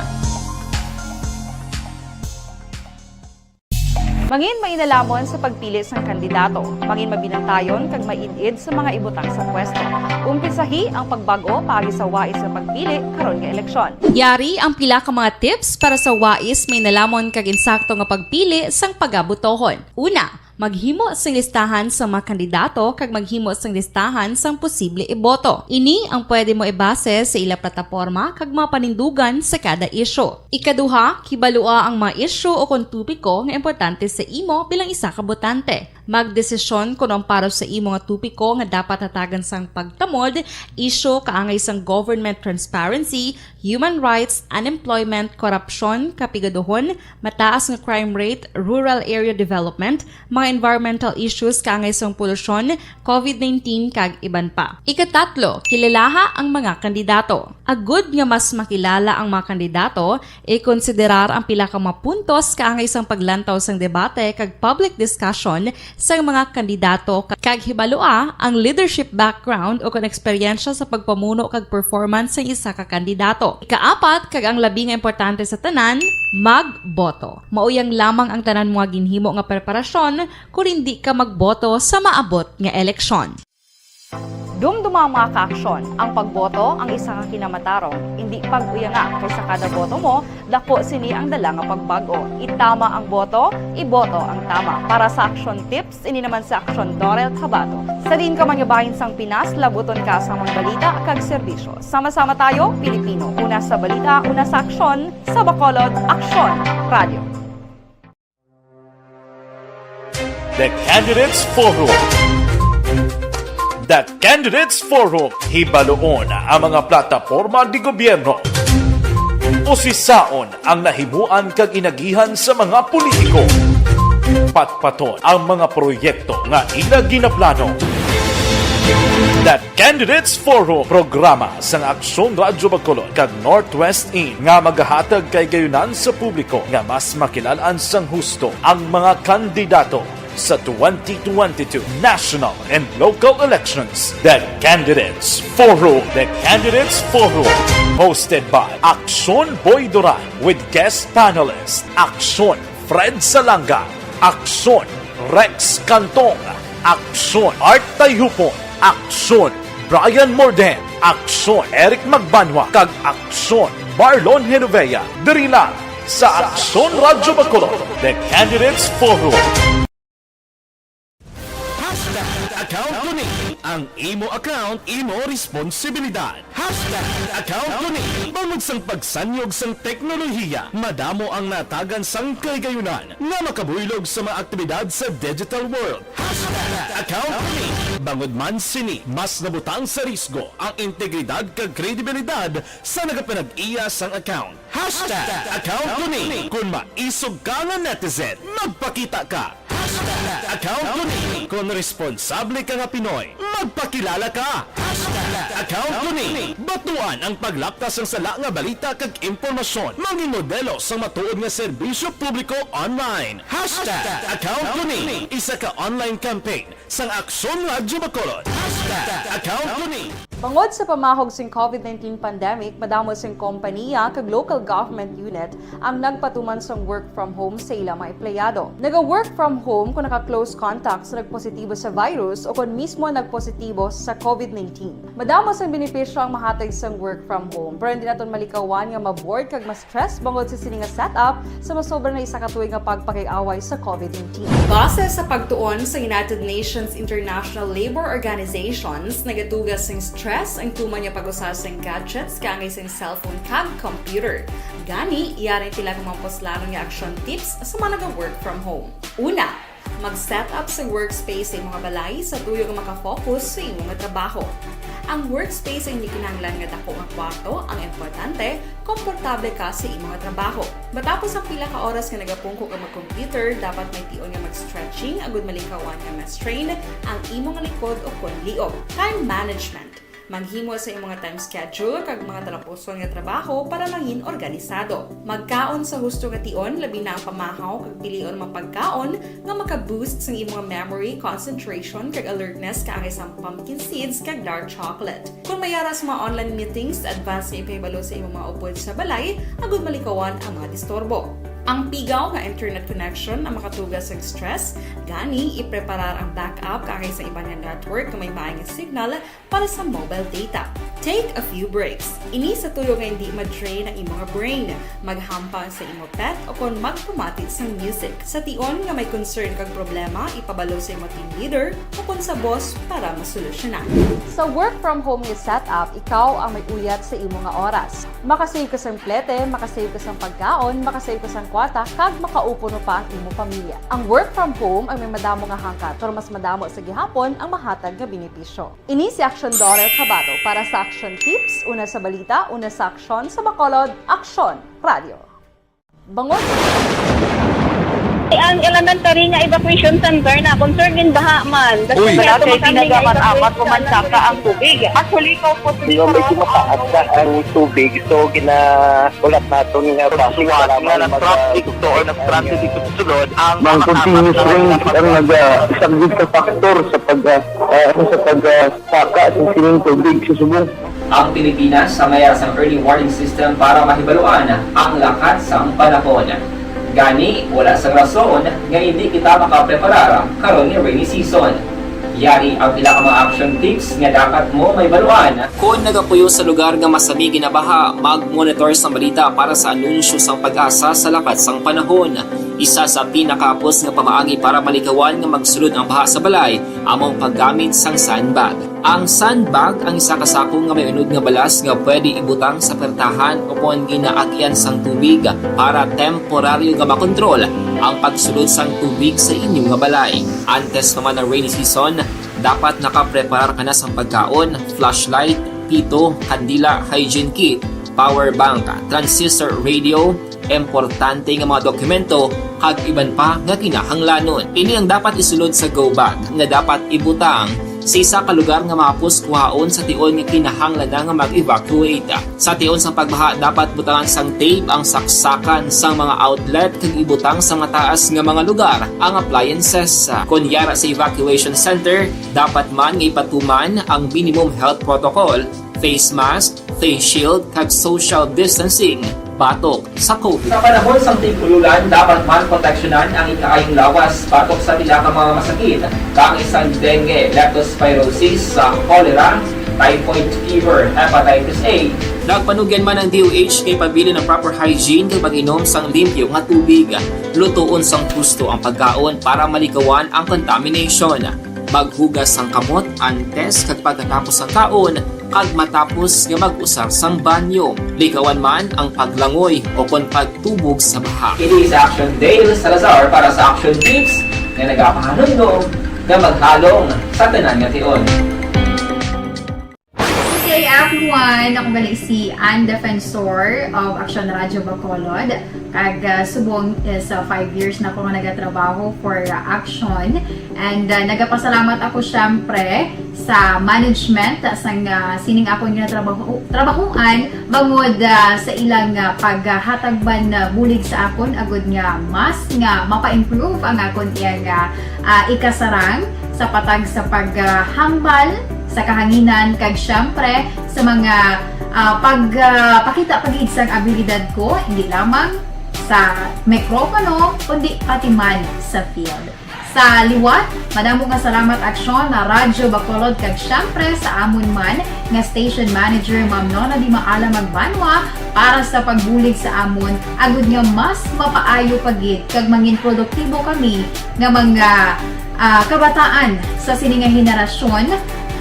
Mangin mainalamon sa pagpili sang kandidato. Mangin mabinantayon kag maid-id sa mga ibutang sa pwesto. Umpisahi ang pagbag-o paagi sa wais nga pagpili karon nga eleksyon. Yari ang pila ka mga tips para sa wais, mainalamon kag insakto nga pagpili sang pagabotohon. Una, maghimo sing listahan sa mga kandidato kag maghimo sing listahan sang posible iboto. Ini ang pwede mo ibase sa ila plataporma kag mga panindugan sa kada isyu. Ikaduha, kibalua ang mga isyu o kon topiko nga importante sa imo bilang isa ka botante. Magdesisyon kon ang para sa imo nga topiko nga dapat hatagan sang pagtamod, isyu kaangay sang government transparency, human rights, unemployment, korupsyon, kapigaduhon, mataas nga crime rate, rural area development, mga environmental issues kaangay sang polusyon, covid nineteen, kag iban pa. Ikatatlo, kilalaha ang mga kandidato. Agud nga mas makilala ang mga kandidato, ikonsiderar ang pila ka mga puntos kaangay sang paglantaw sang debate kag public discussion sang mga kandidato, kag hibalua ang leadership background o kon eksperyensya sa pagpamuno kag performance sang isa ka kandidato. Ikaapat, kag ang labi nga importante sa tanan, magboto. Mauyang lamang ang tanan mo nga ginhimo nga preparasyon kon indi ka magboto sa maabot nga eleksyon. Dumduma ang mga kaaksyon. Ang pagboto ang isa ka kinamatarong. Indi pag-uyanga, kay sa kada boto mo, dako sini ang dala nga pagbag-o. Itama ang boto, iboto ang tama. Para sa action tips, ini naman si Aksyon Dorel Cabato. Sa diin ka man nga bahin sang Pinas, labuton ka sa mga balita kag serbisyo. Sama-sama tayo, Pilipino. Una sa balita, una sa aksyon, sa Bacolod, Aksyon Radio. The Candidates Forum. The Candidates Forum, hibaluon ang mga plataporma di gobyerno. Usisaon ang nahimuan kag inagihan sa mga politiko. Patpaton ang mga proyekto nga ila ginaplano. The Candidates Forum, programa sang Aksyon Radyo Bacolod kag Northwest In nga magahatag kay gayunan sa publiko nga mas makilal-an sang husto ang mga kandidato sa twenty twenty-two national and local elections. The Candidates Forum. The Candidates Forum, hosted by Aksyon Boy Duran with guest panelist Aksyon Fred Salanga, Aksyon Rex Cantong, Aksyon Art Tayhupon, Aksyon Brian Morden, Aksyon Eric Magbanwa, kag Aksyon Marlon Genovea, diri lang sa Aksyon Radyo Bacolod, The Candidates Forum. Hashtag account ko ni. Ang imo account, imo responsibilidad. Hashtag account ko ni. Bangod sang pagsanyog sang teknolohiya, madamo ang natagan sang kahigayunan nga makabuylog sa mga aktibidad sa digital world. Hashtag account ko ni. Bangod man sini, mas nabutang sa risgo ang integridad kag kredibilidad sa nagapanag-iya sang account. Hashtag account ko ni. Kung maisog ka nga netizen, magpakita ka. Hashtag account ko ni. Kung responsable ka nga Pinoy, magpakilala ka. Hashtag account ko ni. Batuan ang paglapta sang sala nga balita kag impormasyon. Mangin modelo sang matuod nga serbisyo publiko online. Hashtag account ko ni. Isa ka online campaign sang Aksyon Radyo Bacolod. Hashtag account ko ni. Bangod sa pamahog sing covid nineteen pandemic, madamo sing kompaniya kag local government unit ang nagpatuman sang work from home sa ila mga empleyado. Naga-work from home kung naka-close contact sa nagpositibo sa virus o kon mismo nagpositibo sa covid nineteen. Madamo sang benepisyo ang mahatag sang work from home, pero hindi naton malikawan nga ma-bored kag ma-stress bangod sa sini nga setup sa masobra na isa ka tuig nga pagpakig-away sa covid nineteen. Base sa pagtuon sa United Nations International Labour Organizations, nagatuga sing stress ang tuman nga pag-usa sing gadgets kaangay sing cellphone kag computer. Gani, yari ang pila ka mga puslanon nga action tips sa mga naga-work from home. Una, mag-set up sa workspace sa imo nga balay sa tuyo nga maka-focus sa imo nga trabaho. Ang workspace ay hindi kinahanglan nga dako nga kwarto, ang importante, komportable ka sa imo nga trabaho. Matapos ang pila ka oras nga nagapungko ka mag-computer, dapat may tion nga mag-stretching agud malikawan nga ma-strain ang imo nga likod o kon liog. Time management. Maghimo sa imo nga time schedule kag mga talapuson nga trabaho para mangin organisado. Magkaon sa husto nga tion, labi na ang pamahaw kag pilion ang mga pagkaon nga maka-boost sang imo nga memory, concentration, kag alertness kaangay sang pumpkin seeds kag dark chocolate. Kon may ara sa mga online meetings, advance nga ipahibalo sa imo mga upod sa balay agud malikawan ang mga disturbo. Ang pigaw nga internet connection ang makatuga sa stress, gani ipreparar ang backup kaangay sa iban nga network nga may maay nga signal para sa mobile data. Take a few breaks. Ini sa tuyo nga hindi ma-drain ang imo nga brain, maghampang sa imo pet o kon magpamati sang music. Sa tion nga may concern kag problema, ipabalo sa imo team leader o kon sa boss para masolusyonan. Sa work from home nga setup, ikaw ang may uyat sa imo nga oras. Makasave ka sang plete, makasave ka sang pagkaon, makasave ka sang kwarta, kag makaupo pa ang imo pamilya. Ang work from home ang may madamo nga hangkat, pero mas madamo sa gihapon ang mahatag nga benepisyo. Ini si Action Daughter Kabato para sa Action Tips, una sa balita, una sa aksyon, sa Bacolod, Aksyon Radio. Bangod Ang elementary nga evacuation center na concern in baha man. Uy! Wala kay ginagamat-amat ko man saka ang tubig. Actually, ikaw po Di ba, medyo mataas na ang tubig, so ginaulat naton nga traffic para nga mag- traffic to or nag-traffic dito sa sulod ang Ang continuous rain ang nag-, ah, isang big factor sa pag, ah, ah, ano, sa pag, ah, saka sa sining tubig sa subong. Ang Pilipinas ang may sang early warning system para mahibaluan ang lakat sang panahon. Gani, wala sang rason nga hindi kita makapreparar karon nga rainy season. Yari ang pila ka mga action tips nga dapat mo mahibaluan. Kon nagapuyo sa lugar nga masami ginabaha, mag-monitor sang balita para sa anunsyo sang PAGASA sa lakat sang panahon. Isa sa pinakahapos nga pamaagi para malikawan nga magsulod ang baha sa balay amo ang paggamit sang sandbag. Ang sandbag ang isa ka sako nga may unod nga balas nga pwede ibutang sa pertahan o kon ginaagyan sang tubig para temporaryo nga makontrol ang pagsulod sang tubig sa inyo nga balay. Antes pa man ang rainy season, dapat nakapreparar ka na sang pagkaon, flashlight, pito, kandila, hygiene kit, power bank, transistor radio, importante nga mga dokumento, kag iban pa nga kinahanglanon. Ini ang dapat isulod sa go bag nga dapat ibutang sa isa ka lugar nga mahapos kuhaon sa tion nga kinahanglan na nga mag-evacuate. Sa tion sang pagbaha, dapat butangan sang tape ang saksakan sang mga outlet kag ibutang sa mataas nga mga lugar ang appliances. Kon yara sa evacuation center, dapat man nga ipatuman ang minimum health protocol, face mask, face shield, kag social distancing batok sa COVID. Sa panahon sang tig-ululan, dapat man proteksyonan ang ikaayong lawas batok sa pila ka mga masakit, kaangay sang dengue, leptospirosis, sa cholera, typhoid fever, hepatitis A. Nagpanugyan man ang D O H nga ipabilin ang proper hygiene kag pag-inom sang limpyo nga tubig. Lutoon sang husto ang pagkaon para malikawan ang contamination. Maghugas sang kamot antes kag pagkatapos sang kaon, kag matapos nga mag-usar sang banyo. Likawan man ang paglangoy o kon pagtubog sa baha. Ini si Action Dale Salazar para sa Action Tips nga nagapahanumdom nga maghalong sa tanan nga tion. Good day, everyone. Ako gali si Ann Defensor of Action Radio Bacolod. Kag, ah, subong is, ah, five years na ako nga nagatrabaho for, ah, Action. And, ah, nagapasalamat ako, syempre, sa management, ah, sang, ah, sining akon nga trabaho, trabahoan, bangod, ah, sa ilang, ah, paghatag man, ah, bulig sa akon, agud nga mas nga mapa-improve ang akon iyang, ah, ah, ikasarang sa patag sa paghambal sa kahanginan, kag, syempre, sa mga, ah, pag, ah, pakita pa gid sang abilidad ko, hindi lamang sa mikropono, kundi pati man sa field. Sa liwat, madamo nga salamat, Aksyon, na Radyo Bacolod, kag syempre sa amon man nga station manager, Ma'am Nona Di Maala Magbanwa, para sa pagbulig sa amon, agud nga mas mapaayo pa gid kag mangin produktibo kami nga mga, ah, kabataan sa sini nga henerasyon.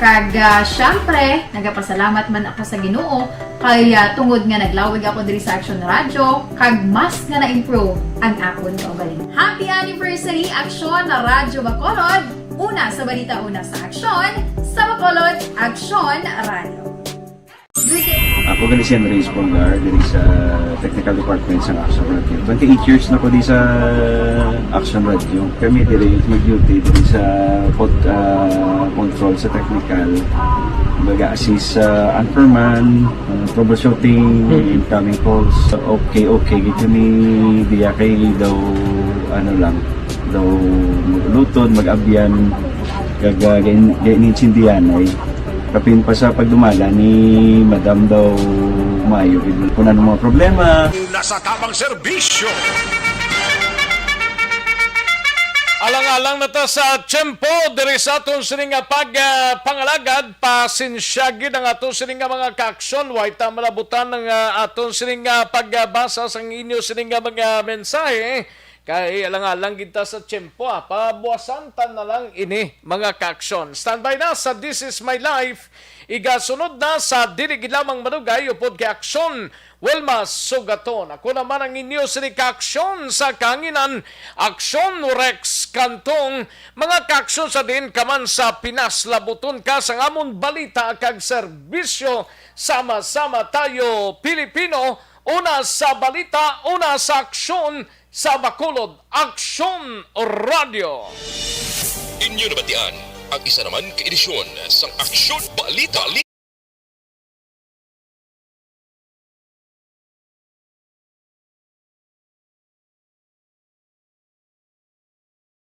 Kag, ah, syempre, nagapasalamat man ako sa Ginoo kay, ah, tungod nga naglawig ako diri sa Action Radio, kag mas nga na-improve ang akon kaugalingon. Happy anniversary, Action Radyo Bacolod! Una sa balita, una sa aksyon, sa Bacolod, Action Radio. Good day. Ako gali si Andres Bongar, diri sa technical department sa Action Radio. Twenty-eight years na ko di sa Action Radio. Kami diri mag-duty diri sa pod-, ah, control sa technical. Baga assist sa anchorman, ah, troubleshooting, incoming calls. Okay, okay, gid kami diya kay daw, ano lang, daw maglutod, mag-abyan, kag, ah, gain-, gainintindihan ay. Kapin pa sa pagdumaga ni Madam daw maayo gid kung ano mga problema. Nasa tamang serbisyo. Alang na ta sa tiyempo diri sa aton sini nga pag, ah, pangalagad. Pasensya gid ang aton sini nga mga kaaksyon. Way ta malabutan ang, ah, aton sini nga pagbasa sang inyo sini nga mga mensahe. Kay alang-alang gid ta sa tiyempo, ah. Pabuwasan ta na lang ini, mga kaaksyon. Standby na sa This Is My Life. Igasunod na sa dili gid lamang madugay upod kay Aksyon Wilma Sugaton. Ako naman ang inyo sini ka Aksyon sa kahanginan, Aksyon Rex Cantong. Mga kaaksyon sa diin ka man sa Pinas, labuton ka sang amon balita kag serbisyo. Sama-sama tayo, Pilipino, una sa balita, una sa aksyon, sa Bacolod, Aksyon Radio. Inyo nabatian ang isa naman ka edisyon sang Aksyon Balita.